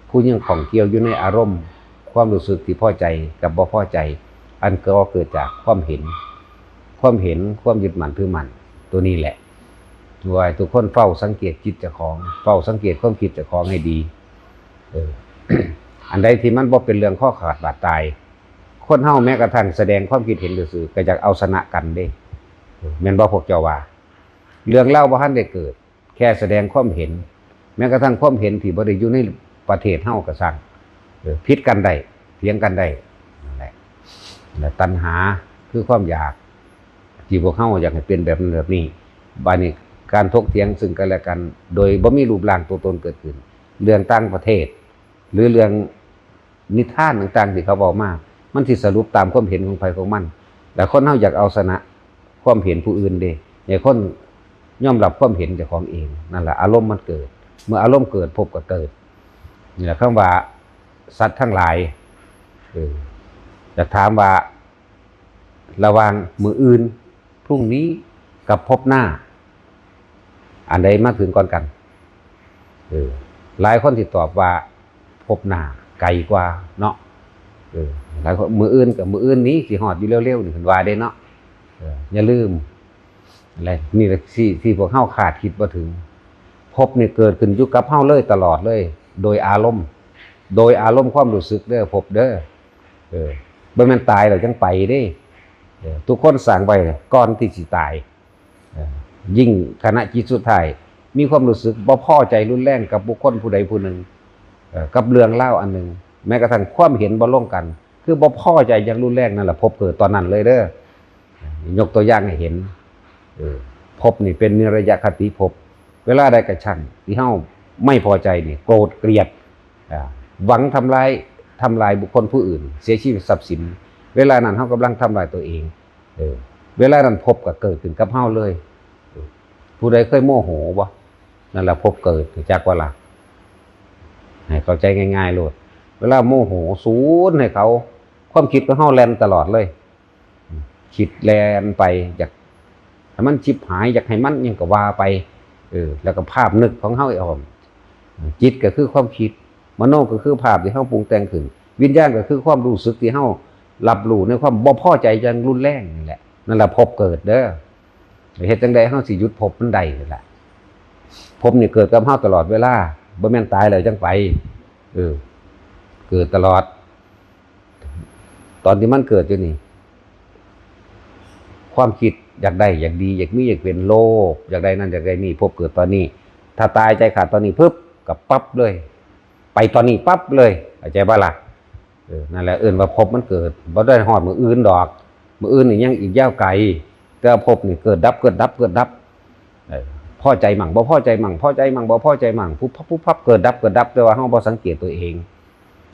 ผู้ยังข้องเกี่ยวอยู่ในอารมณ์ ความรู้สึกที่พอใจกับบ่พอใจ อันก็เกิดจากความเห็น ความเห็น ความยึดมั่นถือมั่น ตัวนี้แหละ ว่าทุกคนเฝ้าสังเกตจิตเจ้าของ เฝ้าสังเกตความคิดเจ้าของให้ดี เออ อันใดที่มันบ่เป็นเรื่องคอขาดบาดตาย คนเฮาแม้กระทั่งแสดงความคิดเห็นซื่อๆ ก็อยากเอาชนะกันเด้ เออ แม่นบ่พวกเจ้าว่า เรื่องเล่าบ่ทันได้เกิด แค่แสดงความเห็น แม้กระทั่งความเห็นที่บ่ได้อยู่ในประเทศเฮาก็ซ่าง เออ ผิดกันได้ เถียงกันได้ นั่นแหละ และตัณหาคือความอยาก ที่พวกเฮาอยากให้เป็นแบบนั้นแบบนี้ บัดนี้การถกเถียงซึ่งกันและกัน โดยบ่มีรูปร่างตัวตนเกิดขึ้น เรื่องต่างประเทศ หรือเรื่องนิทานต่างๆที่เขาเว้ามา มันสิสรุปตามความเห็นของไผของมัน แต่คนเฮาอยากเอาชนะความเห็นผู้อื่นเด้ ให้คนยอมรับความเห็นเจ้าของเอง นั่นแหละอารมณ์มันเกิด เมื่ออารมณ์เกิดภพก็เกิด นี่แหละคำว่าสัตว์ทั้งหลาย เออ อยากถามว่า ระหว่างมื้ออื่น พรุ่งนี้ กับภพหน้า อันใดมาถึงก่อนกัน เออ หลายคนสิตอบว่าภพหน้าไกลกว่าเนาะ เออ หลายคน มื้ออื่นกับมื้ออื่นนี้สิฮอดอยู่เร็วๆนี่เพิ่นว่าเด้เนาะ เออ อย่าลืม และนี่แหละที่ ที่พวกเฮาคาดคิดบ่ถึง ภพนี่เกิดขึ้นอยู่กับเฮาเลยตลอดเลย โดยอารมณ์ โดยอารมณ์ความรู้สึกเด้อ ภพเด้อ เออ บ่แม่นตายแล้วจั่งไปเด้ เออ ทุกคนสร้างไว้ก่อนที่สิตาย เออ ยิ่งขณะจิตสุดท้าย มีความรู้สึกบ่พอใจรุนแรงกับบุคคลผู้ใดผู้หนึ่ง เออ กับเรื่องราวอันหนึ่ง แม้กระทั่งความเห็นบ่ลงกัน คือบ่พอใจอย่างรุนแรง นั่นแหละภพเกิดตอนนั้นเลยเด้อ ยกตัวอย่างให้เห็น เออ ภพนี่เป็นนิรยคติภพ เวลาใดก็ช่างที่เฮาไม่พอใจนี่ โกรธเกลียด อ่า หวังทำร้าย ทำลายบุคคลผู้อื่น เสียชีวิตทรัพย์สิน เวลานั้นเฮากำลังทำลายตัวเอง เออ เวลานั้นภพก็เกิดขึ้นกับเฮาเลย เออ ผู้ใดเคยโมโหบ่ นั่นแหละภพเกิด จักว่าล่ะ ให้เข้าใจง่ายๆโลด เวลาโมโหสูนให้เขา ความคิดของเฮาแล่นตลอดเลย คิดแล่นไป อยากให้มันชิบหาย อยากให้มันหยังก็ว่าไป เออ แล้วก็ภาพนึกของเฮาเอง จิตก็คือความคิด มโนก็คือภาพที่เฮาปรุงแต่งขึ้น วิญญาณก็คือความรู้สึกที่เฮารับรู้ในความบ่พอใจอย่างรุนแรงนี่แหละ นั่นแหละภพเกิดเด้อ เฮ็ดจั่งใดเฮาสิหยุดภพมันได้นั่นแหละ ภพนี่เกิดกับเฮาตลอดเวลา บ่แม่นตายแล้วจั่งไป เออ เกิดตลอด ตอนที่มันเกิดอยู่นี่ ความคิดอยากได้ อยากดี อยากมี อยากเป็น โลภ อยากได้นั่น อยากได้นี่ ภพเกิดตอนนี้ ถ้าตายใจขาดตอนนี้ปุ๊บ ก็ปั๊บเลย ไปตอนนี้ปั๊บเลย เข้าใจบ่ล่ะ เออ นั่นแหละเอิ้นว่าภพมันเกิด บ่ได้ฮอดมื้ออื่นดอก มื้ออื่นนี่ยังอีกยาวไกล แต่ว่าภพนี่เกิดดับ เกิดดับ เกิดดับ เออ พอใจมั่ง บ่พอใจมั่ง พอใจมั่ง บ่พอใจมั่ง ปุ๊บปั๊บ ปุ๊บปั๊บ เกิดดับ เกิดดับ แต่ว่าเฮาบ่สังเกตตัวเอง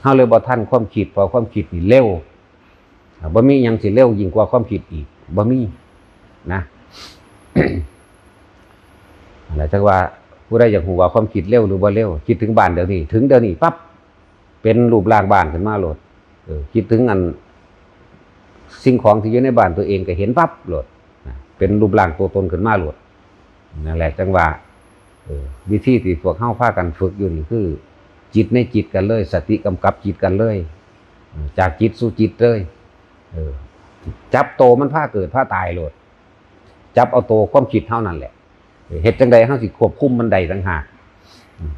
เฮาเลยบ่ทันความคิด เพราะความคิดนี่เร็ว อ่า บ่มีหยังสิเร็วยิ่งกว่าความคิดอีก บ่มี นะ นั่นแหละ จักว่าผู้ใดอยากรู้ว่าความคิดเร็วหรือบ่เร็ว คิดถึงบ้านเดี๋ยวนี้ ถึงเดี๋ยวนี้ปั๊บ เป็นรูปร่างบ้านขึ้นมาโลด เออ คิดถึงอัน สิ่งของที่อยู่ในบ้านตัวเองก็เห็นปั๊บโลด นะ เป็นรูปร่างตัวตนขึ้นมาโลด นั่นแหละ จั่งว่า เออ วิธีที่พวกเฮาพากันฝึกอยู่นี่คือ จิตในจิตกันเลย สติกำกับจิตกันเลย เออ จากจิตสู่จิตเลย เออ จับโตมันพาเกิดพาตายโลด จับเอาโตความคิดเฮานั่นแหละ เฮ็ดจั่งใดเฮาสิควบคุมมันได้ต่างหาก อืม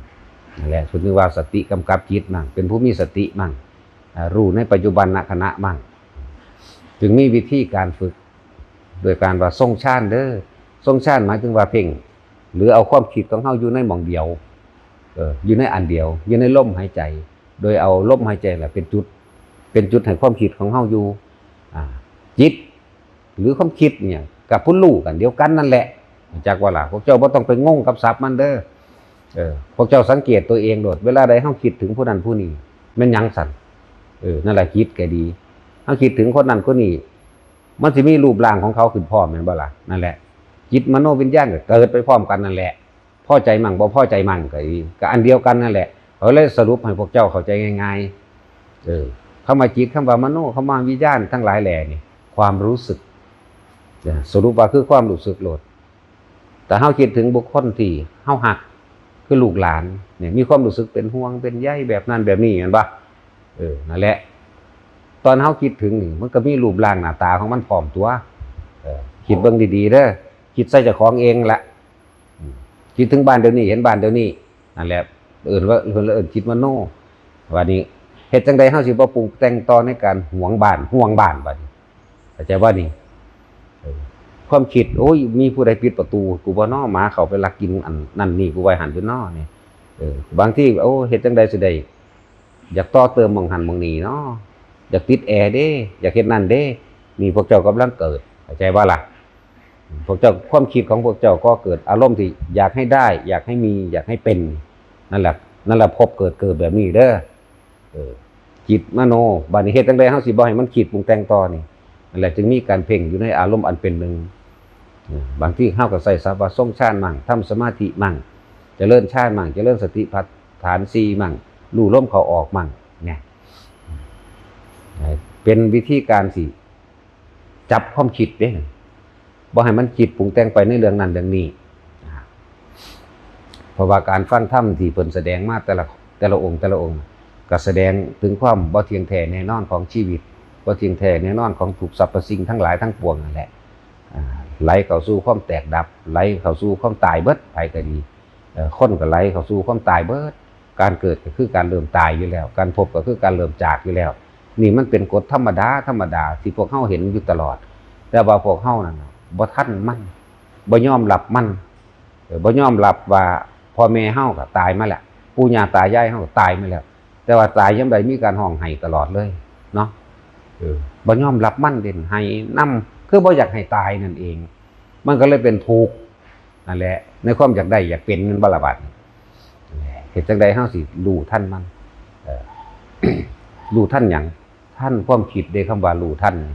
นั่นแหละ เพิ่นเรียกว่าสติกำกับจิตมั่ง เป็นผู้มีสติมั่ง อ่า รู้ในปัจจุบันขณะมั่ง จึงมีวิธีการฝึก โดยการว่าทรงฌานเด้อ ทรงฌานหมายถึงว่าเพ่ง หรือเอาความคิดของเฮาอยู่ในหม่องเดียว เออ อยู่ในอันเดียว อยู่ในลมหายใจ โดยเอาลมหายใจแหละเป็นจุด เป็นจุดให้ความคิดของเฮาอยู่ อ่า จิต หรือความคิดเนี่ย กับผู้รู้กันเดียวกันนั่นแหละ จักว่าล่ะ พวกเจ้าบ่ต้องไปงงกับศัพท์มันเด้อ เออ พวกเจ้าสังเกตตัวเองโลด เวลาใดเฮาคิดถึงผู้นั้นผู้นี้ แม่นหยังสั่น เออ นั่นแหละจิตก็ดี เฮาคิดถึงคนนั้นคนนี้ มันสิมีรูปร่างของเขาขึ้นพร้อมแม่นบ่ล่ะ นั่นแหละ จิตมโนวิญญาณก็เกิดไปพร้อมกันนั่นแหละ พอใจมั่งบ่พอใจมั่งก็ดี ก็อันเดียวกันนั่นแหละ เขาเลยสรุปให้พวกเจ้าเข้าใจง่ายๆ เออ คำว่าจิต คำว่ามโน คำว่าวิญญาณทั้งหลายแหล่นี่ ความรู้สึก นะ สรุปว่าคือความรู้สึกโลด แต่เฮาคิดถึงบุคคลที่เฮาฮัก คือลูกหลานเนี่ย มีความรู้สึกเป็นห่วงเป็นใยแบบนั้นแบบนี้แม่นบ่ เออ นั่นแหละ ตอนเฮาคิดถึงนี่ มันก็มีรูปร่างหน้าตาของมันพร้อมตัว เออ คิดเบิ่งดีๆเด้อ คิดใส่เจ้าของเองละ อืม คิดถึงบ้านเดี๋ยวนี้ เห็นบ้านเดี๋ยวนี้ นั่นแหละ เอิ้นว่า เอิ้น เอิ้นจิตมโน บัดนี้ เฮ็ดจั่งใดเฮาสิบ่ปรุงแต่งต่อในการหวงบ้าน ห่วงบ้านบัดนี้ เข้าใจบ่นี่ เออ ความคิด โอ้ย มีผู้ใดปิดประตูกูบ่น้อ หมาเข้าไปลักกินอันนั่นนี่กูไว้หั่นอยู่น้อนี่ เออ บางที โอ้ เฮ็ดจั่งใดสิได้ อยากต่อเติมหม่องหั่นหม่องนี่น้อ อยากติดแอร์เด้ อยากเฮ็ดนั่นเด้ นี่พวกเจ้ากำลังเกิด เข้าใจบ่ล่ะ พวกเจ้า ความคิดของพวกเจ้าก็เกิดอารมณ์ที่อยากให้ได้ อยากให้มี อยากให้เป็น นั่นแหละ นั่นแหละภพเกิด เกิดแบบนี้เด้อ เออ จิตมโน บัดนี้เฮ็ดจั่งใดเฮาสิบ่ให้มันคิดปรุงแต่งต่อนี่ นั่นแหละจึงมีการเพ่งอยู่ในอารมณ์อันเป็นหนึ่ง เออ บางทีเฮาก็ใช้ศัพท์ว่าทรงฌานมั่ง ทำสมาธิมั่ง เจริญฌานมั่ง เจริญสติปัฏฐานสี่มั่ง รู้ลมเข้าออกมั่ง เนี่ย เป็นวิธีการสิจับความคิดเด้ บ่ให้มันคิดปรุงแต่งไปในเรื่องนั้นเรื่องนี้ อ่า เพราะว่าการฟังธรรมที่เพิ่นแสดงมาแต่ละ แต่ละองค์ แต่ละองค์ ก็แสดงถึงความบ่เที่ยงแท้แน่นอนของชีวิต บ่เที่ยงแท้แน่นอนของทุกสรรพสิ่งทั้งหลายทั้งปวงนั่นแหละ อ่า ไหลเข้าสู่ความแตกดับ ไหลเข้าสู่ความตายเบิด ไผก็ดี เอ่อคนก็ไหลเข้าสู่ความตายเบิด การเกิดก็คือการเริ่มตายอยู่แล้ว การพบก็คือการเริ่มจากอยู่แล้ว นี่มันเป็นกฎธรรมดาธรรมดาที่พวกเฮาเห็นอยู่ตลอด แต่ว่าพวกเฮานั่นน่ะบ่ทันมัน บ่ยอมรับมัน เออ บ่ยอมรับว่าพ่อแม่เฮาก็ตายมาแล้ว ปู่ย่าตายายเฮาก็ตายมาแล้ว แต่ว่าตายยามใดมีการฮ้องไห้ตลอดเลยเนาะ เออ บ่ยอมรับมัน เด่นไห้นำ คือบ่อยากให้ตายนั่นเอง มันก็เลยเป็นทุกข์นั่นแหละ ในความอยากได้อยากเป็น มันบ่ละบาดนี้ เฮ็ดจั่งใดเฮาสิรู้ทันมัน เออ รู้ทันหยัง ทันความคิดเด้ คำว่ารู้ทันนี่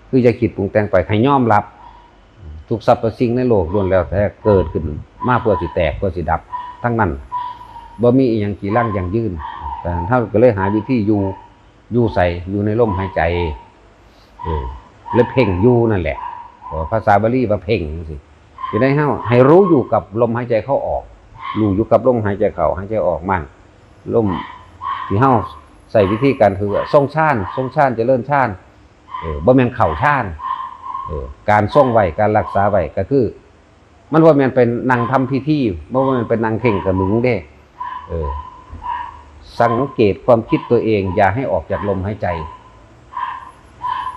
คืออย่าคิดปรุงแต่งไป ให้ยอมรับ ทุกสรรพสิ่งในโลกล้วนแล้วแต่เกิดขึ้นมาเพื่อสิแตก เพื่อสิดับ ทั้งนั้น บ่มีอิหยังจีรังยั่งยืน แต่เฮาก็เลยหาวิธีอยู่ อยู่ใส อยู่ในลมหายใจ เออ และเพ่งอยู่นั่นแหละ เออ ภาษาบาลีว่าเพ่งจั่งซี้ จะได้เฮาให้รู้อยู่กับลมหายใจเข้าออก รู้อยู่กับลมหายใจเข้า หายใจออกมัน ลมที่เฮาใช้วิธีการคือทรงฌาน ทรงฌาน เจริญฌาน เออ บ่แม่นเข้าฌาน เออ การทรงไว้ การรักษาไว้ก็คือ มันบ่แม่นไปนั่งทำพิธี บ่แม่นไปนั่งเข่งกระมึงเด้ เออ สังเกตความคิดตัวเอง อย่าให้ออกจากลมหายใจ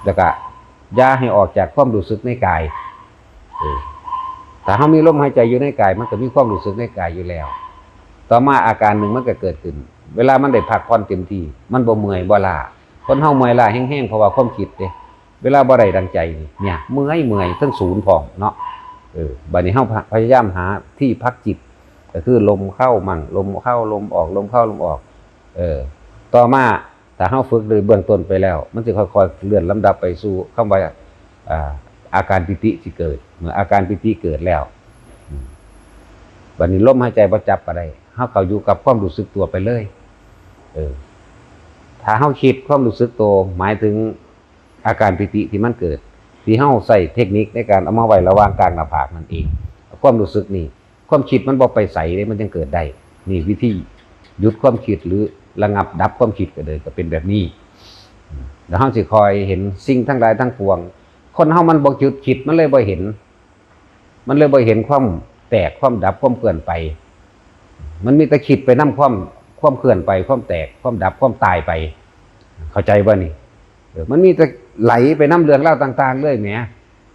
แล้วก็อย่าให้ออกจากความรู้สึกในกาย เออ ถ้าเฮามีลมหายใจอยู่ในกาย มันก็มีความรู้สึกในกายอยู่แล้ว ต่อมาอาการหนึ่งมันก็เกิดขึ้น เวลามันได้พักผ่อนเต็มที่ มันบ่เมื่อยบ่ล้า คนเฮาเมื่อยล้าแฮงๆ เพราะว่าความคิดเด้ เวลาบ่ได้ดังใจนี่ เนี่ย เมื่อย เมื่อย ทั้งศูนย์พร้อมเนาะ เออ บัดนี้เฮาพะ- พยายามหาที่พักจิต ก็คือลมเข้ามั่ง ลมเข้า ลมออก ลมเข้า ลมออก เออ ต่อมา ถ้าเฮาฝึกโดยเบื้องต้นไปแล้ว มันสิค่อยๆ เลื่อนลำดับไปสู่คำว่า อ่า อาการปีติสิเกิด เมื่ออาการปีติเกิดแล้ว อืม บัดนี้ลมหายใจบ่จับก็ได้ เฮาเข้าอยู่กับความรู้สึกตัวไปเลย เออ ถ้าเฮาคิดความรู้สึกตัว หมายถึงอาการปีติที่มันเกิด ที่เฮาใช้เทคนิคในการเอามาไว้ระหว่างกลางหน้าผากนั่นเอง ความรู้สึกนี่ ความคิดมันบ่ไปไสเด้ มันจั่งเกิดได้ นี่วิธีหยุดความคิดหรือระงับดับความคิดก็เลยก็เป็นแบบนี้ แล้วเฮาสิคอยเห็นสิ่งทั้งหลายทั้งปวง คนเฮามันบ่หยุดคิด มันเลยบ่เห็น มันเลยบ่เห็นความแตก ความดับ ความเคลื่อนไป มันมีแต่คิดไปนำความ ความเคลื่อนไป ความแตก ความดับ ความตายไป เข้าใจบ่นี่ เออ มันมีแต่ไหลไปนำเรื่องราวต่างๆ เลยแหม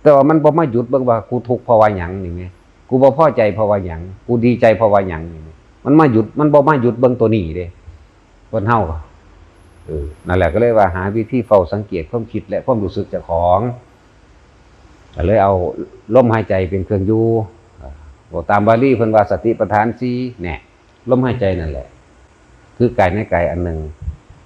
แต่ว่ามันบ่มาหยุดเบิ่งว่ากูทุกข์เพราะว่าหยังนี่แหม กูบ่พอใจเพราะว่าหยัง กูดีใจเพราะว่าหยังนี่แหม มันมาหยุด มันบ่มาหยุดเบิ่งตัวนี้เด้ คนเฮา เออ นั่นแหละ ก็เลยว่าหาวิธีเฝ้าสังเกตความคิดและความรู้สึกเจ้าของ ก็เลยเอาลมหายใจเป็นเครื่องอยู่ เอ่อ บอกตามบาลีเพิ่นว่าสติปัฏฐานสี่ แน่ ลมหายใจนั่นแหละ คือกายในกายอันหนึ่ง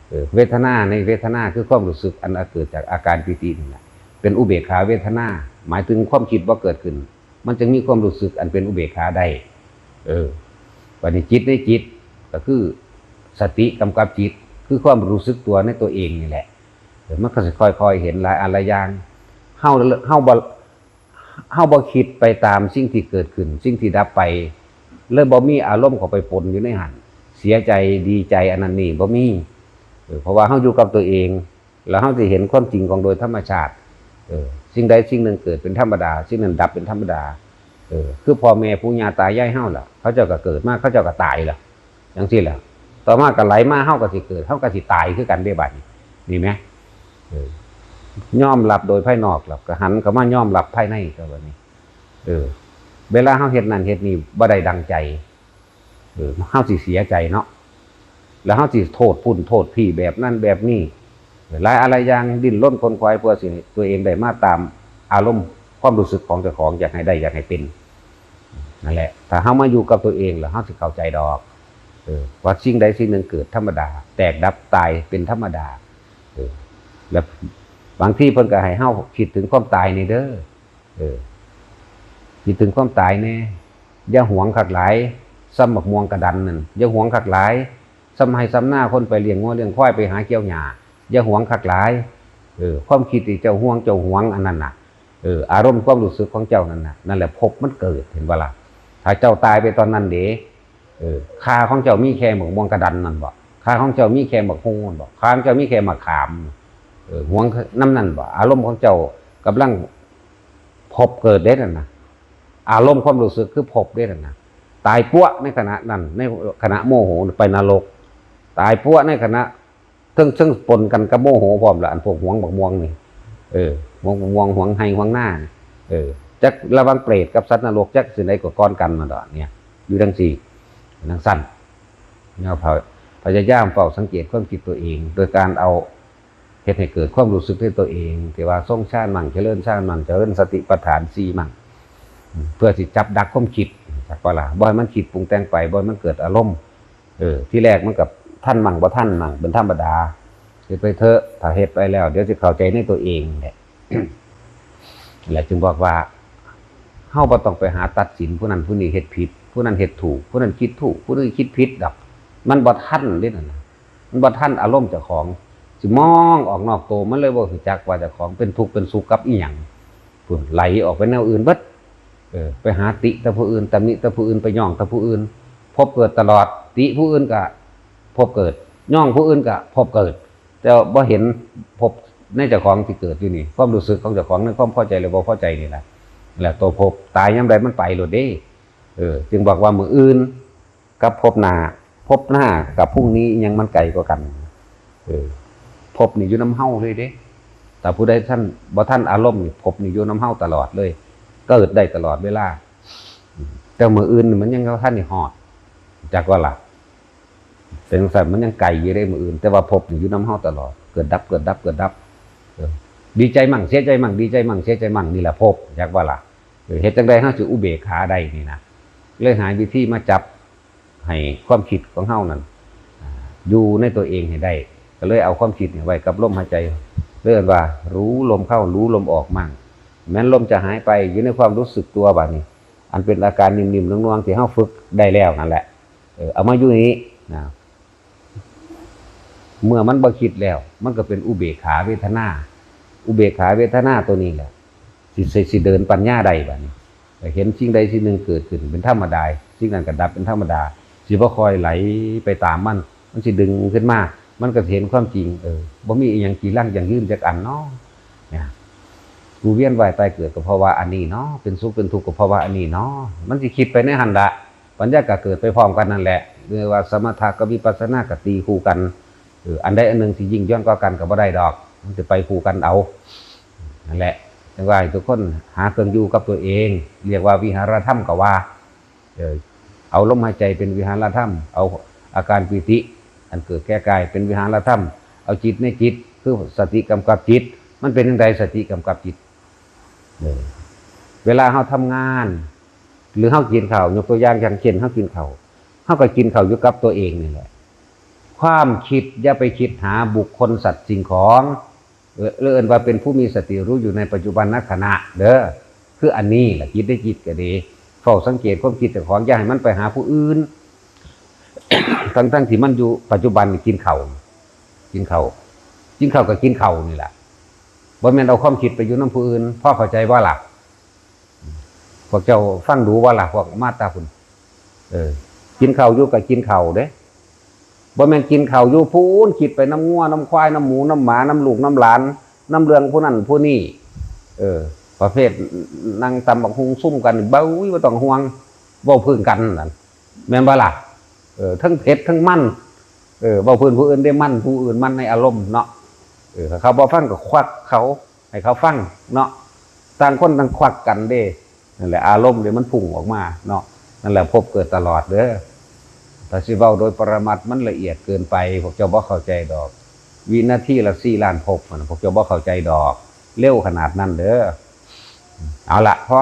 เออ เวทนาในเวทนาคือความรู้สึกอันเกิดจากอาการปีตินี่แหละ เป็นอุเบกขาเวทนา หมายถึงความคิดบ่เกิดขึ้น มันจึงมีความรู้สึกอันเป็นอุเบกขาได้ เออ บัดนี้จิตในจิต ก็คือสติกำกับจิต คือความรู้สึกตัวในตัวเองนี่แหละ เออ มันก็สิค่อยๆ เห็นหลายอันหลายอย่าง เฮา เฮาบ่ เฮาบ่คิดไปตามสิ่งที่เกิดขึ้น สิ่งที่ดับไป เลยบ่มีอารมณ์เข้าไปปนอยู่ในหั้น เสียใจ ดีใจ อันนั้นนี่บ่มี เออ เพราะว่าเฮาอยู่กับตัวเอง แล้วเฮาสิเห็นความจริงของโดยธรรมชาติ เออ สิ่งใดสิ่งหนึ่งเกิดเป็นธรรมดา สิ่งนั้นดับเป็นธรรมดา เออ คือพ่อแม่ปู่ย่าตายายเฮาล่ะ เขาเจ้าก็เกิดมา เขาเจ้าก็ตายล่ะ จั่งซี้แหละ ต่อมาก็ไหลมา เฮาก็สิเกิด เฮาก็สิตายคือกันเด้บัดนี้ นี่แหม เออ ยอมรับโดยภายนอก แล้วก็หันเข้ามายอมรับภายใน ก็บัดนี้ เออ เวลาเฮาเฮ็ดนั่นเฮ็ดนี่บ่ได้ดังใจ เออ เฮาสิเสียใจเนาะ แล้วเฮาสิโทษพุ้นโทษพี้ แบบนั้นแบบนี้ หลายอะไรอย่าง ดิ้นรนขนขวายเพื่อสิให้ตัวเองได้มาตามอารมณ์ความรู้สึกของเจ้าของ อยากให้ได้อยากให้เป็น นั่นแหละ ถ้าเฮามาอยู่กับตัวเองแล้ว เฮาสิเข้าใจดอก เออ ว่าสิ่งใดสิ่งหนึ่งเกิดธรรมดา แตกดับตายเป็นธรรมดา เออ แล้วบางทีเพิ่นก็ให้เฮาคิดถึงความตายนี่เด้อ เออ คิดถึงความตายแน่ อย่าหวงคักหลาย ส่ำบักม่วงกระดันนั่น อย่าหวงคักหลาย ส่ำไฮ่ส่ำนาคนไปเลี้ยงงัวเลี้ยงควาย ไปหาเกี่ยวหญ้า อย่าหวงคักหลาย เออ ความคิดที่เจ้าห่วงเจ้าหวงอันนั้นน่ะ เออ อารมณ์ความรู้สึกของเจ้านั่นน่ะ นั่นแหละภพมันเกิด เห็นบ่ล่ะ ถ้าเจ้าตายไปตอนนั้นเด้ เออ ค่าของเจ้ามีแค่บักม่วงกระดันนั่นบ่ ค่าของเจ้ามีแค่บักฮู่นั่นบ่ ค่าของเจ้ามีแค่หมากขาม เออ หวงนำนั่นบ่ อารมณ์ของเจ้ากำลังภพเกิดเด้นั่นน่ะ อารมณ์ความรู้สึกคือภพเด้นั่นน่ะ ตายปั๊วในขณะนั้น ในขณะโมโหไปนรก ตายปั๊วในขณะเทิงเทิงปนกันกับโมโหพร้อมละ อันพวกหวงบักม่วงนี่ เออ หวงบักม่วง หวงไฮ่หวงนา เออ จักระหว่างเปรตกับสัตว์นรก จักสิ่งใดก็ก่อนกันมาดอกเนี่ย อยู่จั่งซี้ จั่งซั่น เนี่ย พยายามเฝ้าสังเกตความคิดตัวเอง โดยการเอา เฮ็ดให้เกิดความรู้สึกในตัวเอง ที่ว่าทรงฌานมั่ง เจริญฌานมั่ง เจริญสติปัฏฐานสี่มั่ง เพื่อสิจับดักความคิด จักว่าล่ะ บ่ให้มันคิดปรุงแต่งไป บ่ให้มันเกิดอารมณ์ เออ ทีแรกมันก็ทันมั่งบ่ทันมั่ง เป็นธรรมดา เฮ็ดไปเถอะ ถ้าเฮ็ดไปแล้ว เดี๋ยวสิเข้าใจในตัวเองแหละ และจึงบอกว่า เฮาบ่ต้องไปหาตัดสินผู้นั้นผู้นี้เฮ็ดผิด ผู้นั้นเฮ็ดถูก ผู้นั้นคิดถูก ผู้นี้คิดผิดดอก มันบ่ทันเด้นั่นน่ะ มันบ่ทันอารมณ์เจ้าของ สิมองออกนอกตัว มันเลยบ่รู้จักว่าเจ้าของเป็นทุกข์เป็นสุขกับอีหยัง พุ้น ไหลออกไปแนวอื่นเบิด เออ ไปหาติแต่ผู้อื่น ตำหนิแต่ผู้อื่น ไปย่องแต่ผู้อื่น ภพเกิดตลอด ติผู้อื่นก็ภพเกิด ย่องผู้อื่นก็ภพเกิด แต่บ่เห็นภพในเจ้าของที่เกิดอยู่นี่ ความรู้สึกของเจ้าของในความพอใจหรือบ่พอใจนี่แหละ แล้วตัวภพ ตายยามใดมันไปโลดเด้ เออ จึงบอกว่ามื้ออื่นกับภพหน้า ภพหน้ากับพรุ่งนี้ยังมันไกลกว่ากัน เออ ภพนี่อยู่นำเฮาเลยเด้ แต่ผู้ใดท่านบ่ทันอารมณ์นี่ ภพนี่อยู่นำเฮาตลอดเลย เกิดได้ตลอดเวลา แต่มื้ออื่นนี่มันยังบ่ทันได้ฮอด จักว่าล่ะ เป็นจั่งซั่น มันยังไกลอยู่เด้มื้ออื่น แต่ว่าภพนี่อยู่นำเฮาตลอด เกิดดับ เกิดดับ เกิดดับ เออ ดีใจมั่ง เสียใจมั่ง ดีใจมั่ง เสียใจมั่ง นี่แหละภพ จักว่าล่ะ เออ เฮ็ดจั่งใดเฮาสิอุเบกขาได้นี่นะ เลยหาวิธีมาจับให้ความคิดของเฮานั่น อ่า อยู่ในตัวเองให้ได้ ก็เลยเอาความคิดเนี่ยไว้กับลมหายใจ เรียกว่ารู้ลมเข้า รู้ลมออกมั่ง แม้นลมจะหายไป อยู่ในความรู้สึกตัวบัดนี้ อันเป็นอาการนิ่มๆ นวลๆ ที่เฮาฝึกได้แล้วนั่นแหละ เออ เอามาอยู่นี้นะ เมื่อมันบ่คิดแล้ว มันก็เป็นอุเบกขาเวทนา อุเบกขาเวทนาตัวนี้แหละ สิ สิ สิเดินปัญญาได้บัดนี้ เห็นสิ่งใดสิ่งหนึ่งเกิดขึ้นเป็นธรรมดา สิ่งนั้นก็ดับเป็นธรรมดา สิบ่ค่อยไหลไปตามมัน มันสิดึงขึ้นมา มันก็สิเห็นความจริง เออ บ่มีอีหยังจีรังยั่งยืนจักอันเนาะ เนี่ย กูเวียนว่ายตายเกิดก็เพราะว่าอันนี้เนาะ เป็นสุขเป็นทุกข์ก็เพราะว่าอันนี้เนาะ มันสิคิดไปในหั่นละ ปัญญาก็เกิดไปพร้อมกันนั่นแหละ เรียกว่าสมถะกับวิปัสสนาก็ตีคู่กัน เออ อันใดอันหนึ่งสิยิ่งย่อนกว่ากันก็บ่ได้ดอก มันสิไปคู่กันเอา นั่นแหละ จั่งว่าให้ทุกคนหาเครื่องอยู่กับตัวเอง เรียกว่าวิหารธรรมก็ว่า เออ เอาลมหายใจเป็นวิหารธรรม เอาอาการปีติอันเกิดแก่กายเป็นวิหารธรรม เอาจิตในจิต คือสติกำกับจิต มันเป็นจั่งใดสติกำกับจิต เออ เวลาเฮาทำงาน หรือเฮากินข้าว ยกตัวอย่างอย่างเช่นเฮากินข้าว เฮาก็กินข้าวอยู่กับตัวเองนี่แหละ ความคิดอย่าไปคิดหาบุคคลสัตว์สิ่งของ เออ เอิ้นว่าเป็นผู้มีสติรู้อยู่ในปัจจุบันขณะเด้อ คืออันนี้แหละ คิดได้จิตก็ดี เฝ้าสังเกตความคิดเจ้าของ อย่าให้มันไปหาผู้อื่น ทั้งๆ ที่มันอยู่ปัจจุบันนี่กินข้าว กินข้าว กินข้าวก็กินข้าวนี่แหละ บ่แม่นเอาความคิดไปอยู่นำผู้อื่น พอเข้าใจบ่ล่ะ พวกเจ้าฟังดูบ่ล่ะ พวกมาตาพุ้น เออ กินข้าวอยู่ก็กินข้าวเด้ บ่แม่นกินข้าวอยู่พู้น คิดไปนำงัวนำควาย นำหมูนำหมา นำลูกนำหลาน นำเรื่องผู้นั้นผู้นี้ เออ ประเภทนั่งตำบักหุ่งซุ่มกัน เบ้ย บ่ต้องห่วง เว้าพื้นกันนั่น แม่นบ่ล่ะ เออ ทั้งเผ็ดทั้งมัน เออ เว้าพื้นผู้อื่นได้มัน ผู้อื่นมันในอารมณ์เนาะ เออ ถ้าเขาบ่ฟังก็ควักเขา ให้เขาฟังเนาะ ต่างคนต่างควักกันเด้ นั่นแหละ อารมณ์เด้มันพุ่งออกมาเนาะ นั่นแหละ ภพเกิดตลอดเด้อ ถ้าสิเว้าโดยปรมัตถ์มันละเอียดเกินไป พวกเจ้าบ่เข้าใจดอก วินาทีละสี่ล้านภพนั่นน่ะ พวกเจ้าบ่เข้าใจดอก เร็วขนาดนั้นเด้อ เอาละ พอ